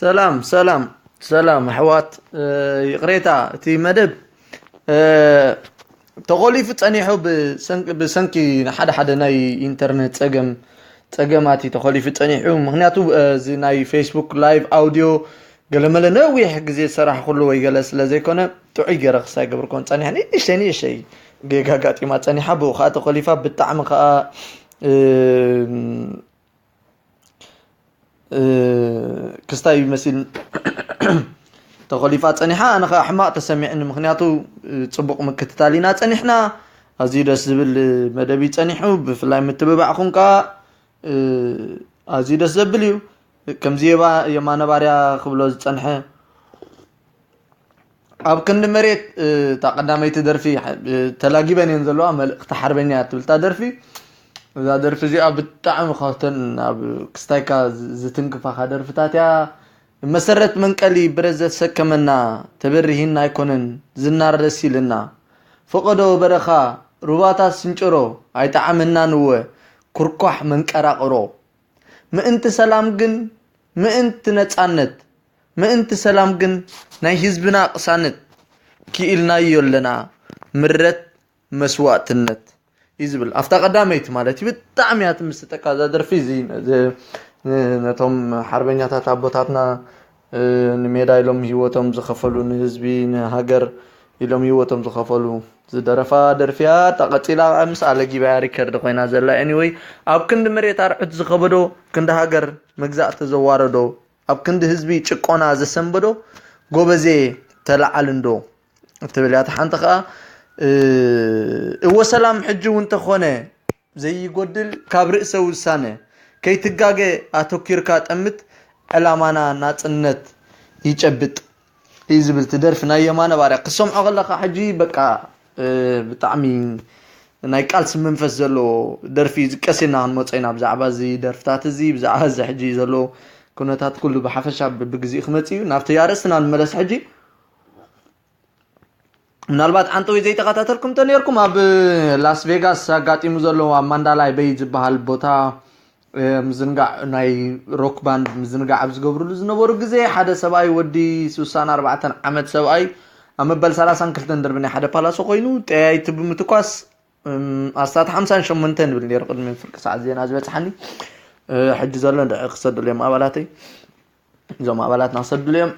ሰላም ሰላም ሰላም ኣሕዋት፣ ይቕሬታ፣ እቲ መደብ ተኾሊፉ ጸኒሑ፣ ብሰንኪ ሓደ ሓደ ናይ ኢንተርኔት ጸገም ጸገማት ተኾሊፉ ጸኒሑ። ምክንያቱ እዚ ናይ ፌስቡክ ላይቭ ኣውዲዮ ገለመለ ነዊሕ ግዜ ዝሰራሕኩሉ ወይ ገለ ስለ ዘይኮነ፣ ጥዑይ ገይረ ክሳይ ገብርኮን ጸኒሐ፣ ንእሽተይ ንእሽተይ ጌጋ ጋጢማ ጸኒሓ፣ ብኡ ከዓ ተኾሊፋ። ብጣዕሚ ከዓ ክስታይ መሲል ተኾሊፋ ጸኒሓ። ኣነ ከዓ ሕማቕ ተሰሚዕኒ፣ ምክንያቱ ጽቡቕ ምክትታል ኢና ጸኒሕና። ኣዝዩ ደስ ዝብል መደብ እዩ ጸኒሑ። ብፍላይ ምትብባዕኹም ከዓ ኣዝዩ ደስ ዘብል እዩ። ከምዚ የማነ ባርያ ክብሎ ዝጸንሐ፣ ኣብ ክንዲ መሬት፣ እታ ቀዳመይቲ ደርፊ፣ ተላጊበን እየን ዘለዋ፣ መልእኽቲ ሓርበኛ እያ ትብል እታ ደርፊ። እዛ ደርፊ እዚኣ ብጣዕሚ ካብተን ኣብ ክስታይካ ዝትንክፋኻ ደርፍታት እያ። መሰረት መንቀሊ ብረት ዘሰከመና፣ ተበሪሂና ኣይኮነን ዝናር ደስ ኢልና። ፈቐዶ በረኻ ሩባታት ስንጭሮ ኣይጠዓመናን እወ፣ ኩርኳሕ መንቀራቕሮ። ምእንቲ ሰላም ግን፣ ምእንቲ ነጻነት፣ ምእንቲ ሰላም ግን ናይ ህዝብና ቅሳነት ክኢልናዮ ኣለና፣ ምረት መስዋእትነት እዩ ዝብል። ኣብታ ቀዳመይቲ ማለት እዩ። ብጣዕሚ እያ ትምስጠካ እዛ ደርፊ። እዚ ነቶም ሓርበኛታት ኣቦታትና ንሜዳ ኢሎም ህይወቶም ዝኸፈሉ፣ ንህዝቢ ንሃገር ኢሎም ህይወቶም ዝኸፈሉ ዝደረፋ ደርፊያ። እታ ቀፂላ ምስ ኣለጊባያ ሪከርድ ኮይና ዘላ። ኤኒወይ፣ ኣብ ክንዲ መሬት ኣርዑት ዝኸበዶ፣ ክንዲ ሃገር መግዛእቲ ዘዋረዶ፣ ኣብ ክንዲ ህዝቢ ጭቆና ዘሰንበዶ፣ ጎበዜ ተለዓል እንዶ እትብል እያ። እታ ሓንቲ ከዓ፣ እወ ሰላም ሕጂ እውን ተኾነ ዘይጎድል ካብ ርእሰ ውሳነ ከይትጋገ ኣተኪርካ ጠምት፣ ዕላማና ናጽነት ይጨብጥ እዩ ዝብል ትደርፊ ናይ የማነ ባርያ ክሰምዖ ከለካ ሕጂ በቃ ብጣዕሚ ናይ ቃልሲ መንፈስ ዘለዎ ደርፊ እዩ። ዝቀሴና ክንመፀ ኢና ብዛዕባ እዚ ደርፍታት እዚ፣ ብዛዕባ እዚ ሕጂ ዘሎ ኩነታት ኩሉ ብሓፈሻ ብግዜኡ ክመፅ እዩ። ናብቲ ኣርእስትና ንመለስ ሕጂ። ምናልባት ዓንተወይ ዘይተኸታተልኩም እንተነርኩም፣ ኣብ ላስ ቬጋስ ኣጋጢሙ ዘሎ ኣብ ማንዳላይ በይ ዝበሃል ቦታ ምዝንጋዕ ናይ ሮክ ባንድ ምዝንጋዕ ኣብ ዝገብርሉ ዝነበሩ ግዜ ሓደ ሰብኣይ፣ ወዲ ስሳን ኣርባዕተን ዓመት ሰብኣይ፣ ኣብ መበል ሰላሳን ክልተን ደርቢ ናይ ሓደ ፓላሶ ኮይኑ ጠያይቲ ብምትኳስ ኣስታት ሓምሳን ሸሞንተን ንብል ነይሩ ቅድሚ ፍርቂ ሰዓት ዜና ዝበፅሓኒ። ሕጂ ዘሎ እንድዒ ክሰደሉ እዮም ኣባላተይ። እዞም ኣባላትና ክሰድሉ እዮም።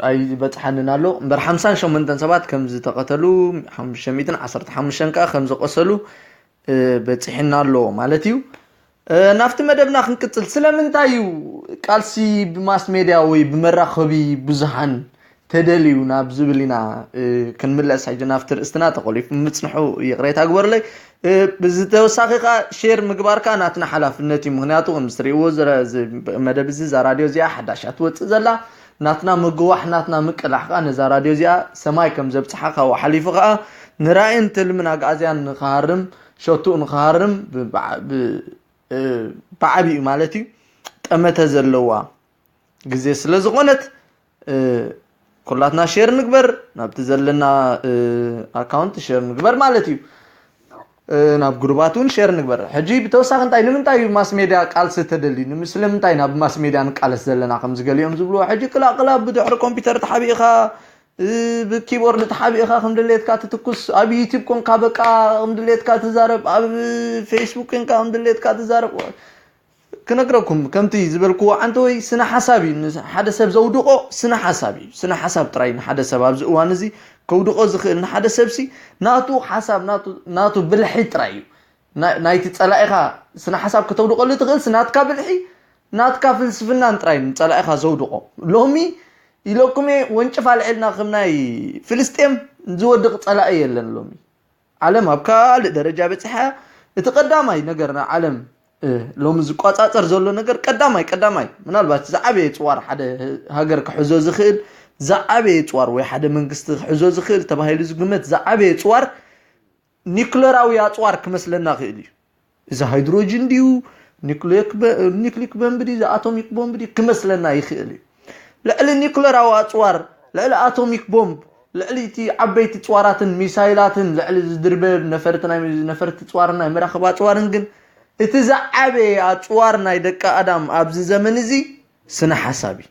ኣይበፅሓንን ኣሎ እምበር ሓምሳን ሸሞንተን ሰባት ከም ዝተቐተሉ፣ ሓሙሽተ ሚእትን ዓሰርተ ሓሙሽተን ከዓ ከም ዝቆሰሉ በፂሕና ኣሎ ማለት እዩ። ናብቲ መደብና ክንቅፅል፣ ስለምንታይ እዩ ቃልሲ ብማስ ሜድያ ወይ ብመራኸቢ ብዙሃን ተደልዩ ናብ ዝብል ኢና ክንምለስ። ሕጂ ናብቲ ርእስትና ተቆሊፉ ምፅንሑ ይቕሬታ ግበርለይ። ብዝተወሳኺ ከዓ ሼር ምግባር ከዓ ናትና ሓላፍነት እዩ። ምክንያቱ ከም ዝትሪእዎ መደብ እዚ፣ እዛ ራድዮ እዚኣ ሓዳሻ ትወፅእ ዘላ፣ ናትና ምግዋሕ ናትና ምቅላሕ ከዓ ነዛ ራድዮ እዚኣ ሰማይ ከም ዘብፅሓ ካብኡ ሓሊፉ ከዓ ንራእይን ትልምን ኣግኣዝያን ንክሃርም፣ ሸቱኡ ንክሃርም ብዓብኡ ማለት እዩ ጠመተ ዘለዋ ግዜ ስለ ዝኾነት ኩላትና ሼር ንግበር፣ ናብቲ ዘለና ኣካውንት ሼር ንግበር ማለት እዩ። ናብ ግሩባት እውን ሼር ንግበር። ሕጂ ብተወሳኺ እንታይ ንምንታይ እዩ ማስ ሜድያ ቃልሲ ተደልዩ? ስለምንታይ ናብ ማስ ሜድያ ንቃለስ ዘለና ከምዚ ገሊኦም ዝብልዎ? ሕጂ ቅላቅላ ብድሕሪ ኮምፒውተር ተሓቢእኻ፣ ብኪቦርድ ተሓቢእኻ ከም ድሌትካ ትትኩስ፣ ኣብ ዩቲብ ኮንካ በቃ ከም ድሌትካ ትዛረብ፣ ኣብ ፌስቡክ ኮንካ ከም ድሌትካ ትዛረብ። ክነግረኩም ከምቲ ዝበልክዎ ዓንተወይ ስነ ሓሳብ እዩ። ሓደ ሰብ ዘውድቆ ስነ ሓሳብ እዩ። ስነ ሓሳብ ጥራይ ንሓደ ሰብ ኣብዚ እዋን እዚ ከውድቆ ዝኽእል ንሓደ ሰብሲ ናቱ ሓሳብ ናቱ ብልሒ ጥራይ እዩ። ናይቲ ጸላኢኻ ስነ ሓሳብ ከተውድቀሉ ትኽእልሲ ናትካ ብልሒ ናትካ ፍልስፍናን ጥራይ ንጸላኢኻ ዘውድቆ። ሎሚ ኢለኩም እየ ወንጭፍ ኣልዒልና ከም ናይ ፍልስጤም ዝወድቕ ጸላኢ የለን ሎሚ። ዓለም ኣብ ካልእ ደረጃ በጺሓ። እቲ ቀዳማይ ነገር ንዓለም ሎሚ ዝቋጻጸር ዘሎ ነገር ቀዳማይ ቀዳማይ ምናልባት ዝዓበየ ጽዋር ሓደ ሃገር ክሕዞ ዝኽእል ዝዓበየ ጽዋር ወይ ሓደ መንግስቲ ክሕዞ ዝኽእል ተባሂሉ ዝግመት ዝዓበየ ጽዋር ኒክለራዊ ኣጽዋር ክመስለና ክእል እዩ። እዚ ሃይድሮጅን ድዩ፣ ኒክሊክ ቦምብ ድዩ፣ ኣቶሚክ ቦምብ ድዩ ክመስለና ይኽእል እዩ። ልዕሊ ኒክለራዊ ኣጽዋር፣ ልዕሊ ኣቶሚክ ቦምብ፣ ልዕሊ እቲ ዓበይቲ ጽዋራትን ሚሳይላትን ልዕሊ ዝድርበ ነፈርቲ ናይ ነፈርቲ ጽዋርን ናይ መራኽብ ኣጽዋርን ግን እቲ ዝዓበየ ኣጽዋር ናይ ደቂ ኣዳም ኣብዚ ዘመን እዚ ስነ ሓሳብ እዩ።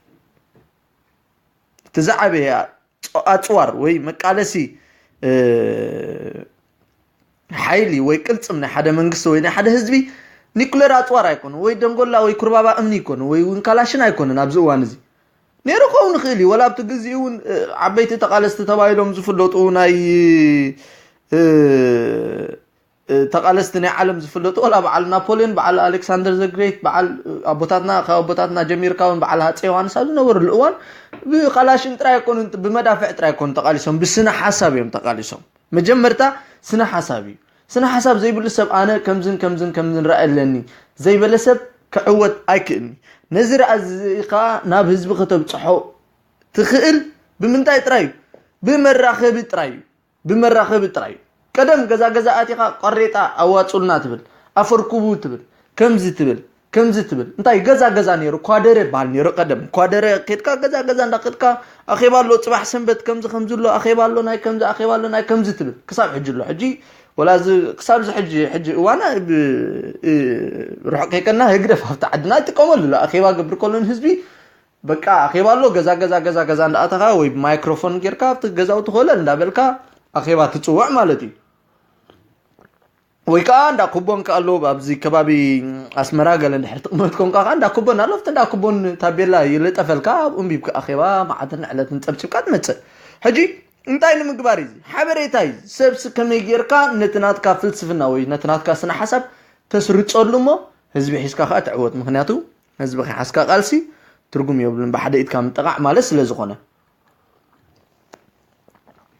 እቲ ዝዓበየ ኣጽዋር ወይ መቃለሲ ሓይሊ ወይ ቅልጽም ናይ ሓደ መንግስቲ ወይ ናይ ሓደ ህዝቢ ኒኩለር ኣጽዋር ኣይኮነ ወይ ደንጎላ ወይ ኩርባባ እምኒ ይኮነ ወይ እውን ካላሽን ኣይኮነን ኣብዚ እዋን እዚ። ነይሩ ክኸውን ይኽእል እዩ። ወላ ኣብቲ ግዜኡ እውን ዓበይቲ ተቃለስቲ ተባሂሎም ዝፍለጡ ናይ ተቃለስቲ ናይ ዓለም ዝፍለጡ፣ ወላ በዓል ናፖሊዮን፣ በዓል ኣሌክሳንደር ዘግሬት፣ በዓል ኣቦታትና፣ ካብ ኣቦታትና ጀሚርካ እውን በዓል ሃፀ ዮሃንስ ኣብ ዝነበሩሉ እዋን ብካላሽን ጥራይ ኣይኮኑን፣ ብመዳፍዕ ጥራይ ኣይኮኑ ተቃሊሶም፣ ብስነ ሓሳብ እዮም ተቃሊሶም። መጀመርታ ስነ ሓሳብ እዩ። ስነ ሓሳብ ዘይብሉ ሰብ ኣነ ከምዝን ከምዝን ከምዝን ራእይ ኣለኒ ዘይበለ ሰብ ክዕወት ኣይክእልኒ። ነዚ ራእይ እዚ ከዓ ናብ ህዝቢ ከተብፅሖ ትኽእል ብምንታይ ጥራይ እዩ? ብመራኸቢ ጥራይ እዩ። ብመራኸቢ ጥራይ እዩ። ቀደም ገዛ ገዛ ኣቲኻ ቆሬጣ ኣዋፁልና ትብል፣ ኣፈርኩቡ ትብል፣ ከምዚ ትብል፣ ከምዚ ትብል። እንታይ ገዛ ገዛ ነይሩ፣ ኳደረ ይበሃል ነይሩ ቀደም። ኳደረ ኬድካ ገዛ ገዛ እንዳኸድካ ኣኼባ ኣሎ፣ ፅባሕ ሰንበት ከምዚ ከምዚ ኣሎ፣ ኣኼባ ኣሎ፣ ናይ ከምዚ ኣኼባ ኣሎ፣ ናይ ከምዚ ትብል። ክሳብ ሕጂ ኣሎ። ሕጂ ወላ እዚ ክሳብ እዚ ሕጂ ሕጂ እዋን ብ- እ- ርሑቕ ከይከና ህግደፍ ኣብቲ ዓድና ይጥቀመሉ ኣሎ። ኣኼባ ገብር ከሎ ንህዝቢ በቃ ኣኼባ ኣሎ፣ ገዛ ገዛ ገዛ ገዛ እንዳኣተኻ ወይ ብማይክሮፎን ጌርካ ኣብቲ ገዛውቲ ኮለል እንዳበልካ ኣኼባ ትፅውዕ ማለት እዩ። ወይ ከዓ እንዳ ኩቦን ከ ኣሎ ኣብዚ ከባቢ ኣስመራ ገለ እንድሕር ትቕመጥ ኮንካ ከዓ እንዳ ኩቦን ኣሎ፣ ኣብቲ እንዳ ኩቦን ታቤላ ይልጠፈልካ፣ ኣብኡ ኣንቢብካ ኣኼባ መዓትን ዕለትን ፀብፂብካ ትመፅእ። ሕጂ እንታይ ንምግባር እዩ እዚ ሓበሬታ እዩ? ሰብሲ ከመይ ጌርካ ነቲ ናትካ ፍልስፍና ወይ ነቲ ናትካ ስነ ሓሳብ ተስርፀሉ እሞ ህዝቢ ሒዝካ ከዓ ትዕወት። ምክንያቱ ህዝቢ ከይሓዝካ ቃልሲ ትርጉም የብሉን፣ ብሓደ ኢድካ ምጥቓዕ ማለት ስለ ዝኾነ።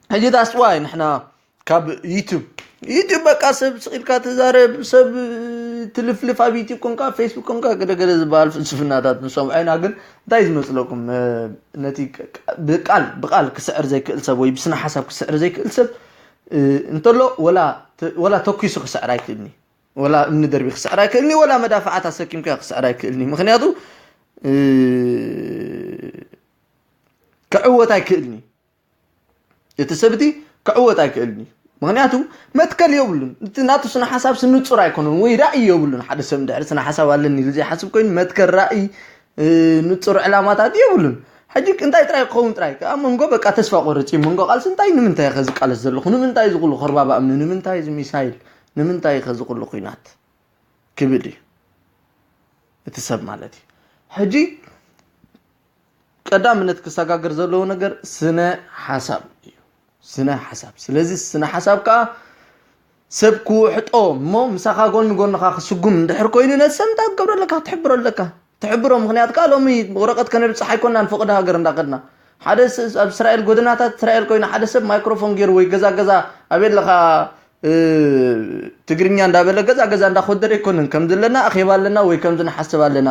ሕጂ that's why ንሕና ካብ ዩቱብ ዩቱብ በቃ ሰብ ስቕ ኢልካ ትዛረብ፣ ሰብ ትልፍልፍ፣ ኣብ ዩቱብ ኮንካ ፌስቡክ ኮንካ ገለገለ ዝበሃል ፍልስፍናታት ንሰምዖ ኢና። ግን እንታይ ዝመስለኩም? ነቲ ብቃል ብቃል ክስዕር ዘይክእል ሰብ ወይ ብስነ ሓሳብ ክስዕር ዘይክእል ሰብ እንተሎ ወላ ተኪሱ ክስዕር ኣይክእልኒ፣ ወላ እምኒ ደርቢ ክስዕር ኣይክእልኒ፣ ወላ መዳፍዓት ኣሰኪምካ ክስዕር ኣይክእልኒ። ምክንያቱ ክዕወት ኣይክእልኒ። እቲ ሰብ እቲ ክዕወት ኣይክእልን እዩ። ምክንያቱ መትከል የብሉን። እቲ ናቱ ስነ ሓሳብ ንጹር ኣይኮነን ወይ ራእይ የብሉን። ሓደ ሰብ እንድሕር ስነ ሓሳብ ኣለኒ ኢሉ ዘይሓስብ ኮይኑ መትከል፣ ራእይ፣ ንጹር ዕላማታት የብሉን። ሕጂ እንታይ ጥራይ ክኸውን ጥራይ ኣብ መንጎ በቃ ተስፋ ቆርጽ እዩ። መንጎ ቃልሲ እንታይ ንምንታይ ከ ዝቃለስ ዘለኹ? ንምንታይ ዝኹሉ ከርባባ እምኒ? ንምንታይ እዚ ሚሳይል? ንምንታይ ከ ዝኹሉ ኲናት? ክብል እዩ እቲ ሰብ ማለት እዩ። ሕጂ ቀዳምነት ክሰጋገር ዘለዎ ነገር ስነ ሓሳብ እዩ። ስነ ሓሳብ። ስለዚ ስነ ሓሳብ ከዓ ሰብ ክውሕጦ እሞ ምሳኻ ጎኒ ጎንኻ ክስጉም እንድሕር ኮይኑ ነቲ ሰብ እንታይ ክትገብሮ ኣለካ? ክትሕብሮ ኣለካ። ትሕብሮ። ምክንያት ከዓ ሎሚ ወረቀት ከነብፅሕ ኣይኮናን ፈቐዶ ሃገር እንዳኸድና። ሓደ ስ- ኣብ እስራኤል ጎደናታት እስራኤል ኮይኑ ሓደ ሰብ ማይክሮፎን ገይሩ ወይ ገዛ ገዛ ኣበይ ኣለኻ ትግርኛ እንዳበለ ገዛ ገዛ እንዳኮደረ ኣይኮነን ከም ዘለና ኣኼባ ኣለና ወይ ከምዚ ንሓስብ ኣለና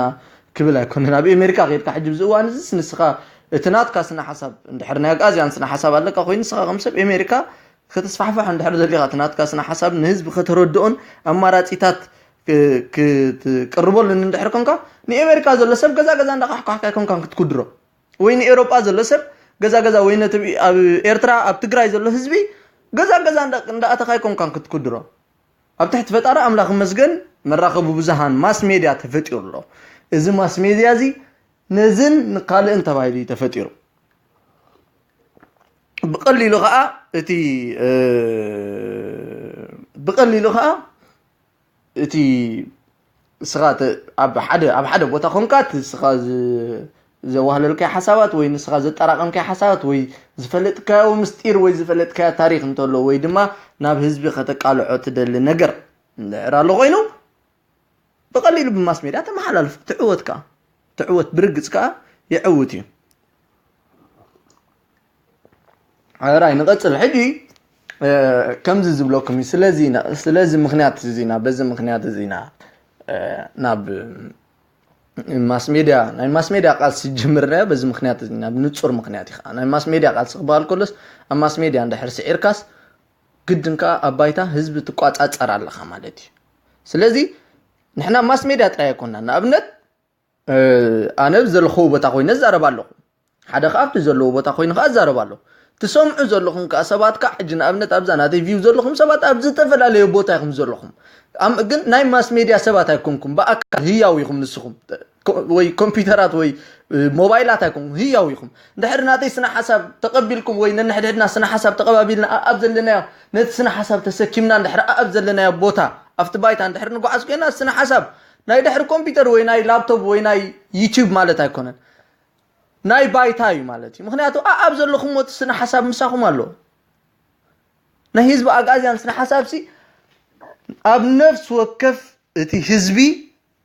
ክብል ኣይኮነን። ኣብ ኣሜሪካ ከይድካ ሕጂ ብዚ እዋን እዚ ንስኻ እቲ ናትካ ስነ ሓሳብ እንድሕር ናይ ኣግኣዝያን ስነ ሓሳብ ኣለካ ኮይኑ ንስኻ ከም ሰብ ኣሜሪካ ከተስፋሕፍሕ እንድሕር ደሊኻ እቲ ናትካ ስነ ሓሳብ ንህዝቢ ከተረድኦን ኣማራፂታት ክትቅርበሉን እንድሕር ኮንካ ንኣሜሪካ ዘሎ ሰብ ገዛ ገዛ እንዳኳሕኳሕካ ኣይኮንካን ክትኩድሮ ወይ ንኤውሮጳ ዘሎ ሰብ ገዛ ገዛ ወይ ነቲ ኣብ ኤርትራ ኣብ ትግራይ ዘሎ ህዝቢ ገዛ ገዛ እንዳኣተኻ ኣይኮንካን ክትኩድሮ። ኣብ ትሕቲ ፈጣሪ ኣምላኽ ይመስገን መራኸቢ ብዙሃን ማስ ሜድያ ተፈጢሩ ኣሎ። እዚ ማስ ሜድያ እዚ ነዝን ንካልእን ተባሂሉ እዩ ተፈጢሩ። ብቐሊሉ ከዓ እቲ ብቐሊሉ ከዓ እቲ ንስኻ ኣብ ሓደ ኣብ ሓደ ቦታ ኮንካ እቲ ንስኻ ዘዋህለልካዮ ሓሳባት ወይ ንስኻ ዘጠራቐምካዮ ሓሳባት ወይ ዝፈለጥካዮ ምስጢር ወይ ዝፈለጥካዮ ታሪክ እንተሎ ወይ ድማ ናብ ህዝቢ ከተቃልዖ ትደሊ ነገር እንድሕር ኣሎ ኮይኑ ብቐሊሉ ብማስ ሜድያ ተመሓላልፎ ትዕወት ከዓ ትዕወት ብርግፅ ከዓ የዕውት እዩ። ኣራይ ንቐፅል ሕጂ ከምዚ ዝብለኩም እዩ። ስለዚ ኢና ስለዚ ምክንያት እዚ ኢና በዚ ምክንያት እዚ ኢና ናብ ማስ ሜድያ ናይ ማስ ሜድያ ቃልሲ ዝጀመርናዮ በዚ ምክንያት እዚ ኢና ብንፁር ምክንያት እዩ ከዓ ናይ ማስ ሜድያ ቃልሲ ክበሃል ከሎስ ኣብ ማስ ሜድያ እንድሕር ስዒርካስ ግድን ከዓ ኣብ ባይታ ህዝቢ ትቋፃፀር ኣለካ ማለት እዩ። ስለዚ ንሕና ማስ ሜድያ ጥራይ ኣይኮና ንኣብነት ኣነ ዘለኹዎ ቦታ ኮይነ ዝዛረብ ኣለኹ ሓደ ካብቲ ዘለዎ ቦታ ኮይኑ ከዓ ዝዛረብ ኣለኹ ትሰምዑ ዘለኹም ከዓ ሰባት ከዓ ሕጂ ንኣብነት ኣብዛ ናተይ ቪው ዘለኹም ሰባት ኣብ ዝተፈላለየ ቦታ ኢኹም ዘለኹም ግን ናይ ማስ ሜድያ ሰባት ኣይኮንኩም ብኣካል ህያው ኢኹም ንስኹም ወይ ኮምፒውተራት ወይ ሞባይላት ኣይኮንኩም፣ ህያው ኢኹም። እንድሕር ናተይ ስነ ሓሳብ ተቐቢልኩም ወይ ነንሕድሕድና ስነ ሓሳብ ተቐባቢልና ኣብ ዘለናዮ ነቲ ስነ ሓሳብ ተሰኪምና እንድሕር ኣብ ዘለናዮ ቦታ ኣብቲ ባይታ እንድሕር ንጓዓዝ ኮይና፣ ስነ ሓሳብ ናይ ድሕሪ ኮምፒውተር ወይ ናይ ላፕቶፕ ወይ ናይ ዩቲዩብ ማለት ኣይኮነን፣ ናይ ባይታ እዩ ማለት እዩ። ምክንያቱ ኣብ ዘለኹም እቲ ስነ ሓሳብ ምሳኹም ኣሎ። ናይ ህዝቢ ኣግኣዝያን ስነ ሓሳብ ሲ ኣብ ነፍሲ ወከፍ እቲ ህዝቢ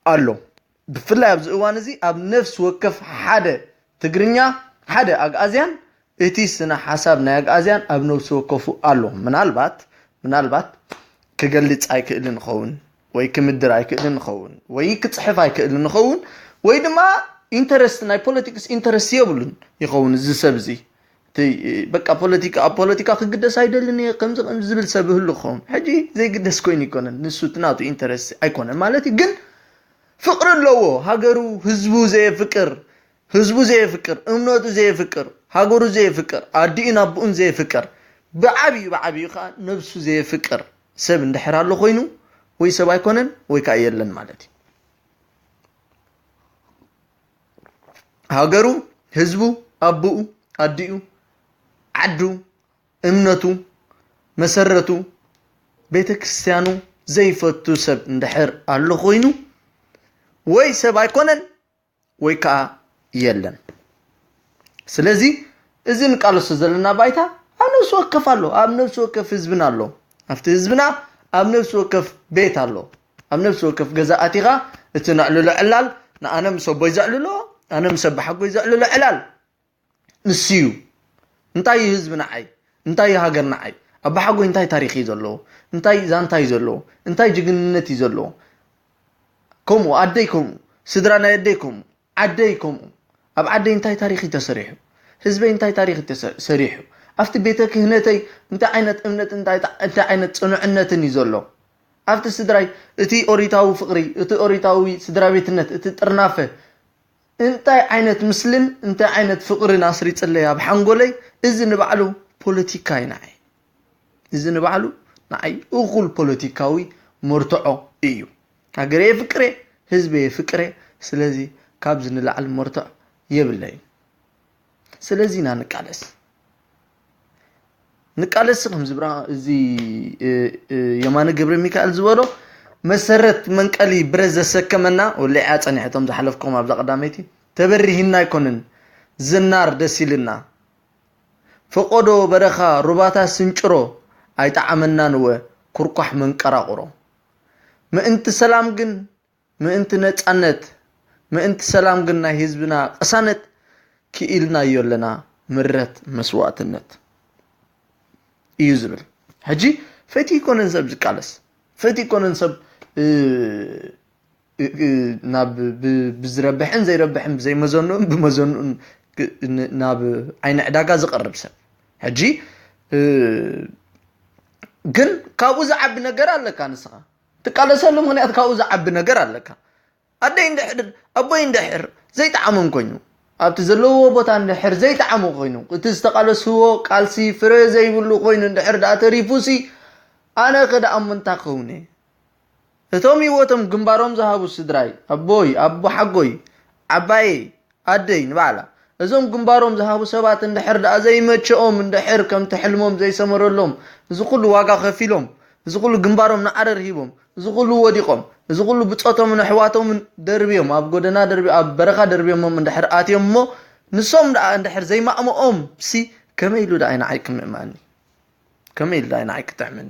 ኣሎ። ብፍላይ ኣብዚ እዋን እዚ ኣብ ነፍሲ ወከፍ ሓደ ትግርኛ፣ ሓደ ኣግኣዝያን፣ እቲ ስነ ሓሳብ ናይ ኣግኣዝያን ኣብ ነፍሲ ወከፉ ኣሎ። ምናልባት ምናልባት ክገልጽ ኣይክእልን ይኸውን፣ ወይ ክምድር ኣይክእልን ይኸውን፣ ወይ ክጽሕፍ ኣይክእልን ይኸውን፣ ወይ ድማ ኢንተረስት፣ ናይ ፖለቲክስ ኢንተረስት የብሉን ይኸውን እዚ ሰብ እዚ። በቃ ፖለቲካ፣ ኣብ ፖለቲካ ክግደስ ኣይደልን እየ ከምዚ ከምዚ ዝብል ሰብ ይህሉ ክኸውን። ሕጂ ዘይግደስ ኮይኑ ይኮነን፣ ንሱ እቲ ናቱ ኢንተረስት ኣይኮነን ማለት እዩ። ግን ፍቕሪ ኣለዎ፣ ሃገሩ፣ ህዝቡ ዘየፍቅር፣ ህዝቡ ዘየፍቅር፣ እምነቱ ዘየፍቅር፣ ሃገሩ ዘየፍቅር፣ ኣዲኡን ኣቦኡን ዘየፍቅር፣ ብዓብዩ ብዓብዩ ከዓ ነብሱ ዘየፍቅር ሰብ እንድሕር ኣሎ ኮይኑ፣ ወይ ሰብ ኣይኮነን ወይ ከዓ የለን ማለት እዩ። ሃገሩ፣ ህዝቡ፣ ኣቦኡ፣ ኣዲኡ፣ ዓዱ፣ እምነቱ፣ መሰረቱ፣ ቤተ ክርስቲያኑ ዘይፈቱ ሰብ እንድሕር ኣሎ ኮይኑ፣ ወይ ሰብ ኣይኮነን ወይ ከዓ የለን። ስለዚ እዚ ንቃለሶ ዘለና ባይታ ኣብ ነፍሲ ወከፍ ኣሎ፣ ኣብ ነፍሲ ወከፍ ህዝብና ኣሎ። ኣብቲ ህዝብና ኣብ ነፍሲ ወከፍ ቤት ኣሎ። ኣብ ነፍሲ ወከፍ ገዛ ኣቲኻ እቲ ነዕልሎ ዕላል፣ ንኣነ ምስ ኣቦይ ዘዕልሎ፣ ኣነ ምስ ኣባሓጎይ ዘዕልሎ ዕላል ንሱ እዩ። እንታይ እዩ ህዝቢ ንዓይ? እንታይ እዩ ሃገር ንዓይ? ኣባሓጎይ እንታይ ታሪኽ እዩ ዘለዎ? እንታይ ዛንታ እዩ ዘለዎ? እንታይ ጅግንነት እዩ ዘለዎ? ከምኡ ኣደይ ከምኡ፣ ስድራ ናይ ኣደይ ከምኡ፣ ዓደይ ከምኡ። ኣብ ዓደይ እንታይ ታሪኽ እዩ ተሰሪሑ? ህዝበይ እንታይ ታሪኽ እዩ ተሰ-፣ ሰሪሑ? ኣብቲ ቤተ ክህነተይ እንታይ ዓይነት እምነት፣ እንታይ ታ-፣ እንታይ ዓይነት ጽኑዕነትን እዩ ዘሎ? ኣብቲ ስድራይ እቲ ኦሪታዊ ፍቕሪ፣ እቲ ኦሪታዊ ስድራ ቤትነት፣ እቲ ጥርናፈ፣ እንታይ ዓይነት ምስልን እንታይ ዓይነት ፍቕርን ኣስሪጽለይ ኣብ ሓንጎለይ? እዚ ንባዕሉ ፖለቲካ እዩ ንዓይ። እዚ ንባዕሉ ንዓይ እኹል ፖለቲካዊ መርትዖ እዩ። ሃገረ የፍቅረ፣ ህዝበ የፍቅረ፣ ስለዚ ካብዚ ንላዕሊ መርትዖ የብለይን። ስለዚ ኢና ንቃለስ። ንቃለስ ከም ዝብራ እዚ፣ እ፣ እ፣ የማነ ገብረ ሚካኤል ዝበሎ መሰረት መንቀሊ ብረት ዘሰከመና ወሊዓ ጸኒሐቶም ዝሓለፍኩም ኣብዛ ቀዳመይቲ ተበሪሂና ኣይኮንን ዝናር ደስ ኢልና። ፈቆዶ በረኻ ሩባታ ስንጭሮ ኣይጠዓመናን ወ ኩርኳሕ መንቀራቕሮ። ምእንቲ ሰላም ግን፣ ምእንቲ ነጻነት፣ ምእንቲ ሰላም ግን ናይ ህዝብና ቅሳነት ክኢልናዮ ኣለና ምረት መስዋእትነት እዩ ዝብል። ሕጂ ፈቲ ይኮነን ሰብ ዝቃለስ፣ ፈቲ ይኮነን ሰብ፣ እ፣ እ፣ እ፣ ናብ ብ-፣ ብዝረብሕን ዘይረብሕን፣ ብዘይመዘኑን ብመዘኑን ግ-፣ ን-፣ ናብ ዓይኒ ዕዳጋ ዝቐርብ ሰብ። ሕጂ፣ እ፣ ግን ካብኡ ዝዓቢ ነገር ኣለካ ንስኻ። ትቃለሰሉ ምኽንያት ካብኡ ዝዓቢ ነገር ኣለካ። ኣደይ እንድሕር፣ ኣቦይ እንድሕር ዘይጠዓሞም ኮይኑ፣ ኣብቲ ዘለዎ ቦታ እንድሕር ዘይጠዓሞ ኮይኑ፣ እቲ ዝተቃለስዎ ቃልሲ ፍረ ዘይብሉ ኮይኑ እንድሕር ደኣ ተሪፉሲ፣ ኣነ ከ ደኣ እሞ እንታይ ክኸውን እየ? እቶም ህይወቶም ግንባሮም ዝሃቡ ስድራይ፣ ኣቦይ፣ ኣቦሓጎይ፣ ዓባየይ፣ ኣደይ ንባዕላ፣ እዞም ግንባሮም ዝሃቡ ሰባት እንድሕር ደኣ ዘይመቸኦም፣ እንድሕር ከምቲ ሕልሞም ዘይሰመረሎም፣ እዚ ኩሉ ዋጋ ከፊሎም፣ እዚ ኩሉ ግንባሮም ንዓረር ሂቦም፣ እዚ ኩሉ ወዲቖም፣ እዚ ኩሉ ብጾቶምን ኣሕዋቶምን ደርብዮም፣ ኣብ ጎደና ደርቢ-፣ ኣብ በረኻ ደርብዮሞም እንድሕር ኣትዮም እሞ፣ ንሶም ደኣ እንድሕር ዘይማእምኦም ሲ ከመይ ኢሉ ደኣ ንዓይ ክምእማኒ? ከመይ ኢሉ ደኣ ንዓይ ክጥዕመኒ?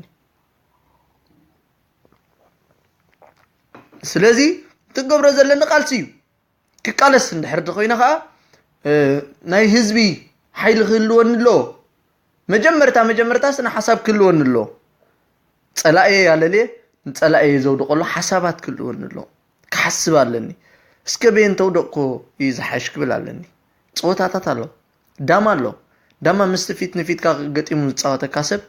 ስለዚ ትገብሮ ዘለኒ ቃልሲ እዩ። ክቃለስ እንድሕር እንተኾይነ ኸዓ፣ እ፣ ናይ ህዝቢ ሓይሊ ክህልወኒ ኣለዎ። መጀመርታ፣ መጀመርታ ስነ ሓሳብ ክህልወኒ ኣለዎ። ጸላእየ ያለልየ፣ ንጸላእየ ዘውድቐሉ ሓሳባት ክህልወኒ ኣለዎ። ክሓስብ ኣለኒ። እስከ በየን ተውደቕኮ እዩ ዝሓይሽ ክብል ኣለኒ። ጸወታታት ኣሎ። ዳማ ኣሎ። ዳማ ምስቲ ፊት ንፊትካ ገጢሙ ዝጻወተካ ሰብ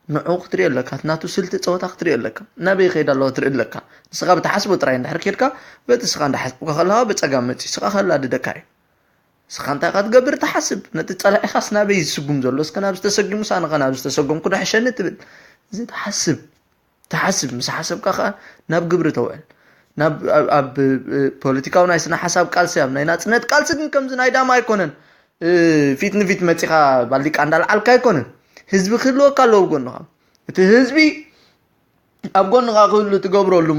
ንዕኡ ክትሪኦ ኣለካ። እቲ ናቱ ስልቲ ጸወታ ክትሪኦ ኣለካ። ናበይ ይኸይድ ኣለዋ ትርኢ ኣለካ። ንስኻ ብትሓስቦ ጥራይ እንድሕር ኬድካ፣ በቲ ንስኻ እንዳሓስብካ ከለኻ ብጸጋም መጺኡ ንስኻ ከላድደካ እዩ። ንስኻ እንታይ ኢኻ ትገብር ትሓስብ። ነቲ ጸላኢኻስ ናበይ ዝስጉም ዘሎ፣ እስከ ናብዚ ተሰጊሙስ ኣነ ኸ ናብዚ ተሰጎምኩ ዶ ሕሸኒ ትብል። እዚ ትሓስብ። ትሓስብ። ምስ ሓሰብካ ኸኣ ናብ ግብሪ ተውዕል። ናብ ኣብ ፖለቲካዊ ናይ ስነ ሓሳብ ቃልሲ ኣብ ናይ ናፅነት ቃልሲ ግን ከምዚ ናይ ዳማ ኣይኮነን። ፊት ንፊት መፂኻ ባሊቃ እንዳልዓልካ ኣይኮነን። ህዝቢ ክህልወካ ኣለዎ ጎንኻ። እቲ ህዝቢ ኣብ ጎንኻ ክህሉ ትገብረሉ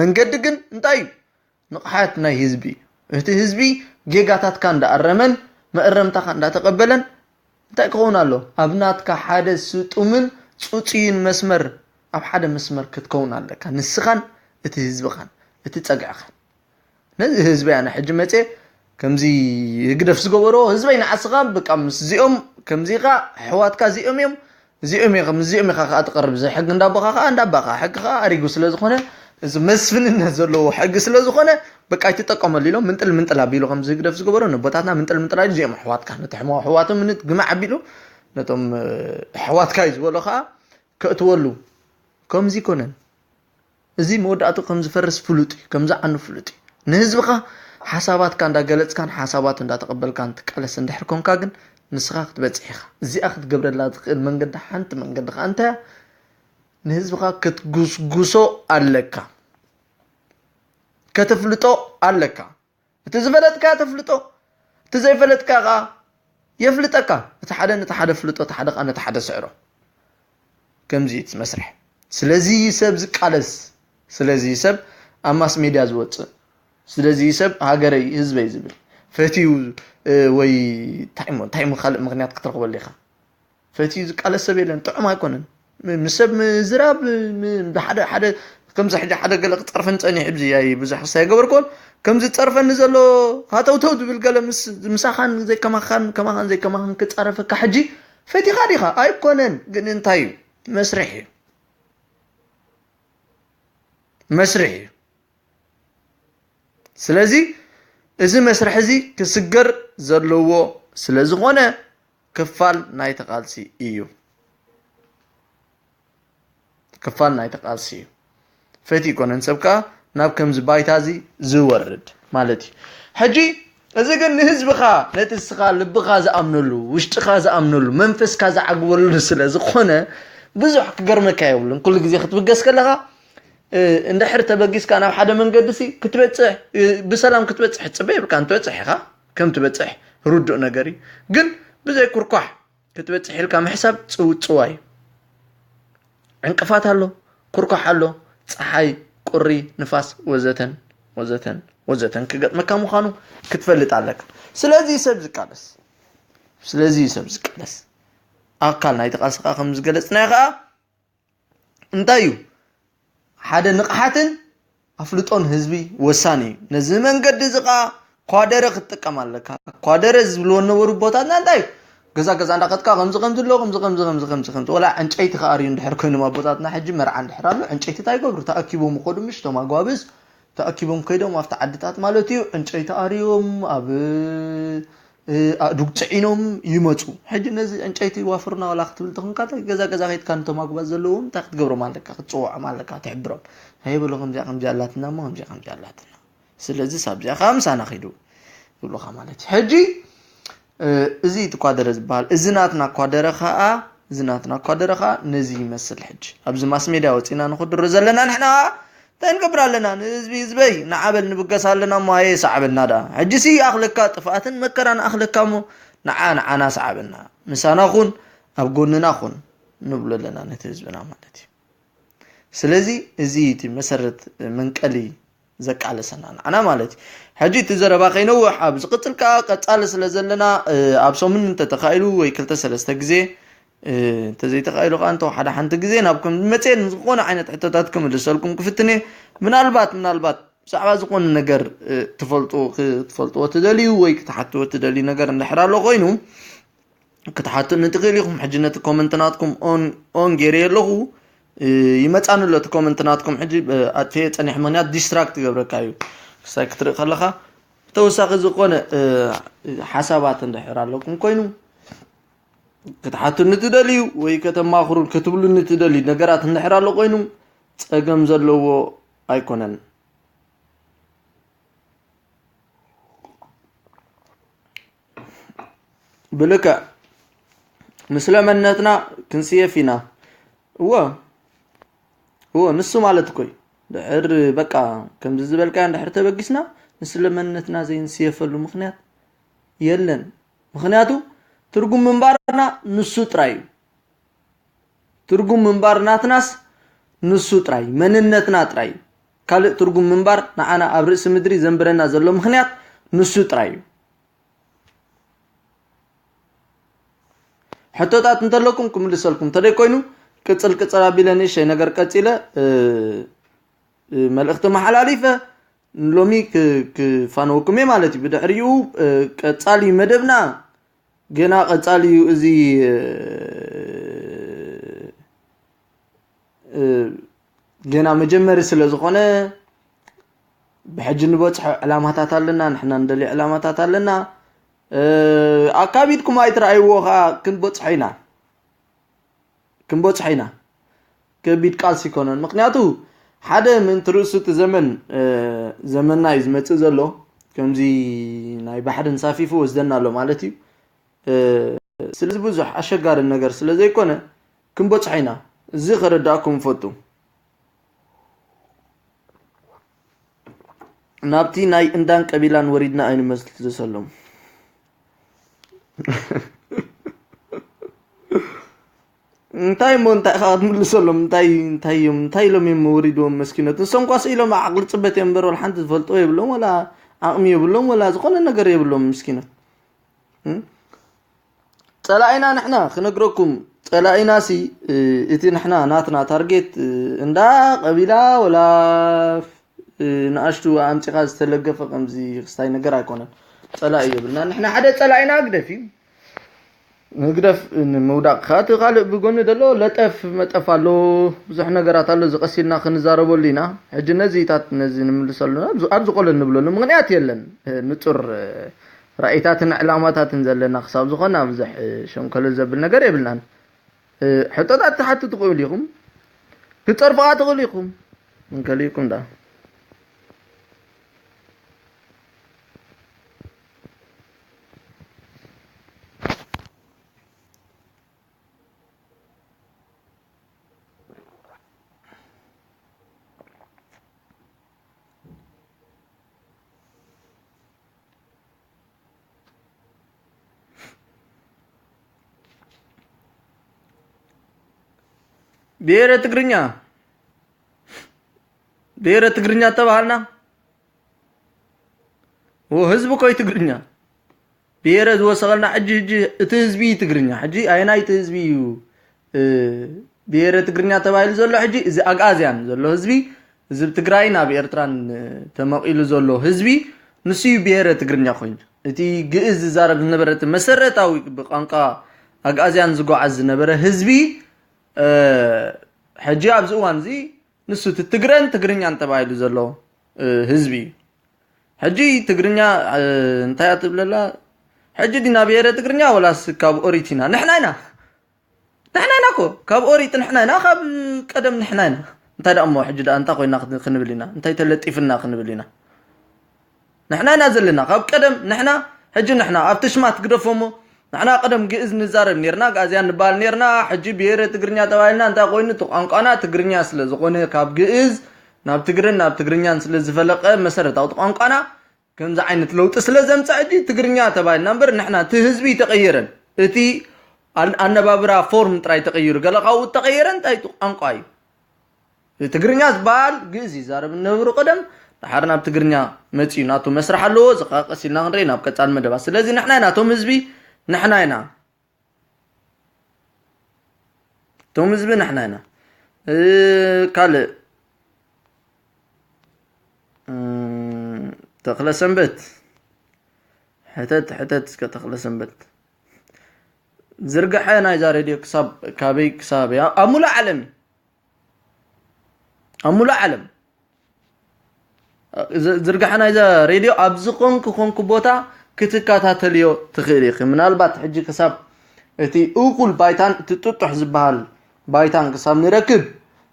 መንገዲ ግን እንታይ እዩ? ንቕሓት ናይ ህዝቢ እዩ። እቲ ህዝቢ ጌጋታትካ እንዳኣረመን መእረምታኻ እንዳተቐበለን እንታይ ክኸውን ኣሎ? ኣብ ናትካ ሓደ ስጡምን ፅፁይን መስመር፣ ኣብ ሓደ መስመር ክትከውን ኣለካ፣ ንስኻን እቲ ህዝብኻን እቲ ፀግዕኻን። ነዚ ህዝቢ ኣነ ሕጂ መፅየ ከምዚ ህግደፍ ዝገበሮ ህዝበይ ንዓስኻ በቃ ምስዚኦም ከምዚኻ ኣሕዋትካ እዚኦም እዮም፣ እዚኦም ኢኻ ምስዚኦም ኢኻ ከዓ ትቐርብ። እዚ ሕጊ እንዳቦኻ ከዓ እንዳባኻ ሕጊ ከዓ ኣሪጉ ስለ ዝኾነ፣ እዚ መስፍንነት ዘለዎ ሕጊ ስለ ዝኾነ በቃ ኣይትጠቀመሉ ኢሎም ምንጥል ምንጥል ኣቢሉ ከምዚ ህግደፍ ዝገበሮ ንቦታትና ምንጥል ምንጥል ኣቢሉ እዚኦም ኣሕዋትካ ነቲ ሕሞ ኣሕዋቶም ምንት ግማዕ ኣቢሉ ነቶም ኣሕዋትካ እዩ ዝበሎ ከዓ ከእትወሉ። ከምዚ ይኮነን። እዚ መወዳእቱ ከም ዝፈርስ ፍሉጥ እዩ፣ ከም ዝዓኑ ፍሉጥ እዩ። ንህዝብኻ ሓሳባትካ እንዳገለጽካን ሓሳባቱ እንዳተቐበልካን ትቃለስ እንድሕር ኮንካ ግን ንስኻ ክትበጽሕ ኢኻ። እዚኣ ክትገብረላ ትኽእል መንገዲ ሓንቲ መንገዲ ከኣ እንታይ እያ? ንህዝብኻ ክትጉስጉሶ ኣለካ። ከተፍልጦ ኣለካ። እቲ ዝፈለጥካ ተፍልጦ፣ እቲ ዘይፈለጥካ ከኣ የፍልጠካ። እቲ ሓደ ነቲ ሓደ ፍልጦ፣ እቲ ሓደ ከኣ ነቲ ሓደ ስዕሮ። ከምዚ እዩ እቲ መስርሕ። ስለዚ ሰብ ዝቃለስ፣ ስለዚ ሰብ ኣብ ማስ ሜድያ ዝወፅእ፣ ስለዚ ሰብ ሃገረይ ህዝበይ ዝብል ፈትዩ ወይ እንታይ እሞ ካልእ ምኽንያት ክትረኽበሉ ኢኻ። ፈትዩ ዝቃለስ ሰብ የለን፣ ጥዑም ኣይኮነን። ምስ ሰብ ምዝራብ ሓደ ሓደ ከምዚ ሕጂ ሓደ ገለ ክፀርፈን ፀኒሕ ብዚ ኣይ ብዙሕ ክሳ ይገበርኮን ከምዚ ፀርፈኒ ዘሎ ሃተውተው ዝብል ገለ ምስ ምሳኻን ዘይከማኻን ከማኻን ዘይከማኻን ክፃረፈካ ሕጂ ፈቲኻ ዲኻ? ኣይኮነን። ግን እንታይ እዩ መስርሕ እዩ መስርሕ እዩ። ስለዚ እዚ መስርሕ እዚ ክስገር ዘለዎ ስለ ዝኾነ ክፋል ናይቲ ቃልሲ እዩ። ክፋል ናይቲ ቃልሲ እዩ። ፈቲ ይኮነን ሰብ ከኣ ናብ ከምዚ ባይታ እዚ ዝወርድ ማለት እዩ። ሕጂ እዚ ግን ንህዝብኻ ነቲ እስኻ ልብኻ ዝኣምነሉ ውሽጥኻ ዝኣምነሉ መንፈስካ ዝዓግበሉ ስለ ዝኾነ ብዙሕ ክገርመካ የብሉን። ኩሉ ግዜ ክትብገስ ከለኻ እንድሕር ተበጊስካ ናብ ሓደ መንገዲ ሲ ክትበፅሕ ብሰላም ክትበፅሕ ትፅበ የብልካ። እንትበፅሕ ኢኻ ከም ትበፅሕ ርዱእ ነገር እዩ። ግን ብዘይ ኩርኳሕ ክትበፅሕ ኢልካ ምሕሳብ ፅውፅዋይ እዩ። ዕንቅፋት ኣሎ፣ ኩርኳሕ ኣሎ፣ ፀሓይ፣ ቁሪ፣ ንፋስ ወዘተን ወዘተን ወዘተን ክገጥመካ ምዃኑ ክትፈልጥ ኣለካ። ስለዚ ሰብ ዝቃለስ ስለዚ ሰብ ዝቃለስ ኣካል ናይቲ ቃልሲ ከዓ ከም ዝገለፅናዮ ከዓ እንታይ እዩ ሓደ ንቕሓትን ኣፍልጦን ህዝቢ ወሳኒ እዩ። ነዚ መንገዲ እዚ ከዓ ኳደረ ክትጥቀም ኣለካ። ኳደረ ዝብልዎ ነበሩ ቦታትና እንታይ እዩ? ገዛ ገዛ እንዳኸድካ ከምዚ ከምዚ ኣሎ ከምዚ ከምዚ ከምዚ ከምዚ ከምዚ ወላ ዕንጨይቲ ከኣርዩ እንድሕር ኮይኖም ኣቦታትና ሕጂ መርዓ እንድሕር ኣሎ ዕንጨይቲ እንታይ ይገብሩ? ተኣኪቦም ይኸዱ ምሽ እቶም ኣጓብዝ ተኣኪቦም ከይዶም ኣብቲ ዓድታት ማለት እዩ ዕንጨይቲ ኣርዮም ኣብ ኣእዱግ ፅዒኖም ይመፁ። ሕጂ ነዚ ዕንጨይቲ ዋፍርና ዋላ ክትብል ተኾንካ እንታይ ገዛ ገዛ ከይድካ ነቶም ኣጉባዝ ዘለዎም እንታይ ክትገብሮም ኣለካ? ክትፅውዖም ኣለካ፣ ትሕብሮም። ሃየ በሉ ከምዚኣ ከምዚኣ ኣላትና እሞ ከምዚኣ ከምዚኣ ኣላትና። ስለዚ ሳብዚኣ ከዓ ምሳና ኺዱ ይብሉኻ ማለት እዩ። ሕጂ እዚ እቲ ኳደረ ዝበሃል እዚ ናትና ኳደረ ከዓ እዚ ናትና ኳደረ ከዓ ነዚ ይመስል። ሕጂ ኣብዚ ማስ ሜድያ ወፂና ንኽድሮ ዘለና ንሕና ከዓ እንታይ ንገብር ኣለና? ንህዝቢ ህዝበይ ንዓበል ንብገስ ኣለና እሞ ሃየ ሰዓበልና ደኣ። ሕጂሲ ይኣኽለካ ጥፍኣትን መከራን ኣኽለካ እሞ ንዓ ንዓና ሰዓበና። ምሳና ኹን ኣብ ጎንና ኹን ንብሎ ኣለና ነቲ ህዝብና ማለት እዩ። ስለዚ እዚ እቲ መሰረት መንቀሊ ዘቃለሰና ንዓና ማለት እዩ። ሕጂ እቲ ዘረባ ከይነውሕ ኣብ ዝቕፅል ከዓ ቀፃሊ ስለ ዘለና ኣብ ሰሙን እንተተኻኢሉ ወይ ክልተ ሰለስተ ግዜ እንተዘይተኻኢሉ ከዓ እንተወሓደ ሓንቲ ግዜ ናብ ከም መፅኤ ንዝኾነ ዓይነት ሕቶታት ክምልሰልኩም ክፍትን እየ። ምናልባት ምናልባት ብዛዕባ ዝኾነ ነገር ትፈልጡ ክትፈልጥዎ ትደልዩ ወይ ክትሓትዎ ትደልዩ ነገር እንድሕር ኣሎ ኮይኑ ክትሓቱኒ ትኽእል ኢኹም። ሕጂ ነቲ ኮመንት ናትኩም ኦን ኦን ገይረ ኣለኹ ይመፃኒ ኣሎ እቲ ኮመንት ናትኩም ሕጂ ኣጥፍየ ፀኒሕ ምክንያት ዲስትራክት ይገብረካ እዩ ክሳይ ክትርኢ ከለካ ብተወሳኺ ዝኾነ ሓሳባት እንድሕር ኣለኩም ኮይኑ ክትሓቱኒ ትደልዩ ወይ ከተማኽሩን ክትብሉኒ ትደልዩ ነገራት እንድሕር ኣሎ ኮይኑ ፀገም ዘለዎ ኣይኮነን። ብልክዕ ምስለ መንነትና ክንስየፍ ኢና። እወ እወ ንሱ ማለት እኮ እዩ። ድሕር በቃ ከምዚ ዝበልካዮ እንድሕር ተበጊስና ንስለ መንነትና ዘይንስየፈሉ ምኽንያት የለን። ምኽንያቱ ትርጉም ምንባርና ንሱ ጥራይ እዩ። ትርጉም ምንባር ናትናስ ንሱ ጥራይ፣ መንነትና ጥራይ እዩ። ካልእ ትርጉም ምንባር ንዓና ኣብ ርእሲ ምድሪ ዘንብረና ዘሎ ምኽንያት ንሱ ጥራይ እዩ። ሕቶታት እንተለኩም ክምልሰልኩም፣ እንተደይ ኮይኑ ቅጽል ቅጽል ኣቢለ ንእሽተይ ነገር ቀጺለ፣ እ፣ እ፣ መልእኽቲ መሓላሊፈ ሎሚ ክ-፣ ክፋነወኩም እየ ማለት እዩ። ብድሕሪኡ፣ እ፣ ቀጻሊ መደብና ገና ቀጻሊ እዩ። እዚ፣ እ፣ እ፣ ገና መጀመሪ ስለ ዝኾነ ብሕጂ ንበጽሖ ዕላማታት ኣለና፣ ንሕና ንደልዮ ዕላማታት ኣለና። እ፣ ኣካቢድኩም ኣይትረኣይዎ ኸኣ ክንበጽሖ ኢና፣ ክንበጽሖ ኢና። ከቢድ ቃልሲ ይኮነን። ምኽንያቱ ሓደ ምእንቲ ርእሱ እቲ ዘመን፣ እ፣ ዘመንና እዩ ዝመጽእ ዘሎ። ከምዚ ናይ ባሕሪ እንሳፊፉ ወስደና ኣሎ ማለት እዩ። እ፣ ስለዚ ብዙሕ ኣሸጋሪ ነገር ስለ ዘይኮነ ክንበጽሖ ኢና። እዚ ከረዳእኩም እፈቱ። ናብቲ ናይ እንዳን ቀቢላን ወሪድና ኣይንመልሰሎም። እንታይ እሞ እንታይ ኢኻ ክትምልሰሎም? እንታይ፣ እንታይ እዮም፣ እንታይ ኢሎም እዮም ወሪድዎም መስኪኖት? ንሶም ኳስ ኢሎም ዓቕሊ ጽበት እዮም እምበር፣ ወላ ሓንቲ ዝፈልጥዎ የብሎም፣ ወላ ዓቕሚ የብሎም፣ ወላ ዝኾነ ነገር የብሎም ምስኪኖት። እም? ጸላኢና ንሕና ክነግረኩም፣ ጸላኢና ሲ፣ እ፣ እቲ ንሕና ናትና ታርጌት፣ እ፣ እንዳ ቀቢላ ወላ፣ እ፣ ንኣሽቱ ኣምጺኻ ዝተለገፈ ከምዚ ክስታይ ነገር ኣይኮነን። ጸላኢ የብልና። ንሕና ሓደ ጸላኢና ህግደፍ እዩ። ህግደፍ ንምውዳቕ ከኣ እቲ ካልእ ብጎኒ ዘሎ ለጠፍ መጠፍ ኣሎ። ብዙሕ ነገራት ኣሎ። እዚ ቀስ ኢልና ክንዛረበሉ ኢና። ሕጂ ነዚታት ነዚ ንምልሰሉ ኣብ ዝ-፣ ኣብ ዝኾሎ እንብለሉ ምኽንያት የለን። እ፣ ንጹር፣ እ፣ ራእይታትን ዕላማታትን ዘለና ክሳብ ዝኾና ብዙሕ፣ እ፣ ሸንኮለል ዘብል ነገር የብልናን። እ፣ ሕቶታት ትሓቱ ትኽእሉ ኢኹም። ክትጸርፉ ከኣ ትኽእሉ ኢኹም። እንከሊእኩም ደኣ። ብሄረ ትግርኛ፣ ብሄረ ትግርኛ ተባሃልና፣ ዎ ህዝቢ ኮይ ትግርኛ። ብሄረ ዝወሰኸልና ሕጂ፣ ሕጂ እቲ ህዝቢ እዩ ትግርኛ። ሕጂ ኣየናይ እቲ ህዝቢ እዩ፣ እ፣ ብሄረ ትግርኛ ተባሂሉ ዘሎ? ሕጂ እዚ ኣግኣዝያን ዘሎ ህዝቢ፣ እዚ ብ ትግራይን ኣብ ኤርትራን፣ እ፣ ተመቒሉ ዘሎ ህዝቢ፣ ንሱ እዩ ብሄረ ትግርኛ ኮይኑ። እቲ ግእዝ ዝዛረብ ዝነበረ፣ እቲ መሰረታዊ ብቋንቋ ኣግኣዝያን ዝጓዓዝ ዝነበረ ህዝቢ፣ እ፣ ሕጂ ኣብዚ እዋን እዚ ንሱ እቲ ትግረን ትግርኛን ተባሂሉ ዘሎ፣ እ፣ ህዝቢ እዩ። ሕጂ ትግርኛ፣ እ፣ እንታይ እያ ትብለላ? ሕጂ ዲና ብሄረ ትግርኛ ወላስ ካብ ኦሪት ኢና? ንሕና ኢና። ንሕና ኢና እኮ። ካብ ኦሪት ንሕና ኢና፣ ካብ ቀደም ንሕና ኢና። እንታይ ደኣ እሞ ሕጂ ደኣ እንታይ ኮይና ክን-፣ ክንብል ኢና? እንታይ ተለጢፍና ክንብል ኢና? ንሕና ኢና ዘለና። ካብ ቀደም ንሕና፣ ሕጂ ንሕና። ኣብቲ ሽማት ግደፎ እሞ፣ ንሕና ቀደም ግእዝ ንዛረብ ኔርና፣ ኣግኣዝያን ንበሃል ኔርና። ሕጂ ብሄረ ትግርኛ ተባሂልና እንታይ ኮይኑ? እቲ ቋንቋና ትግርኛ ስለ ዝኾነ፣ ካብ ግእዝ ናብ ትግርን ናብ ትግርኛን ስለ ዝፈለቐ፣ መሰረታዊ ቋንቋና ከምዚ ዓይነት ለውጢ ስለ ዘምጽእ፣ ሕጂ ትግርኛ ተባሂልና እምበር፣ ንሕና እቲ ህዝቢ ተቐየረን። እቲ ኣን-፣ ኣነባብራ ፎርም ጥራይ ተቐይሩ። ገለ ካብኡ ተቐየረ፣ እንታይ እቲ ቋንቋ እዩ? ትግርኛ ዝበሃል ግእዝ ይዛረብ ዝነበሩ ቀደም፣ ድሓር ናብ ትግርኛ መጺኡ፣ ናቱ መስርሕ ኣለዎ። እዚ ኸኣ ቀስ ኢልና ክንርኢ ናብ ቀጻሊ መደባት። ስለዚ ንሕና ኢና እቶም ህዝቢ፣ ንሕና ኢና። እቶም ህዝቢ ንሕና ኢና። እ፣ ካልእ፣ እ፣ ተኽለ ሰንበት፣ ሕተት፣ ሕተት እስከ ተኽለ ሰንበት። ዝርግሐ ናይዛ ሬድዮ ክሳብ፣ ካበይ ክሳብ እያ? ኣብ ሙሉእ ዓለም እዩ። ኣብ ሙሉእ ዓለም። ዝ-፣ ዝርግሐ ናይዛ ሬድዮ ኣብ ዝኾንኩ ኮንኩ ቦታ ክትከታተልዮ ትኽእል ኢኺ። ምናልባት ሕጂ ክሳብ እቲ እኹል ባይታን እቲ ጥጡሕ ዝበሃል ባይታን ክሳብ ንረክብ፣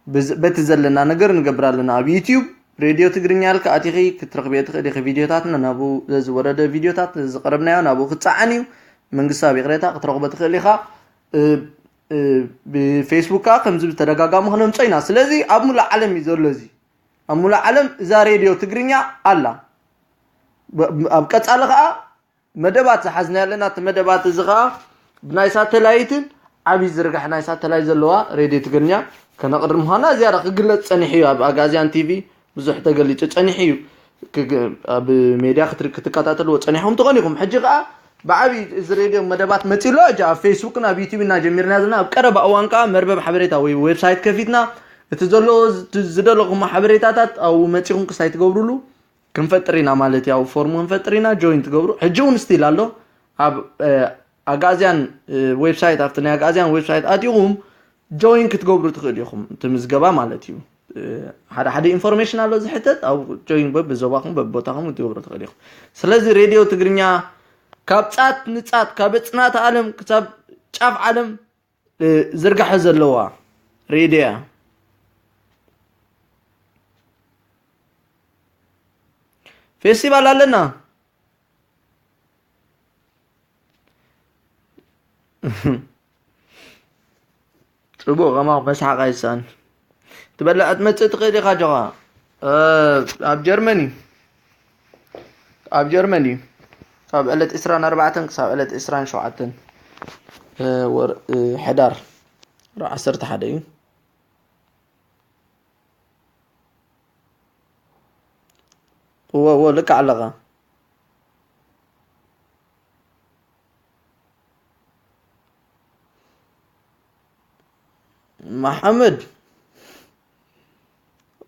ብዝ-፣ በቲ ዘለና ነገር ንገብር ኣለና። ኣብ ዩትዩብ ሬድዮ ትግርኛ ኢልካ ኣቲኺ ክትረኽብዮ ትኽእል ኢኺ። ቪድዮታትና ናብኡ፣ ዘዝወረደ ቪድዮታት ዘዝቐረብናዮ ናብኡ ክጸዓን እዩ። መንግስታዊ ይቕሬታ ክትረኽቦ ትኽእል ኢኻ። እ፣ እ፣ ብፌስቡክ ከኣ ከምዚ ብተደጋጋሚ ክነምጾ ኢና። ስለዚ ኣብ ሙሉእ ዓለም እዩ ዘሎ እዚ። ኣብ ሙሉእ ዓለም እዛ ሬድዮ ትግርኛ ኣላ። ብ-፣ ኣብ ቀጻሊ ኸኣ መደባት ዝሓዝና ኣለና። እቲ መደባት እዚ ኸኣ ብናይ ሳተላይትን ዓብዪ ዝርጋሕ ናይ ሳተላይት ዘለዋ ሬድዮ ትግርኛ ከነቕርብ ምዃና ዝያዳ ክግለጽ ጸኒሑ እዩ። ኣብ ኣጋዝያን ቲቪ ብዙሕ ተገሊጹ ጸኒሑ እዩ። ክግ-፣ ኣብ ሜድያ ክትር-፣ ክትከታተልዎ ጸኒሕኩም ትኾኑ ኢኹም። ሕጂ ኸኣ ብዓብዪ እዚ ሬድዮ መደባት መጺኡ ኣሎ። ሕጂ ኣብ ፌስቡክን ኣብ ዩቲዩብን ኢና ጀሚርና ዘለና። ኣብ ቀረባ እዋን ከኣ መርበብ ሓበሬታ ወይ ዌብሳይት ከፊትና እቲ ዘለዎ ዝ-፣ ዝደለኹሞ ሓበሬታታት ኣብኡ መጺኹም ክስታይ ትገብሩሉ ክንፈጥር ኢና ማለት እዩ። ኣብኡ ፎርም ክንፈጥር ኢና፣ ጆይን ትገብሩ። ሕጂ እውን ስቲል ኣሎ። ኣብ፣ እ፣ ኣጋዝያን፣ እ፣ ዌብሳይት፣ ኣብቲ ናይ ኣጋዝያን ዌብሳይት ኣቲኹም ጆይን ክትገብሩ ትኽእሉ ኢኹም። እቲ ምዝገባ ማለት እዩ። እ፣ ሓደ ሓደ ኢንፎርሜሽን ኣሎ ዝሕተት፣ ኣብኡ ጆይን በብዞባኹም በብቦታኹም ክትገብሩ ትኽእሉ ኢኹም። ስለዚ ሬድዮ ትግርኛ ካብ ጫፍ ንጫፍ፣ ካብ ኣጽናተ ዓለም ክሳብ ጫፍ ዓለም፣ እ፣ ዝርጋሐ ዘለዋ ሬድዮ እያ። ፌስቲቫል ኣለና። ጽቡቕ፣ ከማኹ መስሓቕ ኣይሳን። ትበልዕ ትመጽእ ትኽእል ኢኻ ጆኻ። እ፣ ኣብ ጀርመን እዩ። ኣብ ጀርመን እዩ። ካብ ዕለት ዕስራን ኣርባዕተን ክሳብ ዕለት ዕስራን ሸውዓተን፣ እ፣ ወር፣ እ፣ ሕዳር ዓሰርተ ሓደ እዩ። እወ፣ እወ፣ ልክዕ ኣለኻ። መሓመድ፣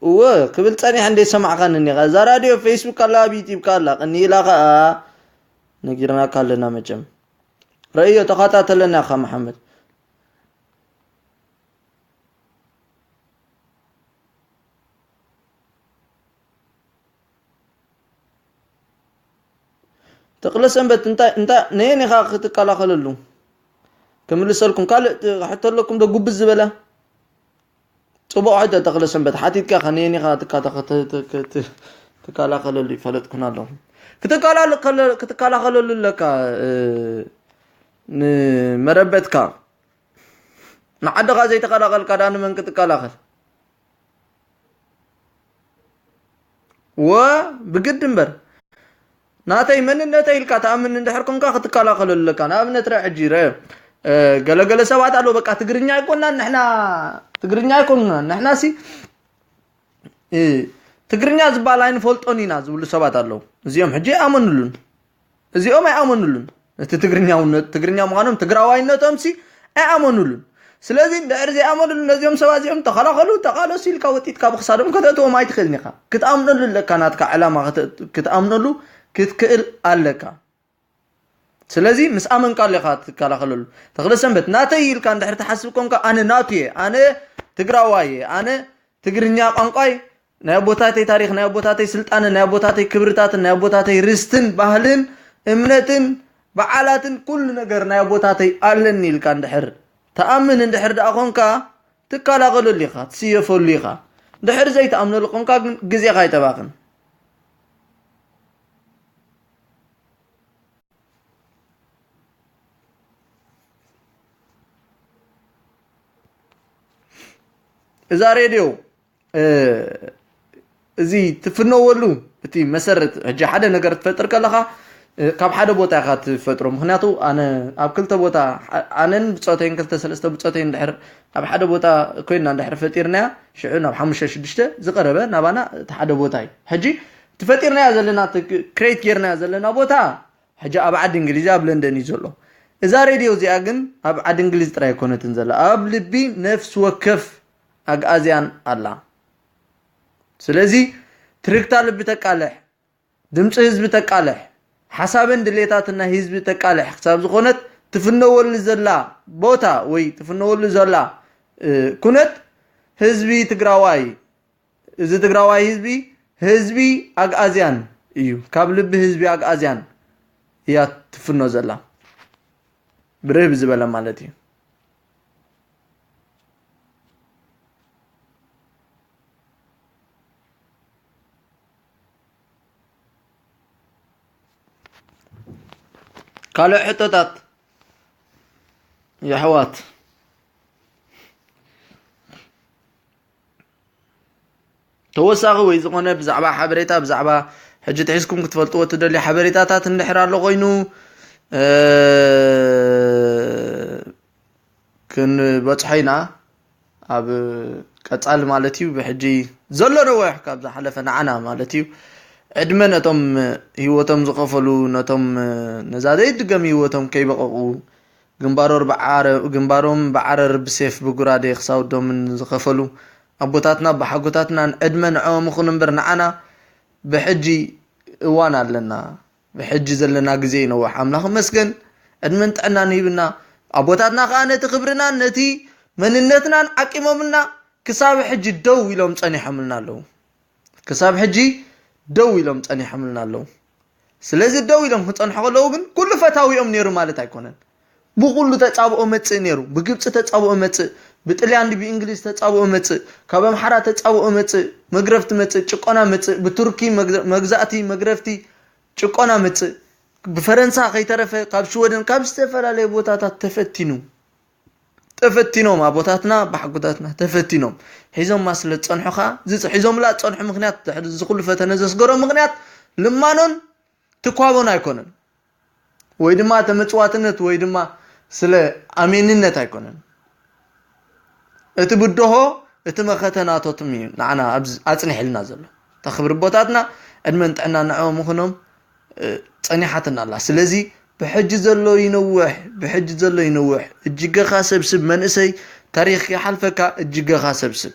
እወ፣ ክብል ጸኒሐ እንደ ሰማዕኻኒ እኒኻ። እዛ ራድዮ ፌስቡክ ኣላ፣ ኣብ ዩቲዩብ ከኣ ኣላ። ቀኒ ኢላ ከኣ ነጊርናካ ኣለና መቸም። ረእዮ፣ ተኸታተለና ኢኻ መሓመድ። ተኽለ ሰንበት፣ እንታይ፣ እንታይ፣ ነየን ኢኻ ክትከላኸለሉ? ክምልሰልኩም ካልእ ት-፣ ሕቶ ኣለኩም ዶ ጉብዝ ዝበለ? ጽቡቕ ሕቶ ተኽለ ሰንበት፣ ሓቲትካ ኢኻ፣ ነየን ኢኻ ትካ-፣ ትካ-፣ ት-፣ ት-፣ ት-፣ ትከላኸለሉ ይፈለጥኩን ኣለኹ። ክትከላለ-፣ ከለ-፣ ክትከላኸለሉ ኣለካ፣ እ፣ ንመረበትካ። ንዓድኻ ዘይተኸላኸልካ ደኣ ንመን ክትከላኸል? ወ ብግዲ እምበር። ናተይ መንነተይ ኢልካ ትኣምን እንድሕር ኮንካ ክትከላኸለሉ ኣለካ። ንኣብነት ርአ ሕጂ ርአ፣ እ፣ ገለገለ ሰባት ኣለዉ፣ በቃ ትግርኛ ኣይኮንናን ንሕና፣ ትግርኛ ኣይኮንናን ንሕና ሲ፣ እ፣ ትግርኛ ዝበሃል ኣይንፈልጦን ኢና ዝብሉ ሰባት ኣለዉ። እዚኦም ሕጂ ኣይኣመኑሉን። እዚኦም ኣይኣመኑሉን። እቲ ትግርኛውነት፣ ትግርኛ ምዃኖም፣ ትግራዋይነቶም ሲ ኣይኣመኑሉን። ስለዚ እንድሕር ዘይኣመኑሉ ነዚኦም ሰባት እዚኦም ተኸላኸሉ፣ ተቓለሱ ኢልካ ወጢጥካ ብክሳዶም ከተእትዎም ኣይትኽእልን ኢኻ። ክትኣምነሉ ኣለካ፣ ናትካ ዕላማ ክተ-፣ ክትኣምነሉ ክትክእል ኣለካ። ስለዚ ምስ ኣመንካ ኣለኻ ትከላኸለሉ። ተኽለ ሰንበት፣ ናተይ ኢልካ እንድሕር ትሓስብ ኮንካ፣ ኣነ ናቱ እየ፣ ኣነ ትግራዋይ እየ፣ ኣነ ትግርኛ ቋንቋይ፣ ናይ ኣቦታተይ ታሪኽ፣ ናይ ኣቦታተይ ስልጣነ፣ ናይ ኣቦታተይ ክብርታትን ናይ ኣቦታተይ ርስትን ባህልን እምነትን በዓላትን ኩሉ ነገር ናይ ኣቦታተይ ኣለኒ ኢልካ እንድሕር ትኣምን እንድሕር ደኣ ኾንካ፣ ትከላኸለሉ ኢኻ፣ ትስየፈሉ ኢኻ። እንድሕር ዘይትኣምነሉ ኾንካ ግን ግዜኻ ኣይተባኽን። እዛ ሬድዮ፣ እ፣ እዚ ትፍነወሉ እቲ መሰረት፣ ሕጂ ሓደ ነገር ትፈጥር ከለኻ፣ እ፣ ካብ ሓደ ቦታ ኢኻ ትፈጥሮ። ምኽንያቱ ኣነ ኣብ ክልተ ቦታ፣ ኣ-፣ ኣነን ብጾተይን ክልተ ሰለስተ ብጾተይን እንድሕር ኣብ ሓደ ቦታ ኮይንና እንድሕር ፈጢርናያ፣ ሽዑ ናብ ሓሙሽተ ሽዱሽተ ዝቐረበ ናባና እቲ ሓደ ቦታ እዩ። ሕጂ እቲ ፈጢርናያ ዘለና፣ እቲ ክሬት ጌርናያ ዘለና ቦታ ሕጂ ኣብ ዓዲ እንግሊዝ ኣብ ለንደን እዩ ዘሎ። እዛ ሬድዮ እዚኣ ግን ኣብ ዓዲ እንግሊዝ ጥራይ ኣይኮነትን ዘላ፣ ኣብ ልቢ ነፍሲ ወከፍ ኣግኣዝያን ኣላ። ስለዚ ትርግታ ልቢ ተቃልሕ፣ ድምፂ ህዝቢ ተቃልሕ፣ ሓሳብን ድሌታትን ናይ ህዝቢ ተቃልሕ ክሳብ ዝኾነት ትፍነወሉ ዘላ ቦታ ወይ ትፍነወሉ ዘላ፣ እ፣ ኩነት ህዝቢ ትግራዋይ፣ እዚ ትግራዋይ ህዝቢ፣ ህዝቢ ኣግኣዝያን እዩ። ካብ ልቢ ህዝቢ ኣግኣዝያን እያ ትፍኖ ዘላ። ብርህ ብዝበለ ማለት እዩ። ካልእ ሕቶታት የሕዋት? ተወሳኺ ወይ ዝኾነ ብዛዕባ ሓበሬታ፣ ብዛዕባ ሕጂ ትሒዝኩም ክትፈልጥዎ ትደልዩ ሓበሬታታት እንድሕር ኣሎ ኮይኑ፣ እ፣ ክንበጽሖ ኢና ኣብ ቀጻሊ ማለት እዩ። ብሕጂ ዘሎ ነዊሕ ካብ ዝሓለፈ ንዓና ማለት እዩ። ዕድመ ነቶም ህይወቶም ዝኸፈሉ፣ ነቶም ነዛ ዘይድገም ህይወቶም ከይበቐቑ ግንባሮር ብዓረ-፣ ግንባሮም ብዓረር ብሴፍ ብጉራዴ ክሳውዶምን ዝኸፈሉ ኣቦታትና ብሓጎታትናን ዕድመ ንዕኦም ይኹን እምበር ንዓና ብሕጂ እዋን ኣለና። ብሕጂ ዘለና ግዜ ይነውሕ። ኣምላኽ ይመስገን፣ ዕድመን ጥዕናን ሂብና። ኣቦታትና ከኣ ነቲ ክብርናን ነቲ መንነትናን ዓቂሞምልና ክሳብ ሕጂ ደው ኢሎም ጸኒሖምልና ኣለዉ። ክሳብ ሕጂ ደው ኢሎም ጸኒሖምልና ኣለዉ። ስለዚ ደው ኢሎም ክጸንሑ ከለዉ ግን ኩሉ ፈታዊኦም ነይሩ ማለት ኣይኮነን። ብኹሉ ተጻብኦ መጽእ ነይሩ። ብግብጺ ተጻብኦ መጽእ፣ ብጥልያን ብእንግሊዝ ተጻብኦ መጽእ፣ ካብ ኣምሓራ ተጻብኦ መጽእ፣ መግረፍቲ መጽእ፣ ጭቆና መጽእ፣ ብቱርኪ መግዘ-፣ መግዛእቲ፣ መግረፍቲ፣ ጭቆና መጽእ፣ ብፈረንሳ ከይተረፈ፣ ካብ ሽወደን፣ ካብ ዝተፈላለየ ቦታታት ተፈቲኑ፣ ተፈቲኖም፣ ኣቦታትና፣ ኣቦሓጎታትና ተፈቲኖም። ሒዞማ ስለ ዝጸንሑ ከኣ፣ እዚ ሒዞምላ ዝጸንሑ ምኽንያት፣ ድሕሪ እዚ ኩሉ ፈተነ ዘስገሮም ምኽንያት፣ ልማኖን ትኳቦን ኣይኮነን። ወይ ድማ ተመጽዋትነት ወይ ድማ ስለ ኣሜንነት ኣይኮነን። እቲ ብድሆ፣ እቲ መኸተ ናቶትም እዩ ንዓና ኣብዚ ኣጽኒሕልና ዘሎ። እታ ክብሪ ኣቦታትና፣ ዕድመን ጥዕናን ንዕኦም ይኹኖም፣ እ፣ ጸኒሓትና ኣላ። ስለዚ ብሕጂ ዘሎ ይነውሕ፣ ብሕጂ ዘሎ ይነውሕ። እጅገኻ ሰብስብ መንእሰይ፣ ታሪኽ ይሓልፈካ፣ እጅገኻ ሰብስብ።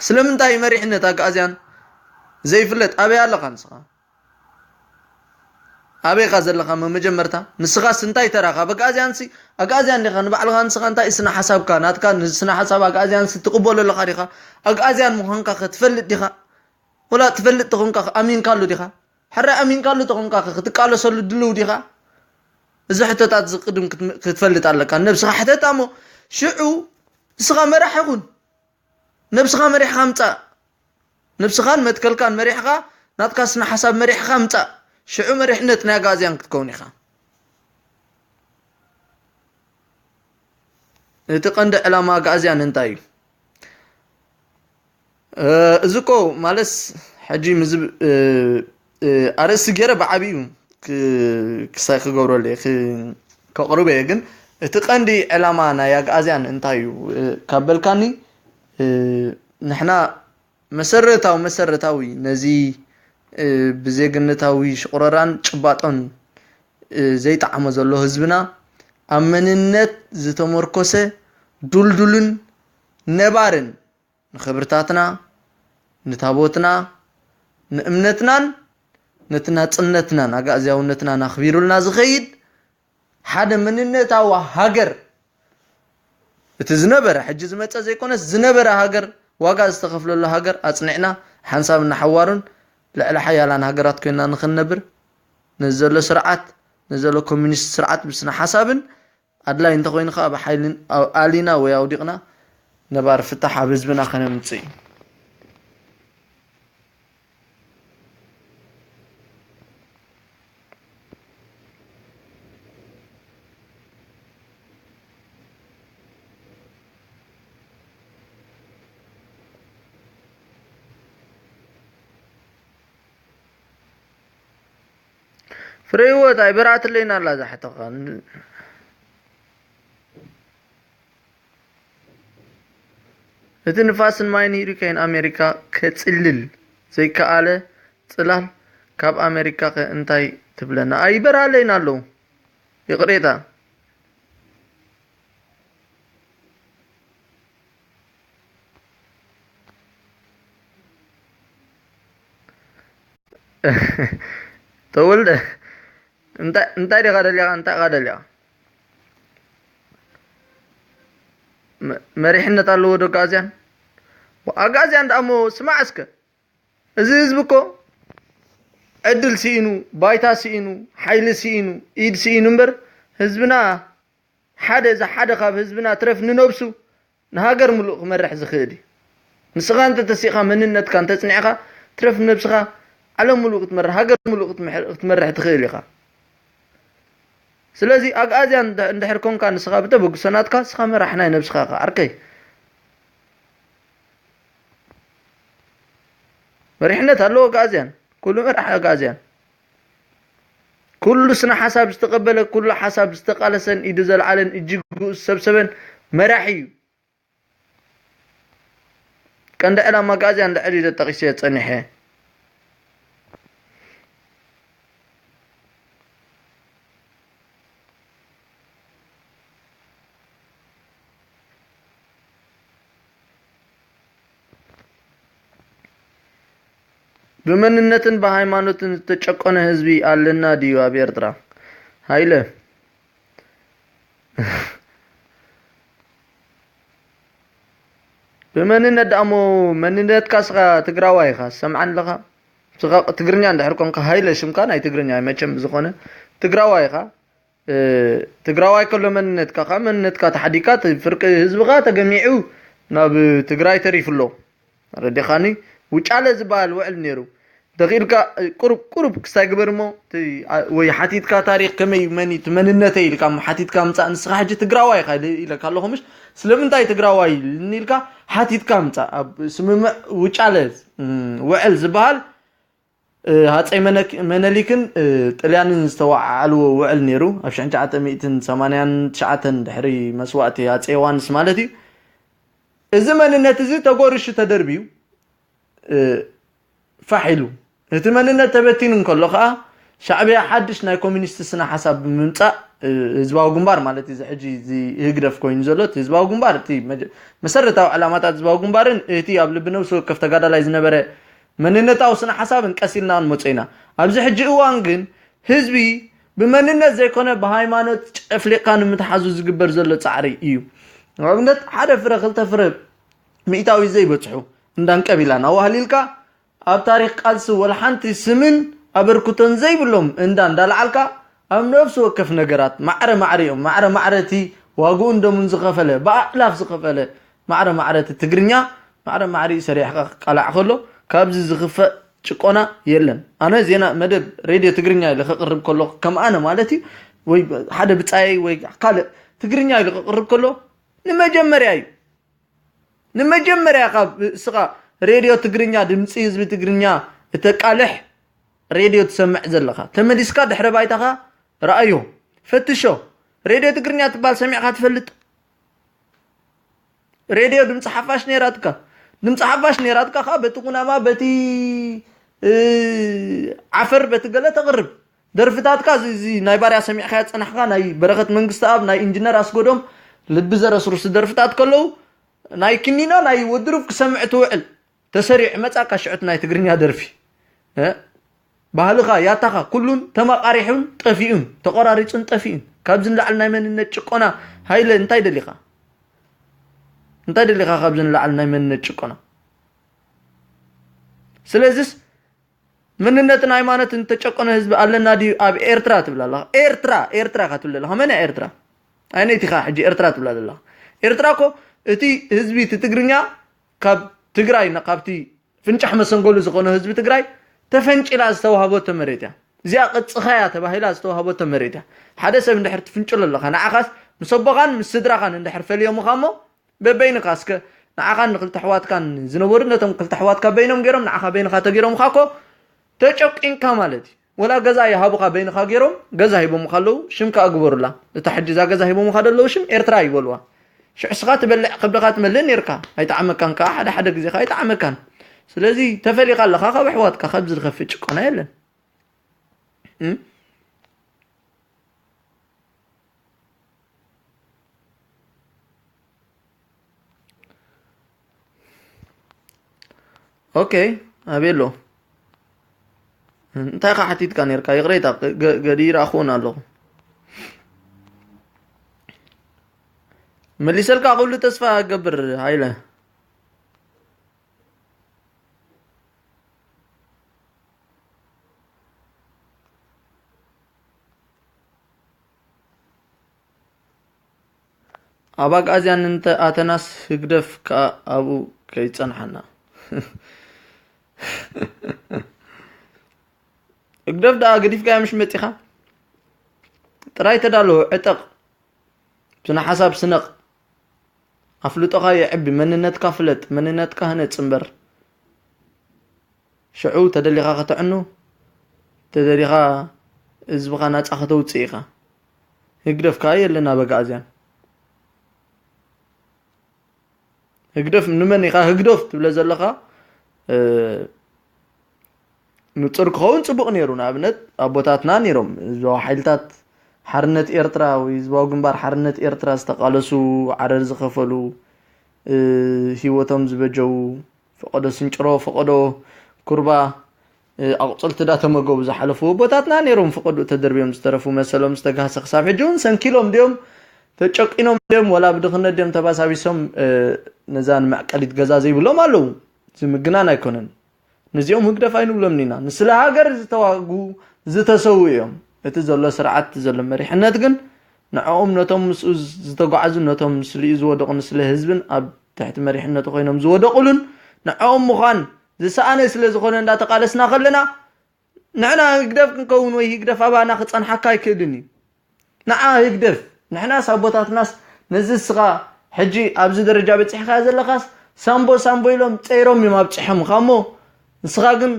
ስለምንታይ መሪሕነት ኣግኣዝያን ዘይፍለጥ? ኣበይ ኣለኻ ንስኻ? ኣበይ ኢኻ ዘለኻ? መ-፣ መጀመርታ ንስኻስ እንታይ ተራኻ? ኣብ ኣግኣዝያንሲ፣ ኣግኣዝያን ዲኻ ንባዕልኻ? ንስኻ እንታይ ስነ ሓሳብካ? ናትካ ስነ ሓሳብ ኣግኣዝያንሲ ትቕበሎ ኣለኻ ዲኻ? ኣግኣዝያን ምዃንካ ከ ትፈልጥ ዲኻ? ወላ ትፈልጥ ተኾንካ ከ ኣሚንካሉ ዲኻ? ሕራይ ኣሚንካሉ ተኾንካ ከ ክትቃለሰሉ ድልው ዲኻ? እዚ ሕቶታት እዚ ቅድም ክትም-፣ ክትፈልጥ ኣለካ። ነብስኻ ሕተታ እሞ ሽዑ ንስኻ መራሒ ኩን። ነብስኻ መሪሕኻ ምጻእ። ነብስኻን መትከልካን መሪሕኻ፣ ናትካ ስነ ሓሳብ መሪሕኻ ምጻእ። ሽዑ መሪሕነት ናይ ኣግኣዝያን ክትከውን ኢኻ። እቲ ቀንዲ ዕላማ ኣግኣዝያን እንታይ እዩ? እ፣ እዚ እኮ ማለስ ሕጂ ምዝብ-፣ እ፣ እ፣ ኣርእስቲ ገይረ ብዓቢኡ ክ-፣ ክሳይ ክገብረሉ እየ፣ ክ-፣ ከቕርቦ እየ። ግን እቲ ቀንዲ ዕላማ ናይ ኣግኣዝያን እንታይ እዩ፣ እ፣ ካብ በልካኒ፣ እ፣ ንሕና መሰረታዊ፣ መሰረታዊ ነዚ፣ እ፣ ብዜግነታዊ ሽቑረራን ጭባጦን፣ እ፣ ዘይጠዓሞ ዘሎ ህዝብና ኣብ መንነት ዝተመርኮሰ ዱልዱልን ነባርን ንኽብርታትና፣ ንታቦትና፣ ንእምነትናን ነቲ ናጽነትናን ኣግኣዝያውነትናን ኣኽቢሩልና ዝኸይድ ሓደ መንነታዊ ሃገር፣ እቲ ዝነበረ፣ ሕጂ ዝመጸ ዘይኮነስ ዝነበረ ሃገር፣ ዋጋ ዝተኸፍለሉ ሃገር ኣጽኒዕና፣ ሓንሳብን ንሓዋሩን ልዕሊ ሓያላን ሃገራት ኮይንና ንኽንነብር፣ ነዚ ዘሎ ስርዓት፣ ነዚ ዘሎ ኮሚኒስት ስርዓት ብስነ ሓሳብን ኣድላይ እንተኾይኑ ከኣ ብሓይልን ኣው-፣ ኣሊና ወይ ኣውዲቕና ነባሪ ፍታሕ ኣብ ህዝብና ከነምጽእ እዩ። ፍረ ህይወት ኣይበርኣትለይን ኣላ እዛ ሕቶኻ። እቲ ንፋስን ማይን ሂሪኬን ኣሜሪካ ከጽልል ዘይከኣለ ጽላል ካብ ኣሜሪካ ከ እንታይ ትብለና? ኣይበርኣለይን ኣለዉ። ይቕሬታ። ተወልደ፣ እንታይ፣ እንታይ ዲኻ ደሊኻ? እንታይ ኢኻ ደሊኻ? መ-፣ መሪሕነት ኣለዎ ዶ ኣግኣዝያን? ኣግኣዝያን ደኣ እሞ ስማዕ እስከ። እዚ ህዝቢ እኮ ዕድል ስኢኑ፣ ባይታ ስኢኑ፣ ሓይሊ ስኢኑ፣ ኢድ ስኢኑ እምበር ህዝብና ሓደ፣ እዚ ሓደ ካብ ህዝብና ትረፍ ንነብሱ ንሃገር ምሉእ ክመርሕ ዝኽእል እዩ። ንስኻ እንተተሲእኻ መንነትካ እንተጽኒዕኻ ትረፍ ንነብስኻ ዓለም ምሉእ ክትመርሕ፣ ሃገር ምሉእ ክትምሕ-፣ ክትመርሕ ትኽእል ኢኻ። ስለዚ ኣግኣዝያን እንድሕር ኮንካ ንስኻ ብተበግሶ ናትካ ንስኻ መራሕ ናይ ነብስኻ ኢኻ ዓርከይ። መሪሕነት ኣለዎ ኣግኣዝያን። ኩሉ መራሕ ኣግኣዝያን፣ ኩሉ ስነ ሓሳብ ዝተቐበለ፣ ኩሉ ሓሳብ ዝተቓለሰን ኢዱ ዘልዓለን እጅግኡ ዝሰብሰበን መራሒ እዩ። ቀንዲ ዕላማ ኣግኣዝያን ልዕል ኢለ ጠቒሰ ጸኒሐ። ብመንነትን ብሃይማኖትን ዝተጨቆነ ህዝቢ ኣለና ድዩ ኣብ ኤርትራ? ሃይለ። ብመንነት ደኣ እሞ፣ መንነትካ ስኻ ትግራዋይ ኢኻ፣ ሰምዓኒ ኣለኻ? ስኻ ትግርኛ እንድሕር ኮንካ፣ ሃይለ ሽምካ ናይ ትግርኛ መቸም ዝኾነ ትግራዋይ ኢኻ። እ፣ ትግራዋይ ከሎ መንነትካ፣ ካብ መንነትካ ተሓዲካ፣ እቲ ፍርቂ ህዝብኻ ተገሚዑ ናብ ትግራይ ተሪፉ ኣሎ። ረዲኻኒ? ውጫለ ዝበሃል ውዕል ነይሩ። ተኽኢልካ፣ እ፣ ቁሩብ፣ ቁሩብ ክስታይ ግበር እሞ፣ እቲ፣ ኣ፣ ወይ ሓቲትካ ታሪኽ ከመይ እዩ፣ መን እዩ፣ እቲ መንነተይ ኢልካ እሞ ሓቲትካ ምጻእ። ንስኻ ሕጂ ትግራዋይ ኢኻ ኢለ-፣ ኢለካ ኣለኹ፣ ምሽ? ስለምንታይ ትግራዋይ ኢልኒ ኢልካ ሓቲትካ ምጻእ። ኣብ ስምምዕ ውጫለ፣ እም፣ ውዕል ዝበሃል፣ እ፣ ሃፀይ መነክ-፣ መነሊክን፣ እ፣ ጥልያንን ዝተወዓዓልዎ ውዕል ነይሩ፣ ኣብ ሽሕን ትሽዓተ ሚእትን ሰማንያን ትሽዓተን ድሕሪ መስዋእቲ ሃፀይ ዮሃንስ ማለት እዩ። እዚ መንነት እዚ ተጎርሹ ተደርብዩ፣ እ፣ ፋሕ ኢሉ። እቲ መንነት ተበቲኑ እንከሎ ኸኣ፣ ሻዕብያ ሓድሽ ናይ ኮሚኒስት ስነ ሓሳብ ብምምጻእ፣ እ፣ ህዝባዊ ግንባር ማለት እዩ፣ እዚ ሕጂ እዚ ህግደፍ ኮይኑ ዘሎ፣ እቲ ህዝባዊ ግንባር፣ እቲ መጀ-፣ መሰረታዊ ዕላማታት ህዝባዊ ግንባርን እቲ ኣብ ልቢ ነብሲ ወከፍ ተጋዳላይ ዝነበረ መንነታዊ ስነ ሓሳብን ቀስ ኢልና ክንመጾ ኢና። ኣብዚ ሕጂ እዋን ግን ህዝቢ ብመንነት ዘይኮነ ብሃይማኖት ጨፍሊቕካ ንምትሓዙ ዝግበር ዘሎ ጻዕሪ እዩ። ንኣብነት፣ ሓደ ፍረ፣ ክልተ ፍረ ሚእታዊ ዘይበጽሑ እንዳንቀብ ኢላ ናዋህሊልካ፣ ኣብ ታሪኽ ቃልሲ ወላ ሓንቲ ስምን ኣበርክቶን ዘይብሎም እንዳ እንዳልዓልካ፣ ኣብ ነፍሲ ወከፍ ነገራት ማዕረ ማዕረ እዮም። ማዕረ ማዕረ እቲ ዋግኡን ደሙን ዝኸፈለ፣ ብኣእላፍ ዝኸፈለ፣ ማዕረ ማዕረ እቲ ትግርኛ፣ ማዕረ ማዕሪኡ ሰሪሕካ ክቃላዕ ከሎ፣ ካብዚ ዝኽፈእ ጭቆና የለን። ኣነ ዜና መደብ ሬድዮ ትግርኛ ኢለ ከቕርብ ከለኹ፣ ከም ኣነ ማለት እዩ፣ ወይ ሓደ ብጻየይ ወይ ካልእ ትግርኛ ኢለ ከቕርብ ከሎ፣ ንመጀመርያ እዩ። ንመጀመርያ ካብ እስኻ ሬድዮ ትግርኛ፣ ድምፂ ህዝቢ ትግርኛ እተቃልሕ ሬድዮ ትሰምዕ ዘለኻ፣ ተመሊስካ ድሕረ ባይታኻ ረኣዮ፣ ፈትሾ። ሬድዮ ትግርኛ ትበሃል ሰሚዕካ ትፈልጥ? ሬድዮ ድምፂ ሓፋሽ ነይራትካ። ድምፂ ሓፋሽ ነይራትካ ከዓ በቲ ኩናማ፣ በቲ፣ እ፣ ዓፈር፣ በቲ ገለ ተቕርብ። ደርፍታትካ እዚ፣ እዚ ናይ ባርያ ሰሚዕካ ዝጸናሕካ፣ ናይ በረኸት መንግስተኣብ፣ ናይ ኢንጂነር ኣስጎዶም ልቢ ዘረስርሱ ደርፍታት ከለዉ፣ ናይ ክኒኖ፣ ናይ ወዲ ሩፍ ክሰምዕ ትውዕል። ተሰሪዑ መጻካ ሽዑ እቲ ናይ ትግርኛ ደርፊ። እ? ባህልኻ፣ ያታኻ፣ ኩሉን ተመቃሪሑን ጠፊኡን፣ ተቆራሪጹን ጠፊኡን። ካብዚ ንላዕሊ ናይ መንነት ጭቆና፣ ሃይለ፣ እንታይ ደሊኻ? እንታይ ደሊኻ ካብዚ ንላዕሊ ናይ መንነት ጭቆና? ስለዚስ፣ መንነትን ሃይማኖትን ዝተጨቆነ ህዝቢ ኣለና ድዩ ኣብ ኤርትራ ትብል ኣለኻ? ኤርትራ፣ ኤርትራ ኢኻ ትብል ዘለኻ። መን እያ ኤርትራ? ኣየነይቲ ኢኻ ሕጂ ኤርትራ ትብላ ዘለኻ? ኤርትራ እኮ እቲ ህዝቢ እቲ ትግርኛ ካብ ትግራይ ና-፣ ካብቲ ፍንጫሕ መሰንገሉ ዝኾነ ህዝቢ ትግራይ ተፈንጭላ ዝተዋህበቶ መሬት እያ። እዚኣ ቅርጽኻ እያ ተባሂላ ዝተዋህበቶ መሬት እያ። ሓደ ሰብ እንድሕር ትፍንጭሎ ኣለኻ፣ ንዓኻስ ምስ ኣቦኻን ምስ ስድራኻን እንድሕር ፈልዮምኻ እሞ፣ በበይንኻ እስከ፣ ንዓኻን ንክልተ ኣሕዋትካን ዝነበሩ፣ ነቶም ክልተ ኣሕዋትካ በይኖም ገይሮም፣ ንዓኻ በይንኻ ተገይሮምኻ እኮ ተጨቂንካ ማለት እዩ። ወላ ገዛ ይሃቡኻ በይንኻ ገይሮም፣ ገዛ ሂቦምኻ ኣለዉ፣ ሽም ከኣ ግበሩላ። እታ ሕጂ እዛ ገዛ ሂቦምኻ ዘለዉ ሽም ኤርትራ ይበልዋ። ሽዑ እስኻ ትበልዕ፣ ከብድኻ ትመልእ ነይርካ። ኣይጠዓመካን ከኣ፣ ሓደ ሓደ ግዜ ከኣ ኣይጠዓመካን። ስለዚ ተፈሊኻ ኣለኻ ካብ ኣሕዋትካ፣ ካብዚ ዝኸፍእ ጭቆና የለን። እም? ኦኬ፣ ኣቤሎ። እንታይ ኢኻ ሓቲትካ ነይርካ? ይቕሬታ፣ ገ-፣ ገዲረ ክኸውን ኣለኹ። መሊሰልካ ክብሉ ተስፋ እገብር፣ ሃይለ። ኣብ ኣግኣዝያን እንተ ኣተናስ ህግደፍ ከኣ ኣብኡ ከይጸንሓና። ህግደፍ ደኣ ገዲፍካዮ ምሽ መጺኻ? ጥራይ ተዳለዉ፣ ዕጠቕ፣ ስነ ሓሳብ ስነቕ፣ ኣፍልጦኻ የዕቢ፣ መንነትካ ፍለጥ፣ መንነትካ ህነጽ እምበር፣ ሽዑ ተደሊኻ ከተዕኑ፣ ተደሊኻ ህዝብኻ ናጻ ከተውጽእ ኢኻ። ህግደፍ ከኣ የለን ኣብ ኣግኣዝያን። ህግደፍ ንመን ኢኻ ህግደፍ ትብለ ዘለኻ? እ፣ ንጹር ክኸውን ጽቡቕ ነይሩ። ንኣብነት ኣቦታትና ነይሮም፣ ህዝባዊ ሓይልታት ሓርነት ኤርትራ ወይ ህዝባዊ ግንባር ሓርነት ኤርትራ ዝተቓለሱ፣ ዓረር ዝኸፈሉ፣ እ፣ ህይወቶም ዝበጀዉ፣ ፈቐዶ ስንጭሮ፣ ፈቐዶ ኩርባ፣ እ፣ ኣቑጽልቲ ዳተመገቡ ዝሓለፉ ኣቦታትና ነይሮም፣ ፈቐዶ ተደርብዮም ዝተረፉ፣ መሰሎም ዝተጋህሰ፣ ክሳብ ሕጂ እውን ሰንኪሎም ድዮም፣ ተጨቂኖም ድዮም፣ ወላ ብድኽነት ድዮም ተባሳቢሶም፣ እ፣ ነዛ ንመዕቀሊት ገዛ ዘይብሎም ኣለዉ። እዚ ምግናን ኣይኮነን። ነዚኦም ህግደፍ ኣይንብሎምን ኢና። ንስለ ሃገር ዝተዋግኡ፣ ዝተሰዉ እዮም። እቲ ዘሎ ስርዓት፣ እቲ ዘሎ መሪሕነት ግን ንዕኦም፣ ነቶም ምስኡ ዝተጓዕዙ፣ ነቶም ምስሊኡ ዝወደቑ፣ ንስለ ህዝብን ኣብ ትሕቲ መሪሕነቱ ኮይኖም ዝወደቑሉን ንዕኦም ምዃን ዝሰኣነ ስለ ዝኾነ እንዳተቃለስና ከለና፣ ንሕና ህግደፍ ክንከውን ወይ ህግደፍ ኣባና ክጸንሓካ ኣይክእልን እዩ። ንዓ ህግደፍ፣ ንሕናስ ኣቦታትናስ ነዚ እስኻ ሕጂ ኣብዚ ደረጃ በጺሕካ ዘለኻስ ሳምቦ ሳምቦ ኢሎም ጸይሮም እዮም ኣብጺሖምካ እሞ፣ ንስኻ ግን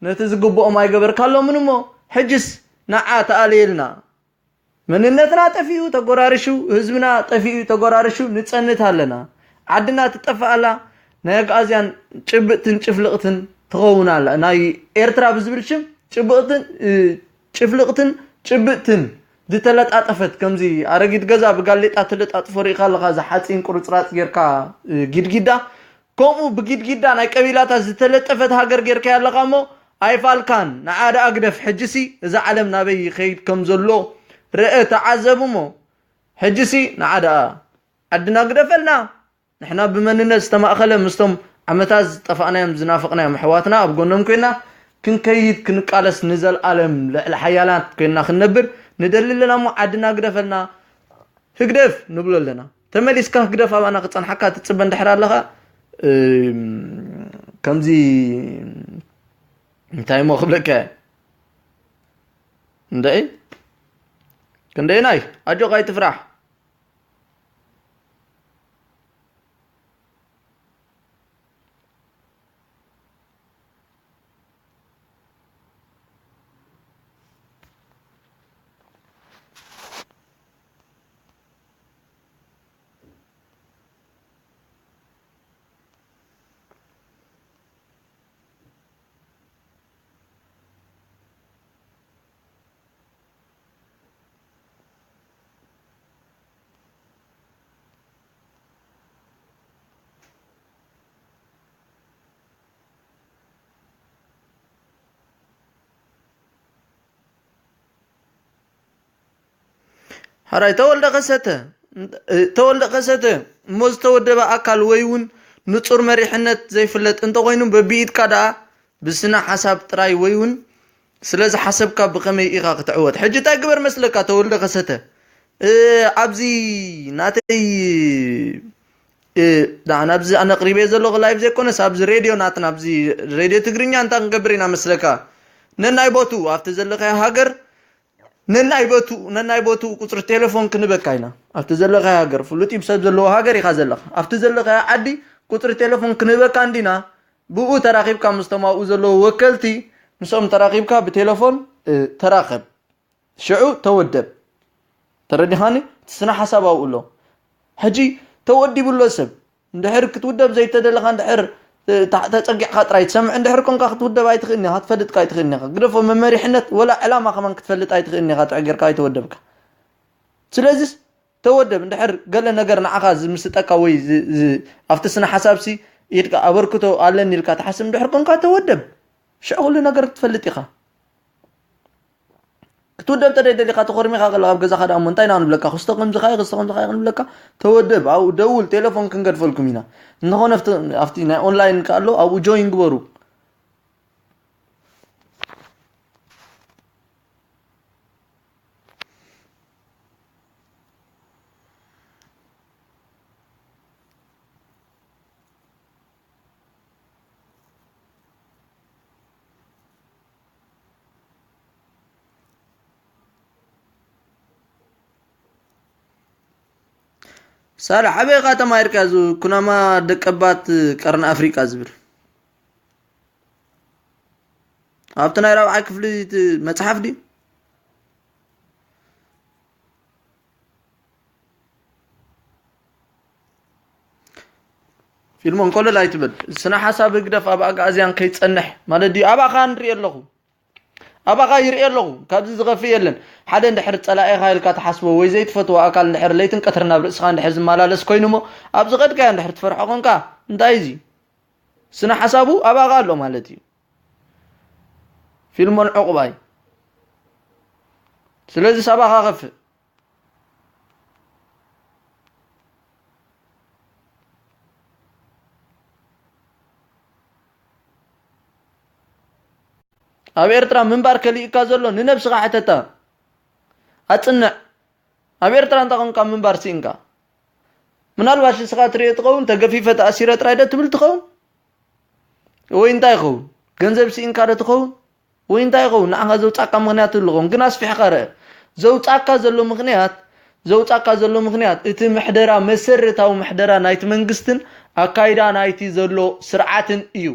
ነቲ ዝግብኦም ኣይገበርካሎምን እሞ፣ ሕጅስ ንዓ ተኣለየልና። መንነትና ጠፊኡ ተጎራርሹ፣ ህዝብና ጠፊኡ ተጎራርሹ፣ ንጸንት ኣለና። ዓድና ትጠፍእ ኣላ፣ ናይ ኣግኣዝያን ጭብጥትን ጭፍልቕትን ትኸውን ኣላ። ናይ ኤርትራ ብዝብል ሽም ጭብቕትን፣ እ፣ ጭፍልቕትን ጭብጥትን ዝተለጣጠፈት፣ ከምዚ ኣረጊት ገዛ ብጋሌጣ ተለጣጥፎ ርኢኻ ኣለኻ፣ እዚ ሓጺን ቁርጽራጽ ጌርካ፣ እ፣ ጊድጊዳ። ከምኡ ብጊድጊዳ ናይ ቀቢላታት ዝተለጠፈት ሃገር ጌርካያ ኣለኻ እሞ ኣይፋልካን። ንዓ ደኣ ግደፍ። ሕጂሲ እዛ ዓለም ናበይ ይኸይድ ከም ዘሎ ርአ፣ ተዓዘብ እሞ ሕጂሲ ንዓ ደኣ ዓድና ግደፈልና። ንሕና ብመንነት ዝተማእኸለ ምስቶም ዓመታት ዝጠፋእናዮም ዝናፈቕናዮም ኣሕዋትና ኣብ ጎኖም ኮይና ክንከይድ ክንቃለስ ንዘልኣለም ልዕሊ ሓያላት ኮይና ክንነብር ንደሊ ኣለና እሞ ዓድና ግደፈልና። ህግደፍ ንብሎ ኣለና። ተመሊስካ ህግደፍ ኣባና ክጸንሓካ ትጽበ እንድሕር ኣለኻ፣ እም፣ ከምዚ እንታይ እሞ ክብለካ እየ? እንደይ? ክንደየናይ? ኣጆኻ ኣይትፍራሕ። ሓራይ ተወልደ ከሰተ፣ ተወልደ ከሰተ፣ እሞ ዝተወደበ ኣካል ወይ እውን ንጹር መሪሕነት ዘይፍለጥ እንተኾይኑ፣ በብኢድካ ደኣ ብስነ ሓሳብ ጥራይ ወይ እውን ስለ ዝሓሰብካ ብኸመይ ኢኻ ክትዕወት? ሕጂ እንታይ ግበር መስለካ ተወልደ ከሰተ? እ፣ ኣብዚ ናተይ፣ እ፣ ደኣ ናብዚ ኣነ ኣቕሪበዮ ዘለኹ ላይቭ ዘይኮነስ ኣብዚ ሬድዮ ናትና፣ ኣብዚ ሬድዮ ትግርኛ እንታይ ክንገብር ኢና መስለካ? ነናይ ቦቱ ኣብቲ ዘለኻዮ ሃገር ነናይ ቦቱ፣ ነናይ ቦቱ ቁጽሪ ቴሌፎን ክንበካ ኢና። ኣብቲ ዘለኻዮ ሃገር፣ ፍሉጥ እዩ ሰብ ዘለዎ ሃገር ኢኻ ዘለኻ። ኣብቲ ዘለኻዮ ዓዲ ቁጽሪ ቴሌፎን ክንበካ እንዲና። ብኡ ተራኺብካ ምስቶም ኣብኡ ዘለዉ ወከልቲ፣ ምስኦም ተራኺብካ ብቴሌፎን፣ እ፣ ተራኸብ። ሽዑ ተወደብ። ተረዲኻኒ? እቲ ስነ ሓሳብ ኣብኡ ኣሎ። ሕጂ ተወዲቡ ኣሎ ሰብ። እንድሕር ክትውደብ ዘይተደለኻ፣ እንድሕር፣ እ፣ ታ-፣ ተጸጊዕካ ጥራይ ትሰምዕ እንድሕር ኮንካ፣ ክትውደብ ኣይትኽእልን ኢኻ፣ ክትፈልጥ ከኣ ኣይትኽእልን ኢኻ። ግደፎ፣ መመሪሕነት ወላ ዕላማ ከማን ክትፈልጥ ኣይትኽእልን ኢኻ፣ ጥዑይ ጌርካ ኣይተወደብካ። ስለዚስ ተወደብ፣ እንድሕር ገለ ነገር ንዓኻ ዝምስጠካ ወይ ዝ-፣ ዝ-፣ ኣብቲ ስነ ሓሳብሲ ኢድካ ኣበርክቶ ኣለኒ ኢልካ ትሓስብ እንድሕር ኮንካ፣ ተወደብ። ሽዑ ኩሉ ነገር ክትፈልጥ ኢኻ። ክትውደብ ተደይ ደሊኻ ተኾርሚኻ ከለኻ ኣብ ገዛኻ ደኣ እሞ እንታይ ኢና ክንብለካ? ክስቶ ከምዚ ኸኣ፣ ክስቶ ከምዚ ኸኣ ክንብለካ? ተወደብ፣ ኣብኡ ደውል፣ ቴሌፎን ክንገድፈልኩም ኢና። እንተኾነ ኣብቲ፣ ኣብቲ ናይ ኦንላይን ከኣ ኣሎ፣ ኣብኡ ጆይን ግበሩ። ሳላሕ ኣበይ ኢኻ ተማሂርካ እዚ ኩናማ ደቀባት ቀርኒ ኣፍሪቃ ዝብል? ኣብቲ ናይ ራብዓይ ክፍሊ እቲ መጽሓፍ ድዩ? ፊልሞን ኮለል ኣይትበል። ስነ ሓሳብ ህግደፍ ኣብ ኣግኣዝያን ከይጸንሕ ማለት ድዩ? ኣባኻ ንርኢ ኣለኹ። ኣባኻ ይርኢ ኣለኹ። ካብዚ ዝኸፍእ የለን። ሓደ እንድሕር ጸላኢኻ ኢልካ ትሓስቦ ወይ ዘይትፈትዎ ኣካል እንድሕር ለይትን ቀትርን ኣብ ርእስኻ እንድሕር ዝመላለስ ኮይኑ እሞ፣ ኣብ ዝኸድካዮ እንድሕር ትፈርሖ ኮንካ፣ እንታይ እዚ? ስነ ሓሳቡ ኣባኻ ኣሎ ማለት እዩ። ፊልሞን ዕቑባይ። ስለዚ ሳባኻ ከፍእ። ኣብ ኤርትራ ምንባር ከሊእካ ዘሎ ንነብስኻ ሕተታ። ኣጽንዕ። ኣብ ኤርትራ እንተ ኾንካ ምንባር ስኢንካ። ምናልባት ንስኻ ትሪኦ ትኸውን፣ ተገፊፈ ተኣሲረ ጥራይ ዶ ትብል ትኸውን? ወይ እንታይ ይኸውን? ገንዘብ ስኢንካ ዶ ትኸውን? ወይ እንታይ ይኸውን? ንዓኻ ዘውጻእካ ምኽንያት ይህሉ ኸውን፣ ግን ኣስፊሕካ ርአ። ዘውጻእካ ዘሎ ምኽንያት፣ ዘውጻእካ ዘሎ ምኽንያት እቲ ምሕደራ፣ መሰረታዊ ምሕደራ ናይቲ መንግስትን ኣካይዳ ናይቲ ዘሎ ስርዓትን እዩ።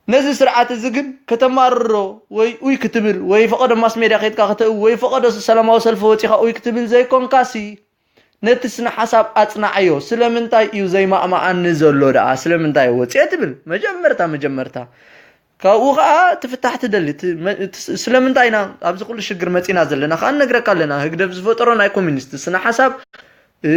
ነዚ ስርዓት እዚ ግን ከተማርሮ ወይ ኡይ ክትብል ወይ ፈቐዶ ማስ ሜድያ ከይድካ ከተእዊ ወይ ፈቐዶ ሰላማዊ ሰልፊ ወጺኻ ኡይ ክትብል ዘይኮንካሲ፣ ነቲ ስነ ሓሳብ ኣጽናዓዮ። ስለምንታይ እዩ ዘይማእማኣኒ ዘሎ ደኣ? ስለምንታይ ወጽየ ትብል? መጀመርታ፣ መጀመርታ። ካብኡ ኸኣ ትፍታሕ ትደሊ። እቲ መ-፣ እቲ ስ-፣ ስለምንታይ ኢና ኣብዚ ኩሉ ሽግር መጺና ዘለና? ከኣ ንነግረካ ኣለና። ህግደፍ ዝፈጠሮ ናይ ኮሚኒስት ስነ ሓሳብ፣ እ፣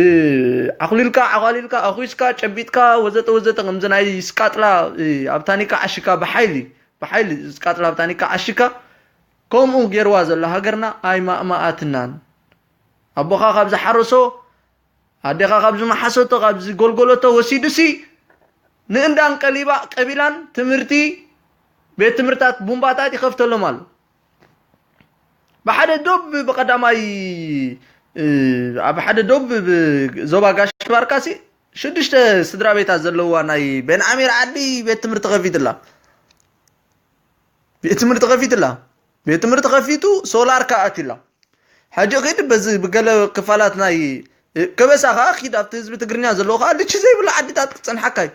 ዓኹሊልካ፣ ዓዃሊልካ፣ ኣኹስካ፣ ጨቢጥካ፣ ወዘተ፣ ወዘተ፣ ከምዚ ናይ ስቃጥላ፣ እ፣ ኣብ ታኒካ ዓሽካ ብሓይሊ፣ ብሓይሊ ስቃጥላ ኣብ ታኒካ ዓሽካ፣ ከምኡ ገይርዋ ዘሎ ሃገርና ኣይማእማኣትናን። ኣቦኻ ካብ ዝሓረሶ፣ ኣዴኻ ካብ ዝመሓሰቶ፣ ካብ ዝጎልጎለቶ ወሲዱሲ ንእንዳን ቀሊባ ቀቢላን ትምህርቲ፣ ቤት ትምህርታት ቡምባታት ይኸፍተሎም ኣሎ። ብሓደ ዶብ ብቐዳማይ፣ እ፣ ኣብ ሓደ ዶብ ብ-፣ ዞባ ጋሽ ባርካሲ ሽዱሽተ ስድራ ቤታት ዘለዋ ናይ ቤንዓሚር ዓዲ ቤት ትምህርቲ ከፊትላ። ቤት ትምህርቲ ከፊትላ። ቤት ትምህርቲ ከፊቱ ሶላር ከኣትላ። ሕጂ ኺድ በዚ ብገለ ክፋላት ናይ ከበሳ ኸዓ ኺድ ኣብቲ ህዝቢ ትግርኛ ዘለዎ ኸዓ ልቺ ዘይብሉ ዓድታት ክጸንሓካ እዩ።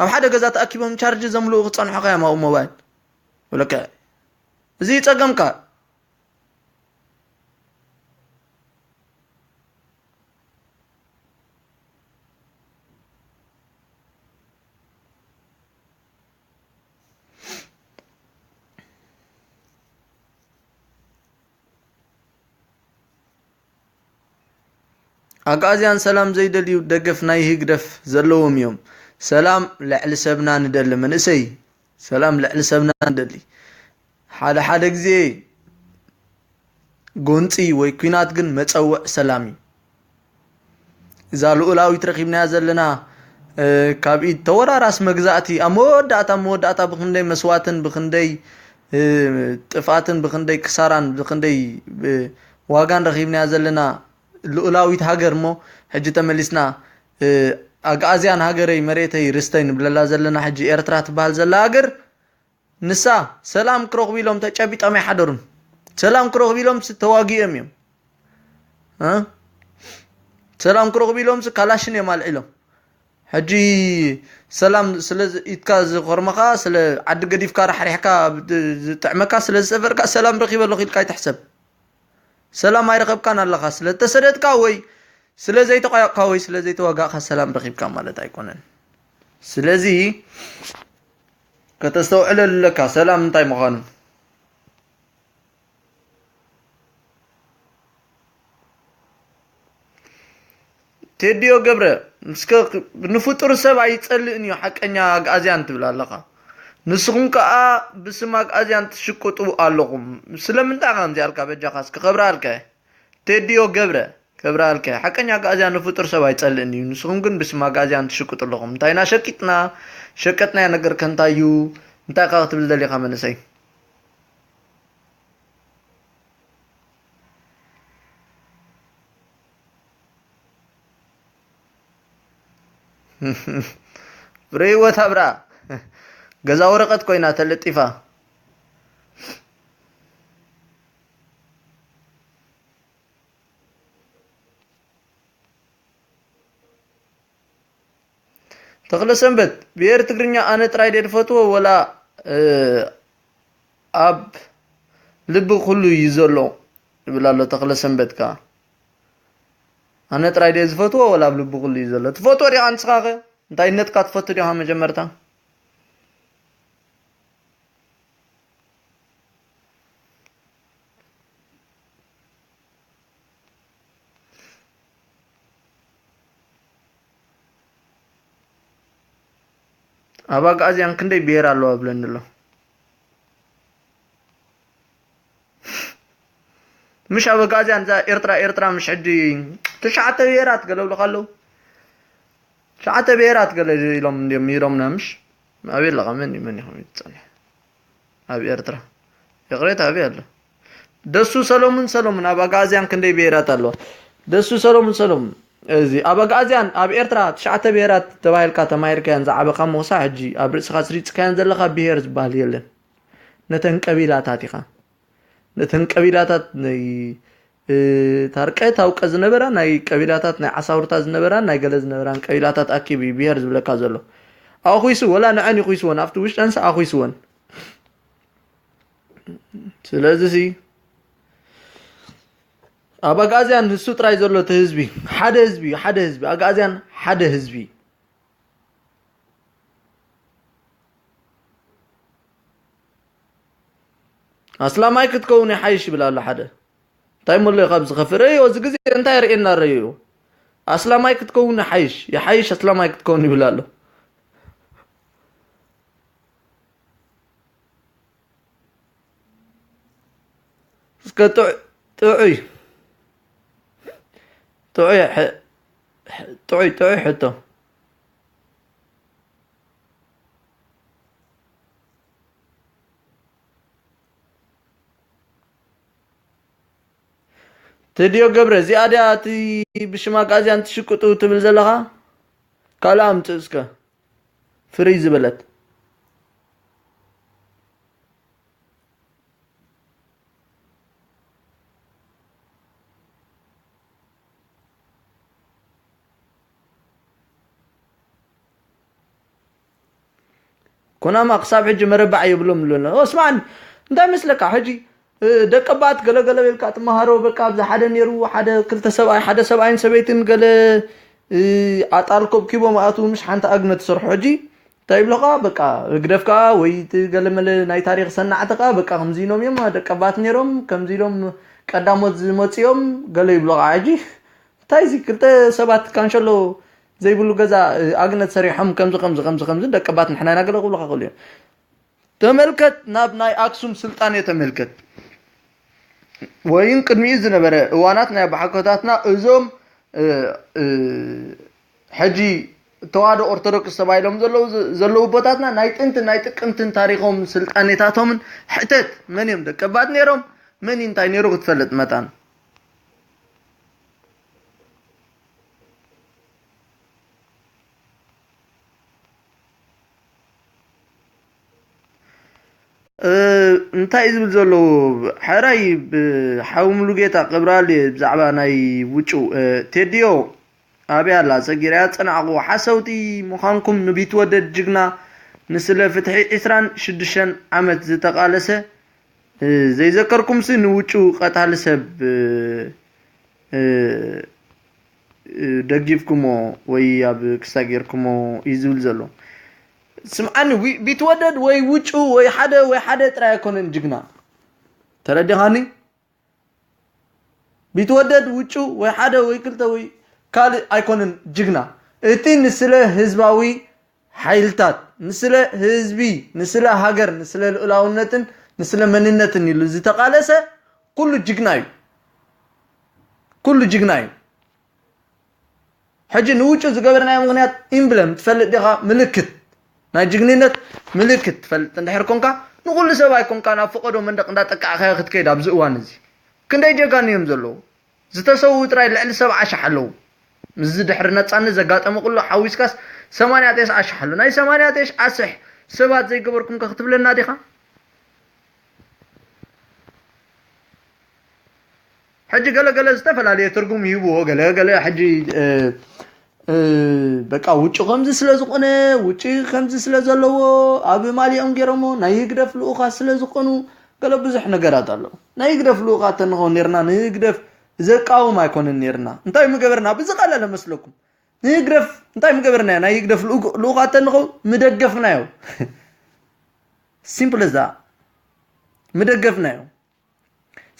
ኣብ ሓደ ገዛ ተኣኪቦም ቻርጅ ዘምልኡ ክጸንሑ ኸያ ማው ሞባይል። ወለከ እዚ ጸገምካ። ኣግኣዝያን ሰላም ዘይደልዩ ደገፍ ናይ ህግደፍ ዘለዎም እዮም። ሰላም ልዕሊ ሰብና ንደሊ መንእሰይ። ሰላም ልዕሊ ሰብና ንደሊ። ሓደ ሓደ ግዜ ጎንጺ ወይ ኲናት ግን መጸውዕ ሰላም እዩ። እዛ ልኡላዊት ረኺብናያ ዘለና፣ እ፣ ካብ ኢድ ተወራራስ መግዛእቲ ኣብ መወዳእታ፣ ኣብ መወዳእታ ብኽንደይ መስዋእትን ብኽንደይ፣ እ፣ ጥፍኣትን ብኽንደይ ክሳራን ብኽንደይ፣ እ፣ ዋጋን ረኺብናያ ዘለና ልኡላዊት ሃገር እሞ ሕጂ ተመሊስና፣ እ፣ ኣግኣዝያን ሃገረይ መሬተይ ርስተይ ንብለላ ዘለና ሕጂ ኤርትራ ትበሃል ዘላ ሃገር ንሳ ሰላም ክረኽቡ ኢሎም ተጨቢጦም ኣይሓደሩን። ሰላም ክረኽቡ ኢሎም ስ-፣ ተዋጊኦም እዮም። እ? ሰላም ክረኽቡ ኢሎም ስ-፣ ካላሽን እዮም ኣልዒሎም። ሕጂ ሰላም ስለ ዝ-፣ ኢትካ ዝኾርመኻ፣ ስለ ዓዲ ገዲፍካ ራሕሪሕካ ብ-፣ ዝጥዕመካ፣ ስለ ዝሰፈርካ ሰላም ረኺበ ኣለኹ ኢልካ ኣይትሕሰብ። ሰላም ኣይረኸብካን ኣለኻ። ስለ እተሰደድካ ወይ ስለ ዘይተቋየቕካ ወይ ስለ ዘይተዋጋእካ ሰላም ረኺብካ ማለት ኣይኮነን። ስለዚ ከተስተውዕለሉ ኣለካ ሰላም እንታይ ምዃኑ። ቴዲዮ ገብረ፣ እስከ ንፍጡር ሰብ ኣይጸልእን እዩ ሓቀኛ ኣግኣዝያን ትብል ኣለኻ። ንስኹም ከኣ ብስም ኣግኣዝያን ትሽቅጡ ኣለኹም። ስለምንታይ ከምዚ ኣልካ በጃኻ እስከ ከብርሃልካ እየ። ቴዲዮ ገብረ፣ ከብርሃልካ እየ። ሓቀኛ ኣግኣዝያን ንፍጡር ሰብ ኣይጸልእን እዩ። ንስኹም ግን ብስም ኣግኣዝያን ትሽቅጡ ኣለኹም። እንታይና ሸቂጥና? ሸቀጥናዮ ነገር ከ እንታይ እዩ? እንታይ ኢኻ ክትብል ደሊኻ መንእሰይ? ፍሬህይወት ኣብርሃ ገዛ ወረቐት ኮይና ተለጢፋ። ተኽለ ሰንበት፣ ብሄር ትግርኛ ኣነ ጥራይ ድየ ዝፈትዎ ወላ፣ እ፣ ኣብ ልቢ ኩሉ እዩ ዘሎ ይብል ኣሎ ተኽለ ሰንበት ከኣ። ኣነ ጥራይ ድየ ዝፈትዎ ወላ ኣብ ልቢ ኩሉ እዩ ዘሎ? ትፈትዎ ዲኻ ንስኻ ኸ? እንታይነትካ ትፈቱ ዲኻ መጀመርታ? ኣብ ኣግኣዝያን ክንደይ ብሄር ኣለዋ ብለኒ ኣሎ። ምሽ ኣብ ኣግኣዝያን እዛ ኤርትራ፣ ኤርትራ ምሽ ሕጂ ትሽዓተ ብሄራት ገለ ብለኻ ኣለዉ። ትሽዓተ ብሄራት ገለ ኢሎም እንድዮም ይሮምና ምሽ? ኣበይ ኣለኻ? መን እዩ፣ መን ኢኹም ትጸንሕ? ኣብ ኤርትራ። ይቕሬታ ኣበይ ኣሎ? ደሱ ሰሎሙን፣ ሰሎሙን ኣብ ኣግኣዝያን ክንደይ ብሄራት ኣለዋ? ደሱ ሰሎሙን፣ ሰሎሙን እዚ ኣብ ኣግኣዝያን ኣብ ኤርትራ ትሽዓተ ብሄራት ተባሂልካ ተማሂርካያን ዝዓበኻ ምኹሳ ሕጂ ኣብ ርእስኻ ስሪጽካያን ዘለኻ ብሄር ዝበሃል የለን። ነተን ቀቢላታት ኢኻ። ነተን ቀቢላታት ናይ፣ እ፣ ታርቀ ታውቀ ዝነበራ ናይ ቀቢላታት ናይ ዓሳውርታ ዝነበራን ናይ ገለ ዝነበራን ቀቢላታት ኣኪቡ እዩ ብሄር ዝብለካ ዘሎ። ኣኹይሱ ወላ ንዐን ይኹይስወን፣ ኣብቲ ውሽጠንስ ኣኹይስወን። ስለዚ ሲ ኣብ ኣግኣዝያን ንሱ ጥራይ ዘሎ እቲ ህዝቢ፣ ሓደ ህዝቢ እዩ፣ ሓደ ህዝቢ። ኣግኣዝያን ሓደ ህዝቢ። ኣስላማይ ክትከውን ይሓይሽ ይብል ኣሎ ሓደ። እንታይ እሞ ኣሎ ካብዚ ከፍእ? ረእዮ፣ እዚ ግዜ እንታይ ርእየና ረእዮ? ኣስላማይ ክትከውን ይሓይሽ፣ ይሓይሽ ኣስላማይ ክትከውን ይብል ኣሎ። እስከ ጥዑ-፣ ጥዑይ፣ ጥዑይ ሕ-፣ ሕ-፣ ጥዑይ፣ ጥዑይ ሕቶ። ቴድዮ ገብረ፣ እዚኣ ድያ እቲ ብሽም ኣግኣዝያን ትሽቅጡ ትብል ዘለኻ? ካልእ ኣምጽእ እስከ። ፍርይ ዝበለት። ኮናማ ክሳብ ሕጂ መረባዕ የብሎም ኣሎ። ኦ፣ ስማዕኒ፣ እንታይ መስለካ ሕጂ፣ እ፣ ደቀባት ገለገለ ቤልካ ትመሃሮ፣ በቃ፣ ኣብዚ ሓደ ነይሩ፣ ሓደ ክልተ ሰብኣይ፣ ሓደ ሰብኣይን ሰበይትን ገለ፣ እ፣ ኣጣል ኮብኪቦም ኣእትዉ፣ ምሽ ሓንቲ ኣግነ ትሰርሑ። ሕጂ እንታይ ይብሉኻ? በቃ፣ ህግደፍ ከኣ ወይ እቲ ገለመለ ናይ ታሪኽ ሰናዕቲ ከኣ፣ በቃ፣ ከምዚ ኢሎም እዮም ደቀባት ነይሮም፣ ከምዚ ኢሎም ቀዳሞት ዝመጹ እዮም፣ ገለ ይብሉኻ። ሕጂ እንታይ እዚ ክልተ ሰባት ካንሸሎ ዘይብሉ ገዛ፣ እ፣ ኣግነት ሰሪሖም ከምዚ፣ ከምዚ፣ ከምዚ፣ ከምዚ ደቀባት ንሕና ኢና ገለ ክብሉኻ ይኽእሉ እዮም። ተመልከት፣ ናብ ናይ ኣክሱም ስልጣኔ ተመልከት። ወይን ቅድሚኡ ዝነበረ እዋናት ናይ ኣቦሓጎታትና እዞም፣ እ፣ እ፣ ሕጂ ተዋህዶ ኦርቶዶክስ ተባሂሎም ዘለዉ፣ ዘለዉ ቦታትና ናይ ጥንትን ናይ ጥቅምትን ታሪኾም ስልጣኔታቶምን ሕተት። መን እዮም ደቀባት ነይሮም? መን እዩ እንታይ ነይሩ ክትፈልጥ መታን። እ፣ እንታይ እዩ ዝብል ዘለዉ? ሕራይ ብሓዊ ሙሉጌታ ክብራል እየ ብዛዕባ ናይ ውጩ፣ እ፣ ቴድዮ ኣበይ ኣላ? ጸጊረያ ጸናዕኩ። ሓሰውቲ ምዃንኩም ንቢትወደድ ጅግና ንስለ ፍትሒ ዕስራን ሽዱሽተን ዓመት ዝተቓለሰ፣ እ፣ ዘይዘከርኩምሲ ንውጩ ቀታሊ ሰብ፣ እ፣ እ፣ እ፣ ደጊፍኩሞ ወይ ኣብ ክሳ ጌርኩሞ እዩ ዝብል ዘሎ። ስምዓኒ፣ ዊ-፣ ቢትወደድ ወይ ውጩ ወይ ሓደ ወይ ሓደ ጥራይ ኣይኮነን ጅግና። ተረዲኻኒ? ቢትወደድ ውጩ ወይ ሓደ ወይ ክልተ ወይ ካልእ ኣይኮነን ጅግና። እቲ ንስለ ህዝባዊ ሓይልታት፣ ንስለ ህዝቢ፣ ንስለ ሃገር፣ ንስለ ልኡላውነትን ንስለ መንነትን ኢሉ ዝተቓለሰ ኩሉ ጅግና እዩ። ኩሉ ጅግና እዩ። ሕጂ ንውጩ ዝገበርናዮ ምኽንያት ኢምብለም ትፈልጥ ዲኻ? ምልክት ናይ ጅግንነት ምልክት ትፈልጥ እንድሕር ኮንካ፣ ንኹሉ ሰብ ኣይኮንካ ናብ ፈቐዶ መንደቕ እንዳጠቃዕካዮ ክትከይድ ኣብዚ እዋን እዚ። ክንደይ ጀጋኑ እዮም ዘለዉ? ዝተሰውኡ ጥራይ ልዕሊ ሰብዓ ሽሕ ኣለዉ። ምስዚ ድሕሪ ነጻነት ዘጋጠመ ኩሉ ሓዊስካስ ሰማንያ ተስዓ ሽሕ ኣሎ። ናይ ሰማንያ ተስዓ ሽሕ ሰባት ዘይገበርኩም ከ ክትብለና ዲኻ? ሕጂ ገለ ገለ ዝተፈላለየ ትርጉም ይህብዎ፣ ገለ ገለ ሕጂ፣ እ፣ እ፣ በቃ ውጩ ከምዚ ስለ ዝኾነ፣ ውጪ ከምዚ ስለ ዘለዎ፣ ኣብ ማሊኦም ገይሮሞ ናይ ህግደፍ ልኡኻት ስለ ዝኾኑ፣ ገለ ብዙሕ ነገራት ኣሎ። ናይ ህግደፍ ልኡኻት ተንኾን ነርና፣ ንህግደፍ ዘቃውም ኣይኮነን ነርና። እንታይ ምገበርና? ብዝቐለለ መስለኩም። ንህግደፍ እንታይ ምገበርናዮ? ናይ ህግደፍ ልኡኽ-፣ ልኡኻት ተንኾን ምደገፍናዮ። ሲምፕል እዛ። ምደገፍናዮ።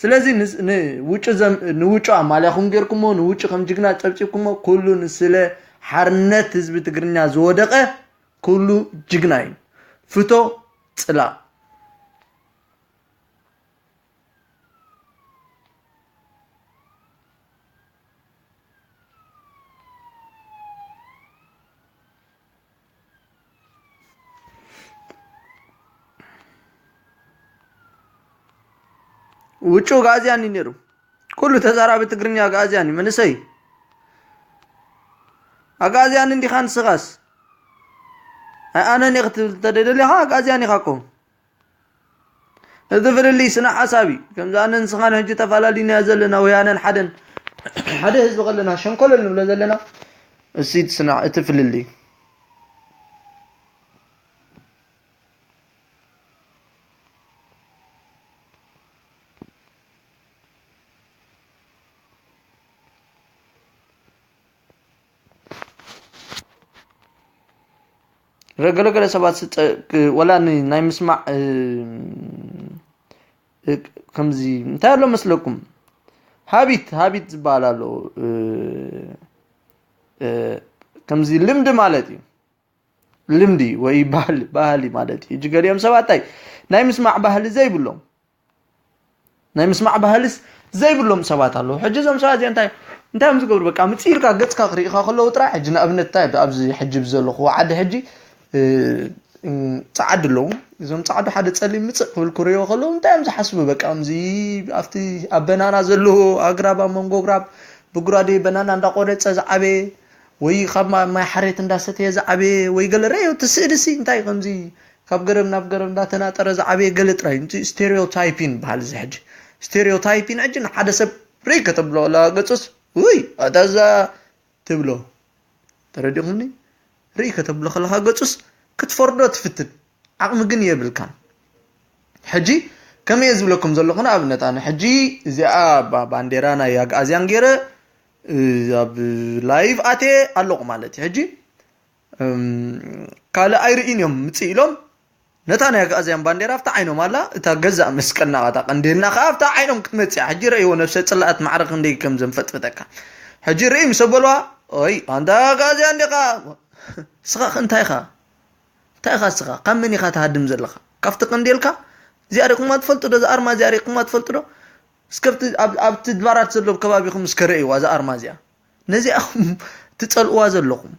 ስለዚ ንስ-፣ ንውጩ ዘም-፣ ንውጩ ኣማልያኹም ጌርኩሞ፣ ንውጩ ከም ጅግና ጸብጺብኩሞ፣ ኩሉ ንስለ ሓርነት ህዝቢ ትግርኛ ዝወደቐ ኩሉ ጅግና እዩ። ፍቶ ጽላእ። ውጩ ኣግኣዝያን እዩ ነይሩ። ኩሉ ተዛራቢ ትግርኛ ኣግኣዝያን እዩ። መንእሰይ ኣግኣዝያን እንዲኻ ንስኻስ? ኣይ ኣነን እየ ክትብል እንተ ደሊኻ ኣግኣዝያን ኢኻ እኮ። እቲ ፍልልይ ስነ ሓሳብ እዩ። ከምዚ ኣነ ንስኻን ሕጂ ተፈላለዩና ዘለና፣ ወያነን ሓደን፣ ሓደ ህዝቢ ከለና ሸንኮለል ንብሎ ዘለና። እሲ እቲ ስነ-፣ እቲ ፍልልይ። ገለገለ ሰባት ስጠ-፣ ክ-፣ ወላ ን-፣ ናይ ምስማዕ፣ እ፣ እ፣ ከምዚ እንታይ ኣሎ መስለኩም? ሃቢት፣ ሃቢት ዝበሃል ኣሎ። እ፣ እ፣ ከምዚ ልምዲ ማለት እዩ። ልምዲ ወይ ባህሊ፣ ባህሊ ማለት እዩ። ሕጂ ገሊኦም ሰባት እንታይ ናይ ምስማዕ ባህሊ ዘይብሎም፣ ናይ ምስማዕ ባህልስ ዘይብሎም ሰባት ኣለዉ። ሕጂ እዞም ሰባት እዚኦም እንታይ፣ እንታይ እዮም ዝገብሩ? በቃ ምጽእ ኢልካ ገጽካ ክርእዩኻ ከለዉ ጥራይ፣ ሕጂ ንኣብነት እንታይ ኣብዚ ሕጂ ብዘለኹዎ ዓዲ ሕጂ፣ እ፣ እ፣ ጸዓዱ ኣለዉ። እዞም ጸዓዱ ሓደ ጸሊም ምጽእ ክብል ክርእዮ ከለዉ እንታይ እዮም ዝሓስቡ? በቃ ከምዚ ኣብቲ ኣብ በናና ዘለዎ ኣግራብ፣ ኣብ መንጎ ኣግራብ ብጉራዴ በናና እንዳቆረጸ ዝዓበየ ወይ ካብ ማ-፣ ማይ ሓሬት እንዳሰተየ ዝዓበየ ወይ ገለ ረእዮ እቲ ስእሊ ሲ እንታይ ከምዚ ካብ ገረብ ናብ ገረብ እንዳተናጠረ ዝዓበየ ገለ ጥራይ እዩ። እቲ ስቴሪዮታይፒን በሃል እዚ ሕጂ። ስቴሪዮታይፒን ሕጂ ንሓደ ሰብ ርእይ ከተብሎ ከለኻ ገጹስ፣ ውይ፣ ኣታ እዛ ትብሎ። ተረዲኹምኒ? ርእይ ከተብሎ ከለኻ ገጹስ ክትፈርዶ ትፍትን። ዓቕሚ ግን የብልካን። ሕጂ ከመይ እየ ዝብለኩም ዘለኹ፣ ንኣብነት ኣነ ሕጂ እዚኣ ባ-፣ ባንዴራ ናይ ኣግኣዝያን ገይረ፣ እ፣ ኣብ ላይቭ ኣትየ ኣለኹ ማለት እዩ። ሕጂ፣ እም፣ ካልእ ኣይርእይን እዮም ምጽእ ኢሎም ነታ ናይ ኣግኣዝያን ባንዴራ ኣብታ ዓይኖም ኣላ፣ እታ ገዛእ መስቀልና፣ እታ ቀንዴልና ከኣ ኣብታ ዓይኖም ክትመጽእ እያ። ሕጂ ረእይዎ ነብሰ ጽላኣት ማዕረ ክንደይ ከም ዘንፈጥፍጠካ። ሕጂ ርእይ ምስ ኣበልዋ፣ ኦይ፣ ኣንታ ኣግኣዝያን ዲኻ? ስኻ ከ እንታይ ኢኻ? እንታይ ኢኻ ስኻ? ካብ መን ኢኻ ትሃድም ዘለኻ? ካብቲ ቀንዴልካ? እዚኣ ሪእኩማ ትፈልጡ ዶ? እዛ ኣርማ እዚኣ ሪእኩማ ትፈልጡ ዶ? እስከ ኣብቲ፣ ኣብ-፣ ኣብቲ ድባራት ዘሎ ከባቢኹም እስከ ረእይዋ እዛ ኣርማ እዚኣ። ነዚኣኹም ትጸልእዋ ዘለኹም።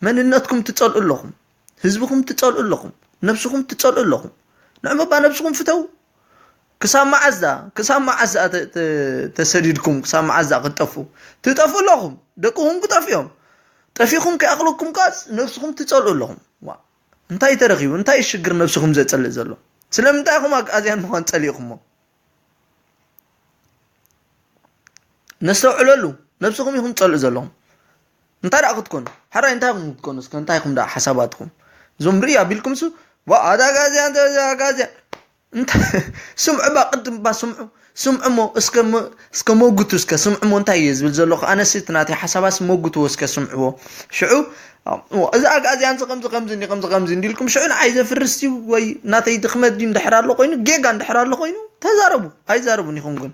መንነትኩም ትጸልኡ ኣለኹም። ህዝብኹም ትጸልኡ ኣለኹም። ነብስኹም ትጸልኡ ኣለኹም። ንዕምባ ነብስኹም ፍተው። ክሳብ መዓዝ ደኣ? ክሳብ መዓዝ ደኣ ተ-፣ ተ-፣ ተሰዲድኩም? ክሳብ መዓዝ ደኣ ክትጠፍኡ? ትጠፍኡ ኣለኹም። ደቅኹም ክጠፍኡ እዮም። ጠፊኹም ከይኣኽለኩም ከኣ ነብስኹም ትጸልኡ ኣለኹም። ዋ፣ እንታይ ተረኺቡ? እንታይ ሽግር ነብስኹም ዘጸልእ ዘሎ? ስለምንታይ ኢኹም ኣግኣዝያን ምዃን ጸሊእኹሞ? ነስተውዕለሉ። ነብስኹም ኢኹም ትጸልኡ ዘለኹም። እንታይ ደኣ ክትኮኑ? ሕራይ እንታይ ኢኹም ክትኮኑ? እስከ እንታይ ኢኹም ደኣ ሓሳባትኩም? እዞም ርእይ ኣቢልኩምሱ፣ ዋ፣ ኣታ ኣግኣዝያን፣ ኣታ ኣግኣዝያን። እንታይ? ስምዑ ባ፣ ቅድም ባ ስምዑ። ስምዑ እሞ፣ እስከ መ-፣ እስከ መጉቱ፣ እስከ ስምዑ እሞ እንታይ እየ ዝብል ዘለኹ? ኣነስ እቲ ናተይ ሓሳባስ መጉትዎ እስከ ስምዕዎ። ሽዑ፣ እዚ ኣግኣዝያን እዚ ከምዚ ከምዚ እንዲ፣ ከምዚ ከምዚ እንዲልኩም፣ ሽዑ ንዓይ ዘፍርስ ድዩ ወይ ናተይ ድኽመት ድዩ እንድሕር ኣሎ ኮይኑ፣ ጌጋ እንድሕር ኣሎ ኮይኑ፣ ተዛረቡ። ኣይዛረቡን ኢኹም ግን።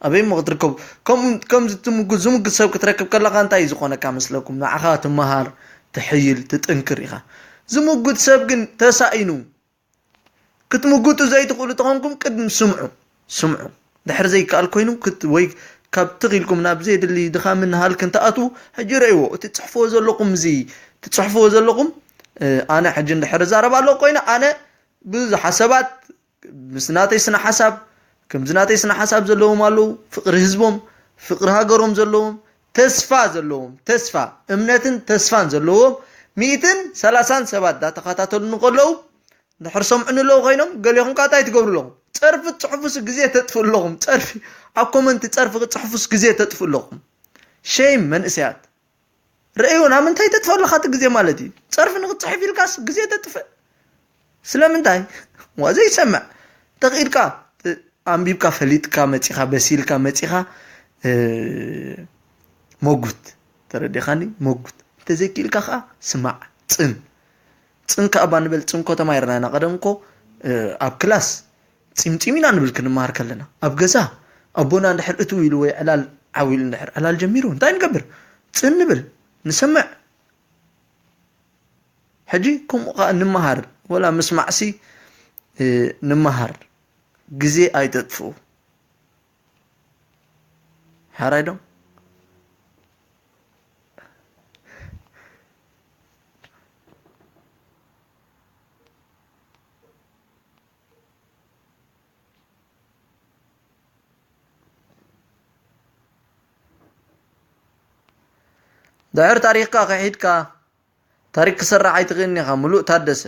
ኣበይ እሞ ክትርከቡ? ከምኡ፣ ከምዚ ትምጉት፣ ዝምጉት ሰብ ክትረክብ ከለኻ እንታይ እዩ ዝኾነካ መስለኩም? ንዓኻ ትመሃር፣ ትሕይል፣ ትጥንክር ኢኻ። ዝምጉት ሰብ ግን ተሳኢኑ። ክትምጉቱ ዘይትኽእሉ ተኾንኩም ቅድም ስምዑ፣ ስምዑ። ድሕር ዘይከኣል ኮይኑ ክት-፣ ወይ ካብ ትኽ ኢልኩም ናብ ዘየድሊ ድኻምን ሃልክን ትኣትዉ፣ ሕጂ ረእይዎ። እቲ ትጽሕፍዎ ዘለኹም፣ እዚ ትጽሕፍዎ ዘለኹም፣ እ፣ ኣነ ሕጂ እንድሕር እዛረብ ኣለኹ ኮይነ፣ ኣነ ብዙሓት ሰባት ምስ ናተይ ስነ ሓሳብ፣ ከምዚ ናተይ ስነ ሓሳብ ዘለዎም ኣለዉ፣ ፍቕሪ ህዝቦም፣ ፍቕሪ ሃገሮም ዘለዎም፣ ተስፋ ዘለዎም፣ ተስፋ፣ እምነትን ተስፋን ዘለዎም ሚእትን ሰላሳን ሰባት ዳተኸታተሉኒ ከለዉ፣ እንድሕር ሰምዑኒ ኣለዉ ኮይኖም፣ ገሊኹም ከኣ እንታይ ትገብሩ ኣለኹም? ጸርፊ ትጽሕፉስ ግዜ ተጥፍኡ ኣለኹም። ጸርፊ፣ ኣብ ኮመንቲ ጸርፊ ክትጽሕፉስ ግዜ ተጥፍኡ ኣለኹም። ሸይም መንእሰያት። ርእዩ ናብ ምንታይ ተጥፈለኻ እቲ ግዜ ማለት እዩ? ጸርፊ ንክትጽሕፍ ኢልካስ ግዜ ተጥፍእ ስለምንታይ? ዋ ዘይሰምዕ ተኽኢልካ፣ እ፣ ኣንቢብካ ፈሊጥካ መጺኻ፣ በሲልካ መጺኻ፣ እ፣ መጉት፣ ተረዲኻኒ? መጉት። እንተዘይክኢልካ ከኣ ስማዕ፣ ጽን። ጽን ከኣ እባ ንበል፣ ጽን እኮ ተማሂርና ኢና። ቀደም እኮ፣ እ፣ ኣብ ክላስ ጺምጺም ኢና ንብል ክንመሃር ከለና። ኣብ ገዛ ኣቦና እንድሕር እትው ኢሉ ወይ ዕላል ዓው ኢሉ እንድሕር ዕላል ጀሚሩ እንታይ ንገብር? ጽን ንብል፣ ንሰምዕ። ሕጂ ከምኡ ከኣ ንመሃር፣ ወላ ምስማዕሲ፣ እ፣ ንመሃር። ግዜ ኣይተጥፍኡ። ሓራይ ዶ? ድሕር ታሪኽካ ክሒድካ ታሪክ ክሰርሕ ኣይትኽእልን ኢኻ። ምሉእ ታደሰ።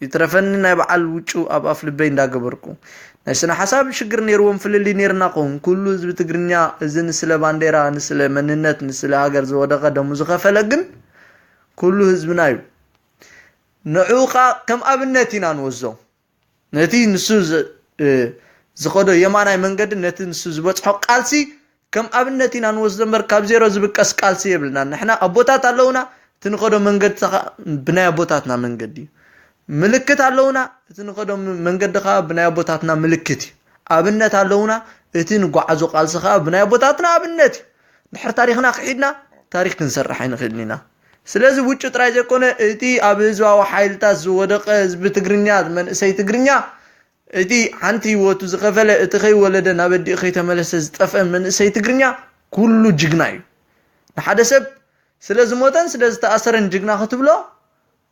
ይትረፈኒ ናይ በዓል ውጩ ኣብ ኣፍ ልበይ እንዳገበርኩ። ናይ ስነ ሓሳብ ሽግር ነይርዎም ፍልልይ ነይርና ክኸውን። ኩሉ ህዝቢ ትግርኛ እዚ ንስለ ባንዴራ፣ ንስለ መንነት፣ ንስለ ሃገር ዝወደቐ ደሙ ዝኸፈለ ግን ኩሉ ህዝብና እዩ። ንዕኡ ኸኣ ከም ኣብነት ኢና ንወስዶ። ነቲ ንሱ ዝ-፣ እ፣ ዝኸዶ የማናይ መንገዲ፣ ነቲ ንሱ ዝበጽሖ ቃልሲ ከም ኣብነት ኢና ንወስዶ እምበር ካብ ዜሮ ዝብቀስ ቃልሲ የብልናን። ንሕና ኣቦታት ኣለውና፣ እቲ ንኸዶ መንገዲ ኸኣ ብናይ ኣቦታትና መንገዲ እዩ። ምልክት ኣለውና፣ እቲ ንኸዶ ም-፣ መንገዲ ኸኣ ብናይ ኣቦታትና ምልክት እዩ። ኣብነት ኣለውና፣ እቲ ንጓዓዞ ቃልሲ ኸኣ ብናይ ኣቦታትና ኣብነት እዩ። ድሕር ታሪኽና ክሒድና ታሪኽ ክንሰርሕ ኣይንኽእልን ኢና። ስለዚ ውጩ ጥራይ ዘይኮነ፣ እቲ ኣብ ህዝባዊ ሓይልታት ዝወደቐ ህዝቢ ትግርኛ፣ መንእሰይ ትግርኛ፣ እቲ ሓንቲ ህይወቱ ዝኸፈለ፣ እቲ ከይወለደ ናብ ኣዲኡ ከይተመለሰ ዝጠፍአ መንእሰይ ትግርኛ ኩሉ ጅግና እዩ። ንሓደ ሰብ ስለ ዝሞተን ስለ ዝተኣሰረን ጅግና ክትብሎ፣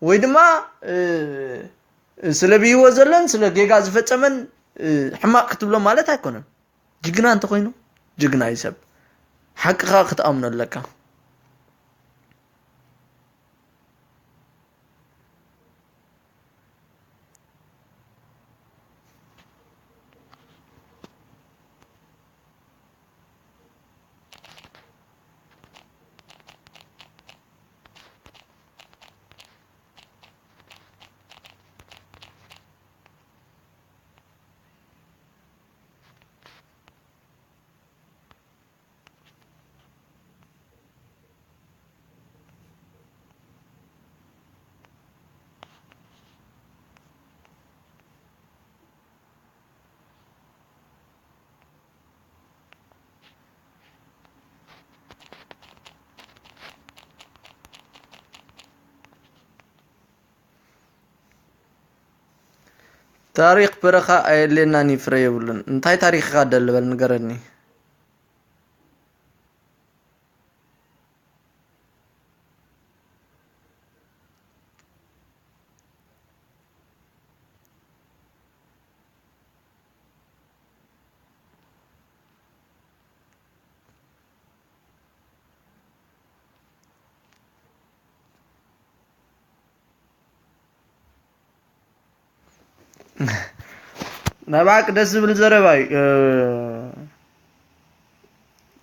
ወይ ድማ፣ እ፣ ስለ ብህይወት ዘሎን ስለ ጌጋ ዝፈጸመን፣ እ፣ ሕማቕ ክትብሎ ማለት ኣይኮነን። ጅግና እንተኾይኑ ጅግና እዩ ሰብ። ሓቂ ኸኣ ክትኣምኖ ኣለካ። ታሪኽ በረኻ ኣየድልየናን እዩ፣ ፍረ የብሉን። እንታይ ታሪኽ ኢኻ ደሊ በል ንገረኒ። ናይ ብሓቂ ደስ ዝብል ዘረባ እዩ። እ፣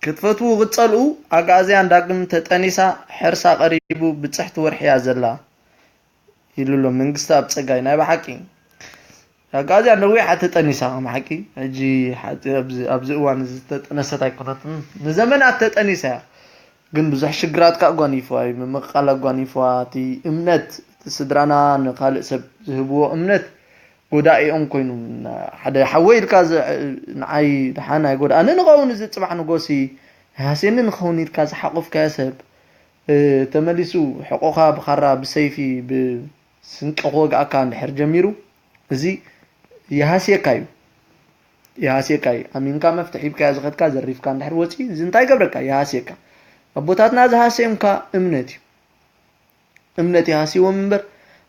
ክትፈትዉ ክትጸልኡ ኣግኣዝያን ዳግም ተጠኒሳ፣ ሕርሳ ቀሪቡ፣ ብጽሕቲ ወርሒ እያ ዘላ። ኢሉ ኣሎ መንግስቲ ኣብ ጸጋይ። ናይ ብሓቂ ኣግኣዝያ ነዊሓ ተጠኒሳ ከም ሓቂ። ሕጂ ሓ-፣ ኣብዚ፣ ኣብዚ እዋን እዚ ዝተጠነሰት ኣይኮነትን፣ ንዘመናት ተጠኒሳ እያ። ግን ብዙሕ ሽግራት ከኣ ኣጓኒፍዋ እዩ፣ ምምቕቓል ኣጓኒፍዋ። እቲ እምነት፣ እቲ ስድራና ንኻልእ ሰብ ዝህብዎ እምነት ጎዳኢኦም ኮይኑ፣ ሓደ ሓወይ ኢልካ ዝ-፣ ንዓይ ደሓን ኣይጎድኣኒ ንኸውን፣ እዚ ጽባሕ ንጎሲ ሃስየኒ ንኸውን ኢልካ ዝሓቆፍካዮ ሰብ፣ እ፣ ተመሊሱ ሕቆኻ ብኻራ፣ ብሰይፊ፣ ብስንቂ ክወግኣካ እንድሕር ጀሚሩ፣ እዚ ይሃስየካ እዩ። ይሃስየካ እዩ። ኣሚንካ መፍትሕ ሂብካዮ ዝኸድካ ዘሪፍካ እንድሕር ወፂኡ፣ እዚ እንታይ ይገብረካ? ይሃስየካ። ኣቦታትና ዝሃስየምካ እምነት እዩ። እምነት ይሃስይዎም እምበር፣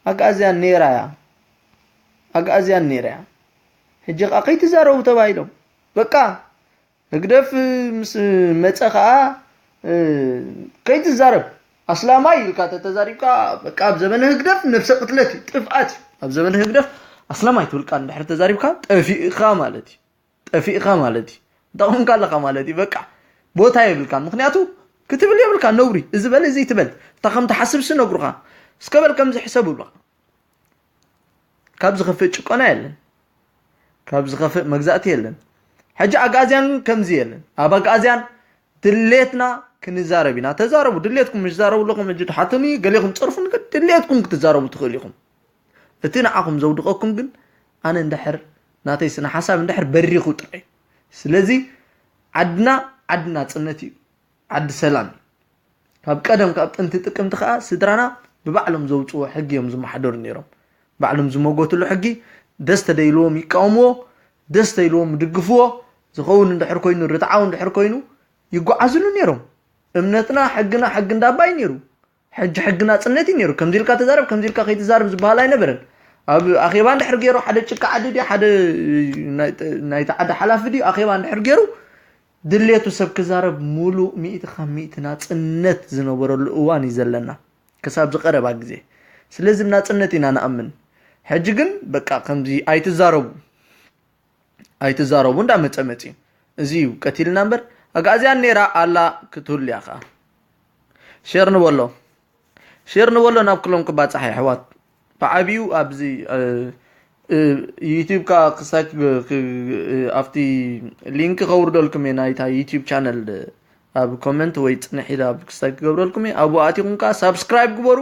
ኣግኣዝያን ነይራ እያ። ኣግኣዝያን ነይራ እያ። ሕጂ ኸዓ ከይትዛረቡ ተባሂሎም። በቃ፣ ህግደፍ ምስ መጸ ኸዓ፣ እ፣ ከይትዛረብ። ኣስላማይ ኢልካ ተተዛሪብካ፣ በቃ፣ ኣብ ዘመነ ህግደፍ ነብሰ ቅትለት እዩ፣ ጥፍኣት እዩ። ኣብ ዘመነ ህግደፍ ኣስላማይ ትብል ቃል እንድሕር ተዛሪብካ፣ ጠፊእኻ ማለት እዩ። ጠፊእኻ ማለት እዩ። እንታይ ኮንካ ኣለኻ ማለት እዩ። በቃ፣ ቦታ የብልካን። ምኽንያቱ፣ ክትብል የብልካ፣ ነውሪ። እዚ በል፣ እዚ ትበል፣ እታ ከም ትሓስብሲ ነግሩኻ። እስከ በል ከምዚ ሕሰብ ይብሉኻ። ካብ ዝኸፍእ ጭቆና የለን፣ ካብ ዝኸፍእ መግዛእቲ የለን። ሕጂ ኣግኣዝያን ከምዚ የለን። ኣብ ኣግኣዝያን ድሌትና ክንዛረብ ኢና። ተዛረቡ፣ ድሌትኩም ምሽ ዛረቡ ኣለኹም። ሕጂ ትሓቱኒ፣ ገሌኹም ጸርፉኒ፣ ግን ድሌትኩም ክትዛረቡ ትኽእሉ ኢኹም። እቲ ንዓኹም ዘውድቐኩም ግን ኣነ እንድሕር ናተይ ስነ ሓሳብ እንድሕር በሪኹ ጥራይ። ስለዚ ዓድና ዓዲ ናጽነት እዩ፣ ዓዲ ሰላም እዩ። ካብ ቀደም ካብ ጥንቲ ጥቅምቲ ከኣ ስድራና ብባዕሎም ዘውፅዎ ሕጊ እዮም ዝመሓደሩ ነይሮም። ባዕሎም ዝመጎትሉ ሕጊ ደስ ተደይልዎም ይቃወምዎ፣ ደስ ተይልዎም ይድግፍዎ። ዝኸውን እንድሕር ኮይኑ፣ ርትዓዊ እንድሕር ኮይኑ ይጓዓዝሉ ነይሮም። እምነትና ሕግና ሕጊ እንዳባ እዩ ነይሩ። ሕጂ ሕጊ ናጽነት እዩ ነይሩ። ከምዚ ኢልካ ተዛረብ፣ ከምዚ ኢልካ ከይትዛረብ ዝበሃል ኣይነበረን። ኣብ ኣኼባ እንድሕር ገይሩ፣ ሓደ ጭቃ ዓዲ ድዩ፣ ሓደ ናይ ናይቲ ዓዲ ሓላፊ ድዩ ኣኼባ እንድሕር ገይሩ፣ ድሌቱ ሰብ ክዛረብ ሙሉእ ሚእቲ ካብ ሚእቲ ናጽነት ዝነበረሉ እዋን እዩ ዘለና፣ ክሳብ ዝቐረባ ግዜ። ስለዚ ብናጽነት ኢና ንኣምን። ሕጂ ግን በቃ ከምዚ ኣይትዛረቡ፣ ኣይትዛረቡ እንዳመጸ መጺ። እዚ እዩ ቀቲልና እምበር፣ ኣግኣዝያን ነይራ ኣላ ክትህሉ እያ ኸኣ። ሼር ንበሎ፣ ሼር ንበሎ ናብ ኩሎም ክባጻሕ የሕዋት። ብዓቢኡ ኣብዚ፣ እ፣ እ፣ ዩቲዩብ ከኣ ክሳይ ክግ-፣ ክግ-፣ እ፣ ኣብቲ ሊንክ ከውርደልኩም እየ ናይታ ዩቲዩብ ቻነል ኣብ ኮመንት ወይ ጽንሕ ኢለ ኣብ ክሳይ ክገብረልኩም እየ። ኣብኡ ኣቲኹም ከኣ ሳብስክራይብ ግበሩ።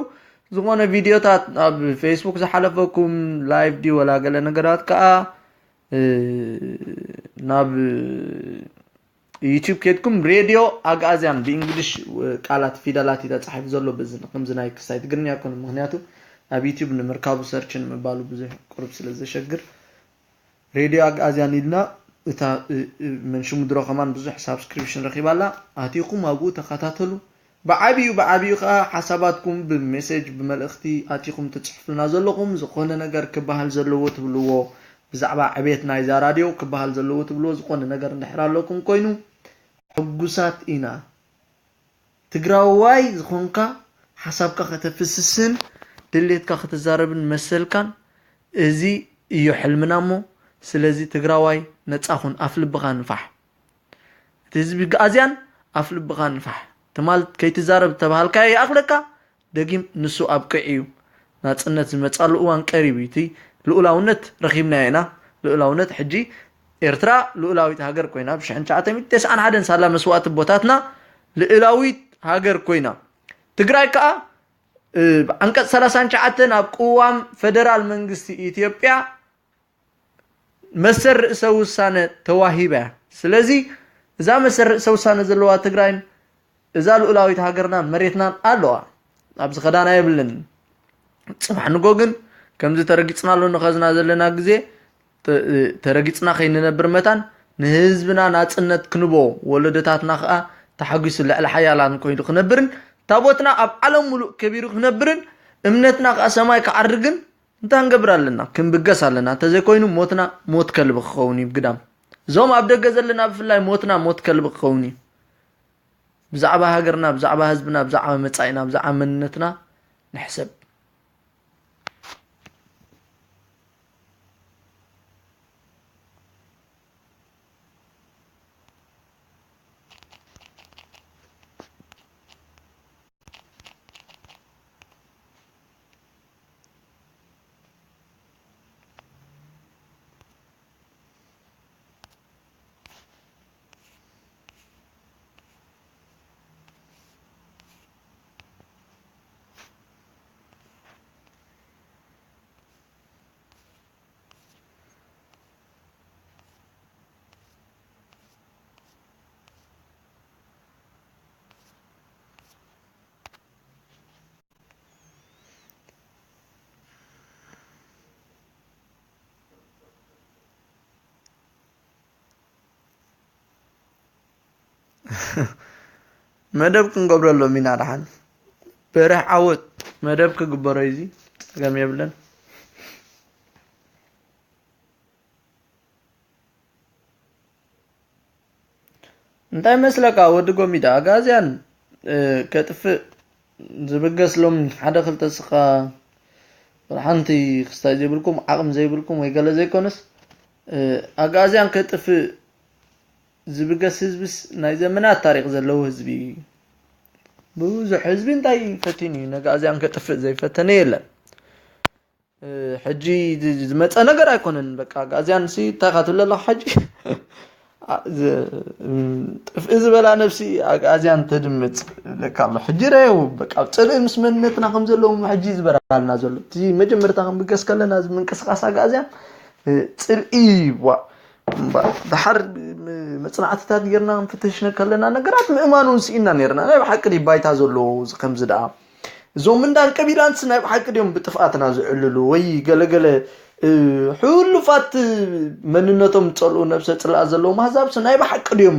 ዝኾነ ቪድዮታት ኣብ ፌስቡክ ዝሓለፈኩም ላይቭ ድዩ ወላ ገለ ነገራት ከኣ፣ እ፣ ናብ ዩቲዩብ ኬድኩም ሬድዮ ኣግኣዝያን ብእንግሊሽ ቃላት ፊደላት እዩ ተጻሒፉ ዘሎ። በዚ ከምዚ ናይ ክሳይ ትግርኛ ኣይኮነን፣ ምኽንያቱ ኣብ ዩቲዩብ ንምርካቡ ሰርች ንምባሉ ብዙሕ ቁሩብ ስለ ዘሸግር፣ ሬድዮ ኣግኣዝያን ኢልና እታ፣ እ፣ እ፣ መንሽሙ ድሮ ከማን ብዙሕ ሳብስክሪፕሽን ረኺባ ኣላ። ኣቲኹም ኣብኡ ተኸታተሉ። ብዓቢኡ፣ ብዓቢኡ ከኣ ሓሳባትኩም ብሜሴጅ፣ ብመልእኽቲ ኣቲኹም ትጽሕፉልና ዘለኹም፣ ዝኾነ ነገር ክበሃል ዘለዎ ትብልዎ፣ ብዛዕባ ዕቤት ናይዛ ራድዮ ክበሃል ዘለዎ ትብልዎ ዝኾነ ነገር እንድሕር ኣለኩም ኮይኑ፣ ሕጉሳት ኢና። ትግራዋይ ዝኾንካ ሓሳብካ ከተፍስስን ድሌትካ ክትዛረብን መሰልካን፣ እዚ እዩ ሕልምና እሞ፣ ስለዚ ትግራዋይ ነጻ ኩን፣ ኣፍ ልብኻ ንፋሕ። እቲ ህዝቢ ኣግኣዝያን ኣፍ ልብኻ ንፋሕ። ትማል ከይትዛረብ ዝተባሃልካዮ ይኣኽለካ፣ ደጊም ንሱ ኣብቂዑ እዩ። ናጽነት ዝመጻሉ እዋን ቀሪቡ እዩ። እቲ ልኡላውነት ረኺብናዮ ኢና። ልኡላውነት ሕጂ ኤርትራ ልኡላዊት ሃገር ኮይና፣ ብ ሽሕን ትሽዓተ ሚእትን ተስዓን ሓደን ሳላ መስዋእቲ ኣቦታትና ልኡላዊት ሃገር ኮይና። ትግራይ ከኣ፣ እ፣ ብዓንቀጽ ሰላሳን ትሽዓተን ኣብ ቅዋም ፈደራል መንግስቲ ኢትዮጵያ መሰል ርእሰ ውሳነ ተዋሂባ እያ። ስለዚ እዛ መሰል ርእሰ ውሳነ ዘለዋ ትግራይን እዛ ልኡላዊት ሃገርናን መሬትናን ኣለዋ። ኣብዚ ከዳና የብልን። ጽባሕ ንጎ ግን ከምዚ ተረጊጽናሉ ንኸዝና ዘለና ግዜ ተ-፣ ተረጊጽና ከይንነብር መታን ንህዝብና ናጽነት ክንቦ፣ ወለዶታትና ከኣ ተሓጒሱ ልዕሊ ሓያላን ኮይኑ ክነብርን ታቦትና ኣብ ዓለም ሙሉእ ከቢሩ ክነብርን እምነትና ከኣ ሰማይ ክዓርግን እንታይ ክንገብር ኣለና? ክንብገስ ኣለና። እንተዘይኮይኑ ሞትና ሞት ከልቢ ክኸውን እዩ ብግዳም። እዞም ኣብ ደገ ዘለና ብፍላይ ሞትና ሞት ከልቢ ክኸውን እዩ። ብዛዕባ ሃገርና፣ ብዛዕባ ህዝብና፣ ብዛዕባ መጻኢና፣ ብዛዕባ መንነትና ንሕሰብ። መደብ ክንገብረሎም ኢና ደሓን። በርህ ዓወት መደብ ክግበሮ እዩ፣ እዚ ጸገም የብለን። እንታይ መስለካ ወዲ ጎሚዳ? ኣጋዝያን፣ እ፣ ከጥፍእ ዝብገስ ሎም ሓደ ክልተ ስኻ ወላ ሓንቲ ክስታይ ዘይብልኩም፣ ዓቕሚ ዘይብልኩም ወይ ገለ ዘይኮነስ፣ እ፣ ኣጋዝያን ከጥፍእ ዝብገስ ህዝብስ ናይ ዘመናት ታሪኽ ዘለዎ ህዝቢ እዩ። ብዙሕ ህዝቢ እንታይ ፈቲኑ እዩ? ነጋእዝያን ከጥፍእ ዘይፈተነ የለን። ሕጂ ዝመፀ ነገር ኣይኮነን። በቃ ኣግኣዝያን ሲ እንታይ ኢኻ ትብል ኣለኻ ሕጂ? ጥፍእ ዝበላ ነብሲ ኣግኣዝያን ተድምፅ ለካ ኣሎ። ሕጂ ረየው በቃ ኣብ ፅልኢ ምስ መንነትና ከም ዘለዎም ሕጂ ዝበራልና ዘሎ እቲ መጀመርታ ክንብገስ ከለና እዚ ምንቅስቃስ ኣግኣዝያን ፅልኢ ዋ ድሓር መፅናዕትታት ጌርና ክንፍትሽ ከለና ነገራት ምእማን እውን ስኢና ነርና። ናይ ብሓቂ ባይታ ዘለዎ ከምዚ ደኣ እዞም እንዳን ቀቢላንስ ናይ ብሓቂ ድዮም ብጥፍኣትና ዝዕልሉ ወይ ገለገለ ሕሉፋት መንነቶም ዝፀልኡ ነብሰ ፅላእ ዘለዎም ኣህዛብስ ናይ ብሓቂ ድዮም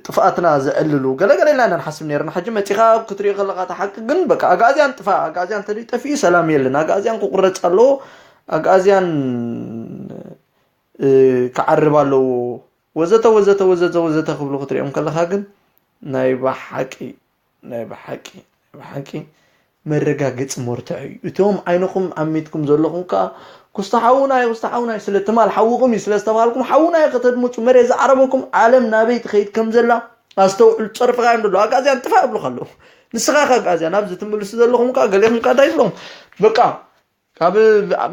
ጥፍኣትና ዘዕልሉ ገለገለ ኢልና ኢና ንሓስብ ነርና። ሕጂ መፂኻ ክትሪኦ ከለካ እቲ ሓቂ ግን በቃ ኣግኣዝያን ጥፋ ኣግኣዝያን ተደይ ጠፊኡ ሰላም የለን። ኣግኣዝያን ክቁረፅ ኣለዎ። ኣግኣዝያን ክዓርብ ኣለዎ። ወዘተ ወዘተ ወዘተ ወዘተ ክብሉ ክትሪኦም ከለካ ግን ናይ ብሓቂ ናይ ብሓቂ ናይ ብሓቂ መረጋገፂ መርትዖ እዩ። እቶም ዓይንኹም ዓሚትኩም ዘለኹም ከዓ ኩስታ ሓውናይ ኩስታ ሓውናይ ስለ ትማል ሓውኹም እዩ ስለ ዝተባልኩም ሓውናይ ከተድምፁ መሬት ዝዓረበኩም ዓለም ናበይ ትኸይድ ከም ዘላ ኣስተውዕሉ። ፀርፍኻ እዮም ደሎ ኣግኣዝያን ጥፋ ይብሉካ ኣለዉ። ንስኻ ከ ኣግኣዝያን ኣብዚ ትምልሱ ዘለኹም ከዓ ገሌኹም ከዓ እንታይ ይብሎም በቃ ካብ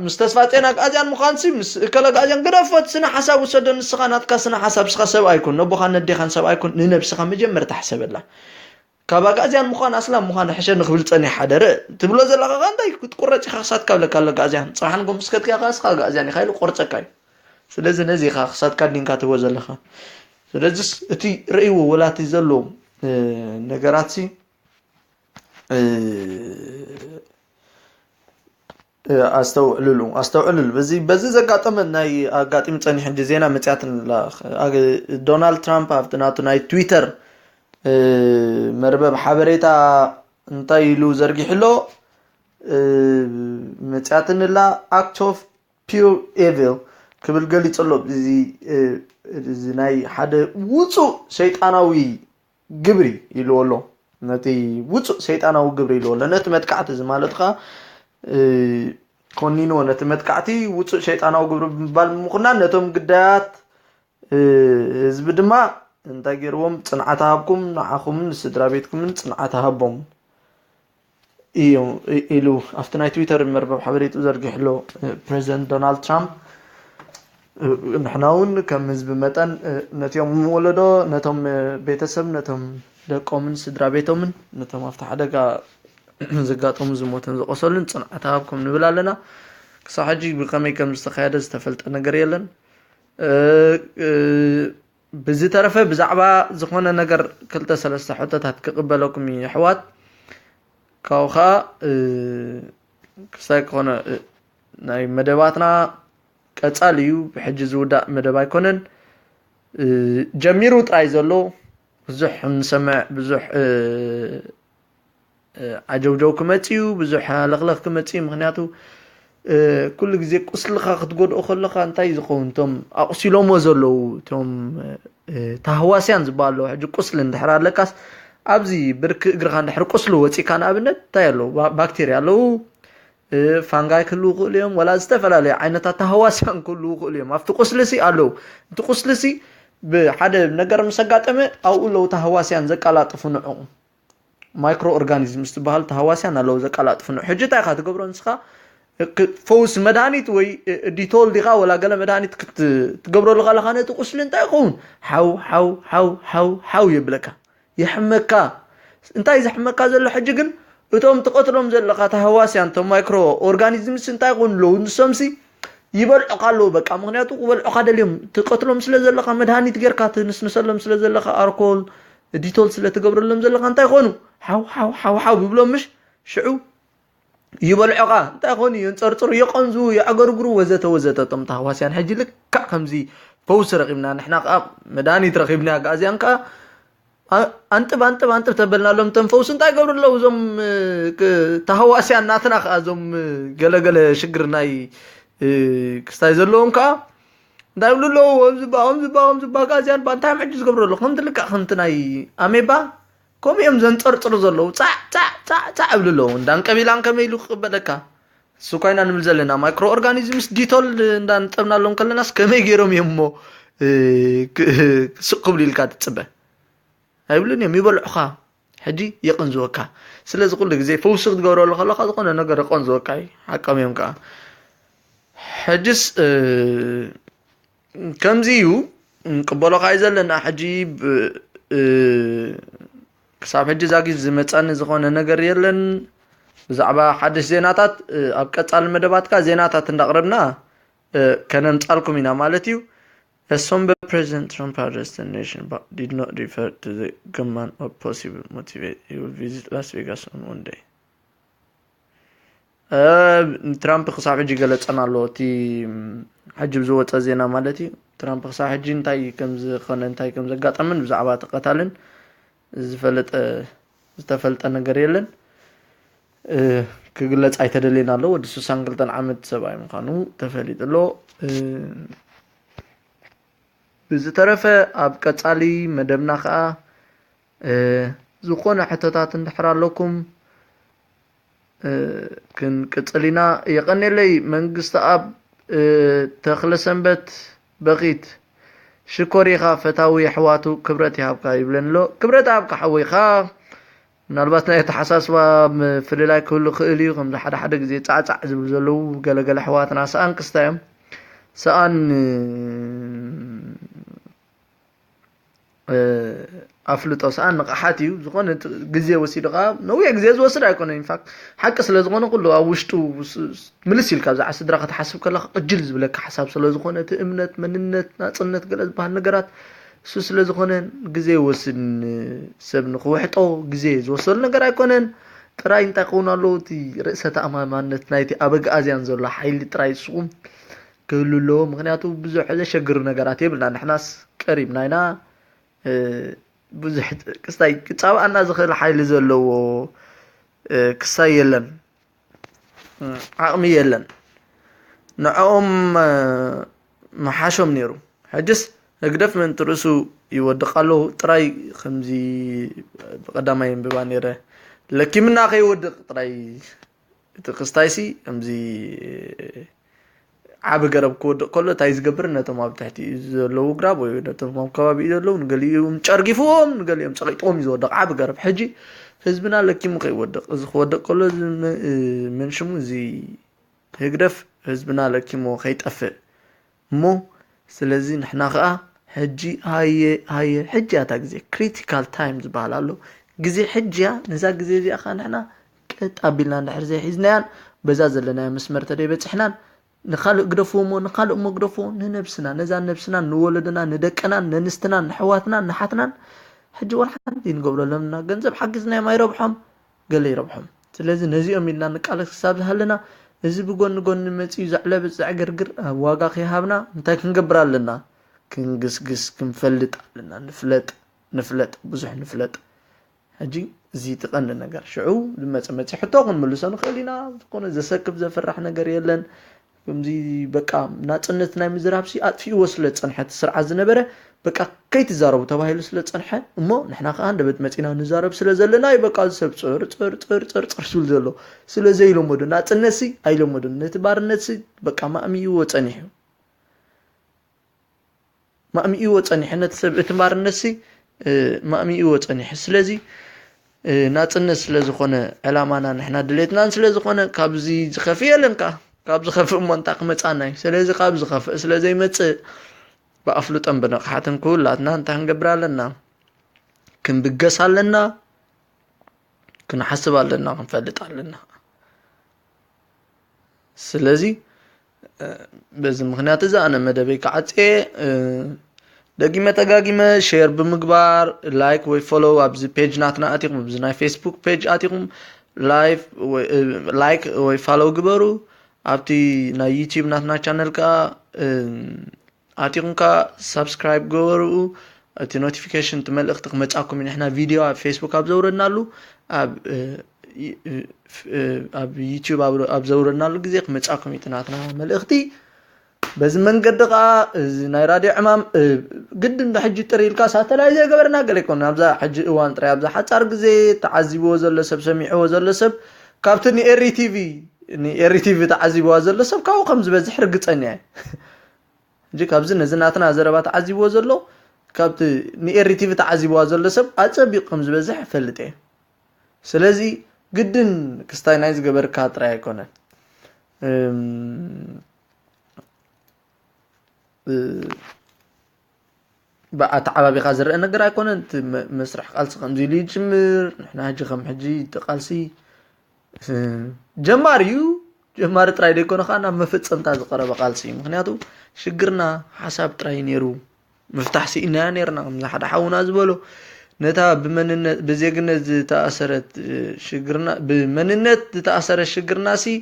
ምስ ተስፋ ጤና ኣግኣዝያን ምዃንሲ ምስ እከለ ኣግኣዝያን ግደፎ። እቲ ስነ ሓሳብ ውሰዶ። ንስኻ ናትካ ስነ ሓሳብ ንስኻ ሰብ ኣይኮን ነቦኻን ነዴኻን ሰብ ኣይኮን ንነብስኻ መጀመርታ ሕሰበላ። ካብ ኣግኣዝያን ምዃን ኣስላም ምዃን ሕሸ ንክብል ጸኒሕ ሓደረ ትብሎ ዘለኻ ከ እንታይ ክትቁረጽ ኢኻ ክሳትካ ብለካ ኣሎ ኣግኣዝያን ጽባሕ ንጎ ምስ ከድካ ኢኻ እስኻ ኣግኣዝያን ኢኻ ኢሉ ክቆርጸካ እዩ። ስለዚ ነዚ ኢኻ ክሳትካ ዲንካ ትብሎ ዘለኻ። ስለዚስ እቲ ረእይዎ ወላ እቲ ዘሎ ነገራትሲ ኣስተውዕልሉ ኣስተውዕልሉ በዚ በዚ ዘጋጠመ ናይ ኣጋጢሚ ጸኒሕ ሕጂ ዜና መጽያትን ዶናልድ ትራምፕ ኣብቲ ናቱ ናይ ትዊተር መርበብ ሓበሬታ እንታይ ኢሉ ዘርጊሑ ኣሎ መጽያትንላ act of pure evil ክብል ገሊጹ ኣሎ። እዚ ናይ ሓደ ውጹእ ሰይጣናዊ ግብሪ ኢልዎ ኣሎ። ነቲ ውጹእ ሰይጣናዊ ግብሪ ኢልዎ ኣሎ። ነቲ መጥቃዕቲ እዚ ማለት ከዓ ኮኒንዎ ነቲ መጥቃዕቲ ውጹእ ሰይጣናዊ ግብሪ ብምባል ብምኹናን ነቶም ግዳያት ህዝቢ ድማ እንታይ ገይርዎም? ጽንዓት ሃብኩም ንዓኹምን ንስድራ ቤትኩምን ጽንዓት ሃቦም እዩ ኢሉ ኣብቲ ናይ ትዊተር መርበብ ሓበሬቱ ዘርጊሕሎ ፕሬዚደንት ዶናልድ ትራምፕ ንሕና እውን ከም ህዝቢ መጠን ነቲኦም ወለዶ ነቶም ቤተሰብ ነቶም ደቆምን ስድራ ቤቶምን ነቶም ኣብቲ ሓደጋ ዘጋጠሙ ዝሞትን ዝቆሰሉን ጽንዓት ሃብኩም ንብል ኣለና። ክሳብ ሕጂ ብኸመይ ከም ዝተኻየደ ዝተፈልጠ ነገር የለን። ብዝተረፈ ብዛዕባ ዝኾነ ነገር ክልተ ሰለስተ ሕቶታት ክቕበለኩም እዩ ኣሕዋት። ካብኡ ኸዓ ክስታይ ክኾነ ናይ መደባትና ቀጻሊ እዩ። ብሕጂ ዝውዳእ መደብ ኣይኮነን። ጀሚሩ ጥራይ ዘሎ ብዙሕ ንሰምዕ ብዙሕ ዓጀውጀው ክመጽእ እዩ፣ ብዙሕ ኣለኽለኽ ክመጽእ እዩ። ምኽንያቱ ኩሉ ግዜ ቁስልኻ ክትጎድኦ ከለኻ እንታይ እዩ ዝኸውን? እቶም ኣቑሲሎሞ ዘለዉ እቶም ታህዋስያን ዝበሃሉ ሕጂ ቁስሊ እንድሕር ኣለካስ ኣብዚ ብርኪ እግርኻ እንድሕር ቁስሊ ወፂእካ ንኣብነት እንታይ ኣለዉ? ባክቴርያ ኣለዉ፣ ፋንጋይ ክህልዉ ይኽእሉ እዮም፣ ወላ ዝተፈላለዩ ዓይነታት ታህዋስያን ክህልዉ ይኽእሉ እዮም ኣብቲ ቁስሊ ሲ ኣለዉ። እቲ ቁስሊ ሲ ብሓደ ነገር ምስ ኣጋጠመ ኣብኡ ኣለዉ ታህዋስያን ዘቀላጥፉ ንዕኡ። ማይክሮ ኦርጋኒዝም ዝተባሃሉ ተሃዋስያን ኣለዉ ዘቀላጥፉ ንዑ። ሕጂ እንታይ ኢኻ ትገብሮ ንስኻ? ፈውሲ መድሃኒት ወይ ዲቶል ዲኻ ወላ ገለ መድሃኒት ክትገብረሉ ከለኻ ነቲ ቁስሊ እንታይ ይኸውን? ሓው ሓው ሓው ሓው ሓው የብለካ፣ የሕመካ። እንታይ ዘሕመካ ዘሎ ሕጂ ግን እቶም ትቐትሎም ዘለኻ ተሃዋስያን እቶም ማይክሮ ኦርጋኒዝምስ እንታይ ይኾኑ ኣለዉ? ንሶምሲ ይበልዑኻ ኣለዉ በቃ። ምኽንያቱ ክበልዑኻ ደልዮም ትቐትሎም ስለ ዘለኻ መድሃኒት ጌርካ ትንስንሰሎም ስለ ዘለኻ ኣርኮል ዲቶል ስለ ትገብረሎም ዘለኻ እንታይ ይኾኑ? ሓው ሓው ሓው ሓው ይብሎም ምሽ ሽዑ ይበልዑኻ እንታይ ይኾኑ? የንፀርፅሩ፣ የቐንዙ፣ የዕገርግሩ ወዘተ ወዘተ። እቶም ተሃዋስያን ሕጂ ልክዕ ከምዚ ፈውሲ ረኺብና ንሕና ከዓ መድሃኒት ረኺብና ኣግኣዝያን ከዓ ኣንጥብ ኣንጥብ ኣንጥብ ተበልናሎም እቶም ፈውሲ እንታይ ይገብሩ ኣለዉ? እዞም ተሃዋስያን ናትና ከዓ እዞም ገለገለ ሽግር ናይ ክስታይ ዘለዎም ከዓ እንታይ ይብሉ ኣለዉ? ከምዚ ባ ከምዚ ባ ከምዚ ባ ኣግኣዝያን ባ እንታይ እዮም ሕጂ ዝገብሩ ኣለዉ? ከምቲ ልክዕ ከምቲ ናይ ኣሜባ ከምኡ እዮም ዘንፀርፅሩ ዘለዉ። ፃዕ ፃዕ ፃዕ ፃዕ ይብሉ ኣለዉ። እንዳን ቀቢላን ከመይ ኢሉ ክቕበለካ? እሱ እኳ ኢና ንብል ዘለና ማይክሮ ኦርጋኒዝምስ ዲቶል እንዳንጠብናሎም ከለናስ ከመይ ገይሮም እዮም እሞ ስቕ ክብሉ ኢልካ ትፅበ? ኣይብሉን እዮም፣ ይበልዑኻ። ሕጂ የቐንዝወካ። ስለዚ ኩሉ ግዜ ፈውሲ ክትገብረሉ ከለኻ ዝኾነ ነገር የቐንዝወካ እዩ፣ ሓቆም እዮም ከዓ። ሕጅስ ከምዚ እዩ፣ እንቅበሎ ከዓ እዩ ዘለና። ሕጂ ክሳብ ሕጂ ዛጊት ዝመፀኒ ዝኾነ ነገር የለን። ብዛዕባ ሓድሽ ዜናታት ኣብ ቀፃሊ መደባትካ ዜናታት እንዳቕረብና ከነምፃልኩም ኢና ማለት እዩ። As some president Trump addressed the nation but did not refer to the gunman or possible motivate. He will visit Las Vegas on one day. ትራምፕ ክሳብ ሕጂ ገለፀን ኣሎ። እቲ ሕጂ ብዝወፀ ዜና ማለት እዩ። ትራምፕ ክሳብ ሕጂ እንታይ ከም ዝኾነ እንታይ ከም ዘጋጠመን ብዛዕባ እቲ ቀታልን ዝፈለጠ ዝተፈልጠ ነገር የለን። ክግለፅ ኣይተደልየን ኣሎ። ወዲ ስሳን ክልተን ዓመት ሰብኣይ ምዃኑ ተፈሊጡ ኣሎ። ብዝተረፈ ኣብ ቀፃሊ መደብና ከዓ ዝኾነ ሕቶታት እንድሕር ኣለኩም ክንቅፅል ኢና። የቐኔለይ መንግስቲ ኣብ ተኽለ ሰንበት በኺት ሽኮር ኢኻ ፈታዊ ኣሕዋቱ ክብረት ይሃብካ ይብለን ኣሎ። ክብረት ይሃብካ ሓወይኻ። ምናልባት ናይ ኣተሓሳስባ ምፍልላይ ክህሉ ክእል እዩ። ከምዚ ሓደ ሓደ ግዜ ፃዕፃዕ ዝብል ዘለዉ ገለገለ ኣሕዋትና ሰኣን ክስታ እዮም። ሰኣን ኣፍልጦ ሰኣን ንቕሓት እዩ። ዝኾነ ግዜ ወሲዱ ከዓ ነዊሕ ግዜ ዝወስድ ኣይኮነን። ኢንፋክት ሓቂ ስለ ዝኾነ ኩሉ ኣብ ውሽጡ ምልስ ኢልካ ብዛዕባ ስድራ ክትሓስብ ከለካ ቅጅል ዝብለካ ሓሳብ ስለ ዝኾነ እቲ እምነት፣ መንነት፣ ናፅነት ገለ ዝበሃል ነገራት እሱ ስለ ዝኾነ ግዜ ይወስድ። ሰብ ንክውሕጦ ግዜ ዝወሰዱ ነገር ኣይኮነን። ጥራይ እንታይ ክኸውን ኣለዎ እቲ ርእሰ ተኣማማነት ናይቲ ኣበግኣዝያን ዘሎ ሓይሊ ጥራይ ስኹም ክህሉ ኣለዎ። ምክንያቱ ብዙሕ ዘሸግር ነገራት የብልና። ንሕናስ ቀሪብና ኢና። ብዙሕ ክስታይ ክፃብኣና ዝኽእል ሓይሊ ዘለዎ ክስታይ የለን፣ ዓቕሚ የለን። ንዕኦም መሓሾም ነይሩ። ሕጅስ ህግደፍ ምእንቲ ርእሱ ይወድቕ ኣሎ ጥራይ። ከምዚ ብቐዳማይ ኣንብባ ነይረ ለኪምና ከይወድቕ ጥራይ እቲ ክስታይሲ ከምዚ ዓቢ ገረብ ክወድቕ ከሎ እንታይ ዝገብር፣ ነቶም ኣብ ትሕቲ ዘለዉ ግራብ ወይ ነቶም ኣብ ከባቢኡ ዘለዉ ንገሊኦም ጨርጊፍዎም፣ ንገሊኦም ጸቒጥዎም እዩ ዝወድቕ ዓቢ ገረብ። ሕጂ ህዝብና ለኪሙ ከይወድቕ፣ እዚ ክወድቕ ከሎ እዚ መ-፣ መን ሽሙ እዚ ህግደፍ ህዝብና ለኪሞ ከይጠፍእ እሞ፣ ስለዚ ንሕና ኸኣ ሕጂ ሃየ፣ ሃየ፣ ሕጂ እያ እታ ግዜ፣ ክሪቲካል ታይም ዝበሃል ኣሎ። ግዜ ሕጂ እያ። ነዛ ግዜ እዚኣ ኸኣ ንሕና ቀጥ ኣቢልና እንድሕር ዘይሒዝናያን፣ በዛ ዘለናዮ መስመር ተደይበጺሕናን፣ ንኻልእ ግደፍዎ እሞ፣ ንኻልእ እሞ ግደፍዎ፣ ንነብስና፣ ነዛ ነብስናን፣ ንወለዶናን፣ ንደቅናን፣ ነንስትናን፣ ንሕዋትናን፣ ንሓትናን፣ ሕጂ ወላ ሓንቲ ንገብረሎም እና፣ ገንዘብ ሓጊዝናዮም ኣይረብሖም፣ ገለ ይረብሖም። ስለዚ ነዚኦም ኢልና ንቃለስ ክሳብ ዝሃለና፣ እዚ ብጎኒ ጎኒ መጺኡ ዘዕለብጥ ዘዕገርግር ኣብ ዋጋ ከይሃብና እንታይ ክንገብር ኣለና? ክንግስግስ፣ ክንፈልጥ ኣለና። ንፍለጥ፣ ንፍለጥ፣ ብዙሕ ንፍለጥ። ሕጂ እዚ እቲ ቀንዲ ነገር። ሽዑ ዝመጸ መጺ ሕቶ ክንምልሶ ንኽእል ኢና። ዝኾነ ዘሰክፍ ዘፍራሕ ነገር የለን። ከምዚ በቃ ናጽነት ናይ ምዝራብሲ ኣጥፊእዎ ስለ ዝጸንሐ እቲ ስርዓት ዝነበረ በቃ ከይትዛረቡ ተባሂሉ ስለ ዝጸንሐ እሞ ንሕና ከኣ እንደበት መጺና ንዛረብ ስለ ዘለና እዩ በቃ እዚ ሰብ ጽር ጽር ጽር ጽር ጽር ዝብል ዘሎ። ስለ ዘይለመዶ ናጽነትሲ ኣይለመዶን። ነቲ ባርነትሲ በቃ ማእሚእዎ ጸኒሑ። ማእሚእዎ ጸኒሑ ነቲ ሰብ እቲ ባርነትሲ፣ እ፣ ማእሚእዎ ጸኒሑ። ስለዚ፣ እ፣ ናጽነት ስለ ዝኾነ ዕላማና ንሕና ድሌትናን ስለ ዝኾነ ካብዚ ዝኸፍእ የለን ከኣ። ካብ ዝኸፍእ እሞ እንታይ ክመጻና እዩ? ስለዚ ካብ ዝኸፍእ ስለ ዘይመጽእ ብኣፍልጦን ብንቕሓትን ኩላትና እንታይ ክንገብር ኣለና? ክንብገስ ኣለና፣ ክንሓስብ ኣለና፣ ክንፈልጥ ኣለና። ስለዚ፣ እ፣ በዚ ምኽንያት እዚ ኣነ መደበይ ክዓጽየ፣ እ፣ ደጊመ ተጋጊመ ሼር ብምግባር፣ ላይክ ወይ ፎሎው ኣብዚ ፔጅ ናትና ኣቲኹም፣ ኣብዚ ናይ ፌስቡክ ፔጅ ኣቲኹም ላይፍ ወይ፣ እ፣ ላይክ ወይ ፋሎው ግበሩ። ኣብቲ ናይ ዩቲዩብ ናትና ቻነል ከኣ፣ እ፣ ኣቲኹም ከኣ ሳብስክራይብ ግበርኡ። እቲ ኖቲፊኬሽን፣ እቲ መልእኽቲ ክመጻኩም እዩ። ንሕና ቪድዮ ኣብ ፌስቡክ ኣብ ዘውረድናሉ፣ ኣብ፣ እ፣ ይ-፣ እ፣ ፍ-፣ እ፣ ኣብ ዩቲዩብ ኣብ፣ ኣብ ዘውረድናሉ ግዜ ክመጻኩም እዩ እቲ ናትና መልእኽቲ። በዚ መንገዲ ከኣ እዚ ናይ ራድዮ ዕማም፣ እ፣ ግድን ንሕጂ ጥር ኢልካ ሳተላይት ዘይገበርና ገለ ኣይኮነን። ኣብዛ ሕጂ እዋን ጥራይ፣ ኣብዛ ሓጻር ግዜ ተዓዚብዎ ዘሎ ሰብ፣ ሰሚዕዎ ዘሎ ሰብ፣ ካብቲ ንኤሪ ቲቪ፣ ንኤሪ ቲቪ ተዓዚብዋ ዘሎ ሰብ ካብኡ ከም ዝበዝሕ ርግጸኛ እየ። ሕጂ ካብዚ ነዚ ናትና ዘረባ ተዓዚብዎ ዘሎ፣ ካብቲ ንኤሪ ቲቪ ተዓዚብዋ ዘሎ ሰብ ኣጸቢቑ ከም ዝበዝሕ እፈልጥ እየ። ስለዚ ግድን ክስታይ ናይ ዝገበርካ ጥራይ ኣይኮነን። ብኣተዓባቢኻ ዝረአ ነገር ኣይኮነን። እቲ መስርሕ ቃልሲ ከምዚ ኢሉ ይጅምር፣ ንሕና ሕጂ ከም ሕጂ እቲ ቃልሲ ጀማሪ እዩ። ጀማሪ ጥራይ ዘይኮነ ከዓ ናብ መፈፀምታ ዝቀረበ ቃልሲ እዩ። ምክንያቱ ሽግርና ሓሳብ ጥራይ ነይሩ፣ ምፍታሕ ስኢናያ ነርና። ከምዚ ሓደ ሓውና ዝበሎ፣ ነታ ብመንነት ብዜግነት ዝተኣሰረት ሽግርና፣ ብመንነት ዝተኣሰረት ሽግርና ሲ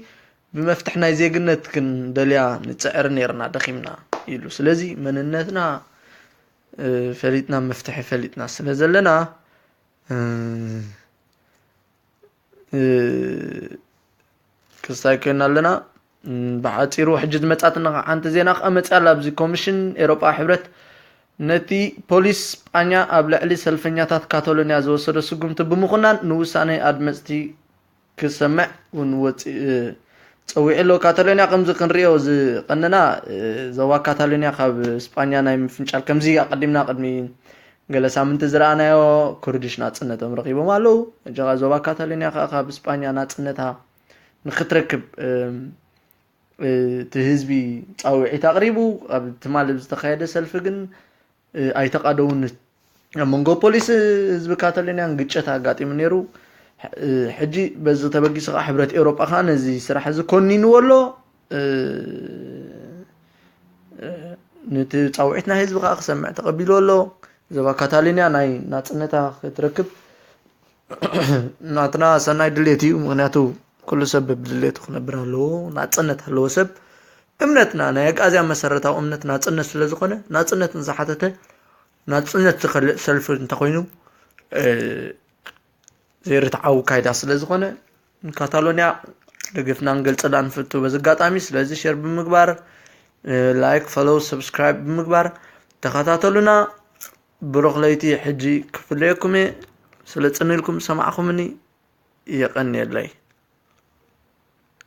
ብመፍትሕ ናይ ዜግነት ክንደልያ ንፅዕር ነርና፣ ደኺምና ኢሉ። ስለዚ መንነትና ፈሊጥና፣ መፍትሒ ፈሊጥና ስለ ዘለና ክስታይ ኮይና ኣለና። ብሓፂሩ ሕጂ ዝመፃትና ሓንቲ ዜና ከዓ መፅያ ኣላ። ኣብዚ ኮሚሽን ኤሮጳ ሕብረት ነቲ ፖሊስ ስጳኛ ኣብ ልዕሊ ሰልፈኛታት ካታሎንያ ዝወሰዶ ስጉምቲ ብምኹናን ንውሳነ ኣድመፅቲ ክሰምዕ እውን ወፂ- እ፣ ፀዊዑ ኣሎ። ካታሎንያ ከምዚ ክንሪኦ ዝቐነና እ፣ ዞባ ካታሎንያ ካብ ስጳኛ ናይ ምፍንጫል ከምዚ ኣቐዲምና ቅድሚ ገለ ሳምንቲ ዝረኣናዮ ኩርድሽ ናፅነቶም ረኺቦም ኣለዉ። እጃኻ ዞባ ካታሎንያ ከዓ ካብ ስጳኛ ናፅነታ ንክትረክብ እቲ ህዝቢ ፃውዒት ኣቕሪቡ። ኣብ ትማሊ ዝተኻየደ ሰልፊ ግን ኣይተቓደውን። ኣብ መንጎ ፖሊስ ህዝቢ ካታሎንያን ግጭት ኣጋጢሙ ነይሩ። ሕጂ በዚ ተበጊሱ ከዓ ሕብረት ኤውሮጳ ከዓ ነዚ ስራሕ እዚ ኮኒንዎ ኣሎ። ነቲ ፃውዒት ናይ ህዝቢ ከዓ ክሰምዕ ተቐቢሉ ኣሎ። ዞባ ካታሎንያ ናይ ናፅነታ ክትረክብ ናትና ሰናይ ድሌት እዩ። ምክንያቱ ኩሉ ሰብ ብድሌቱ ክነብር ኣለዎ። ናፅነት ኣለዎ ሰብ። እምነትና ናይ ኣግኣዝያን መሰረታዊ እምነት ናፅነት ስለ ዝኾነ ናፅነት ንዝሓተተ ናፅነት ዝኸልእ ሰልፊ እንተኾይኑ ዘይርትዓዊ ካይዳ ስለ ዝኾነ ንካታሎንያ ደገፍና ንገልፀላ ንፍቱ በዚ ኣጋጣሚ። ስለዚ ሸር ብምግባር፣ ላይክ፣ ፎሎው፣ ሰብስክራይብ ብምግባር ተኸታተሉና። ብሩኽ ለይቲ። ሕጂ ክፍለየኩም እየ። ስለ ፅንኢልኩም ዝሰማዕኹምኒ የቐንየለይ።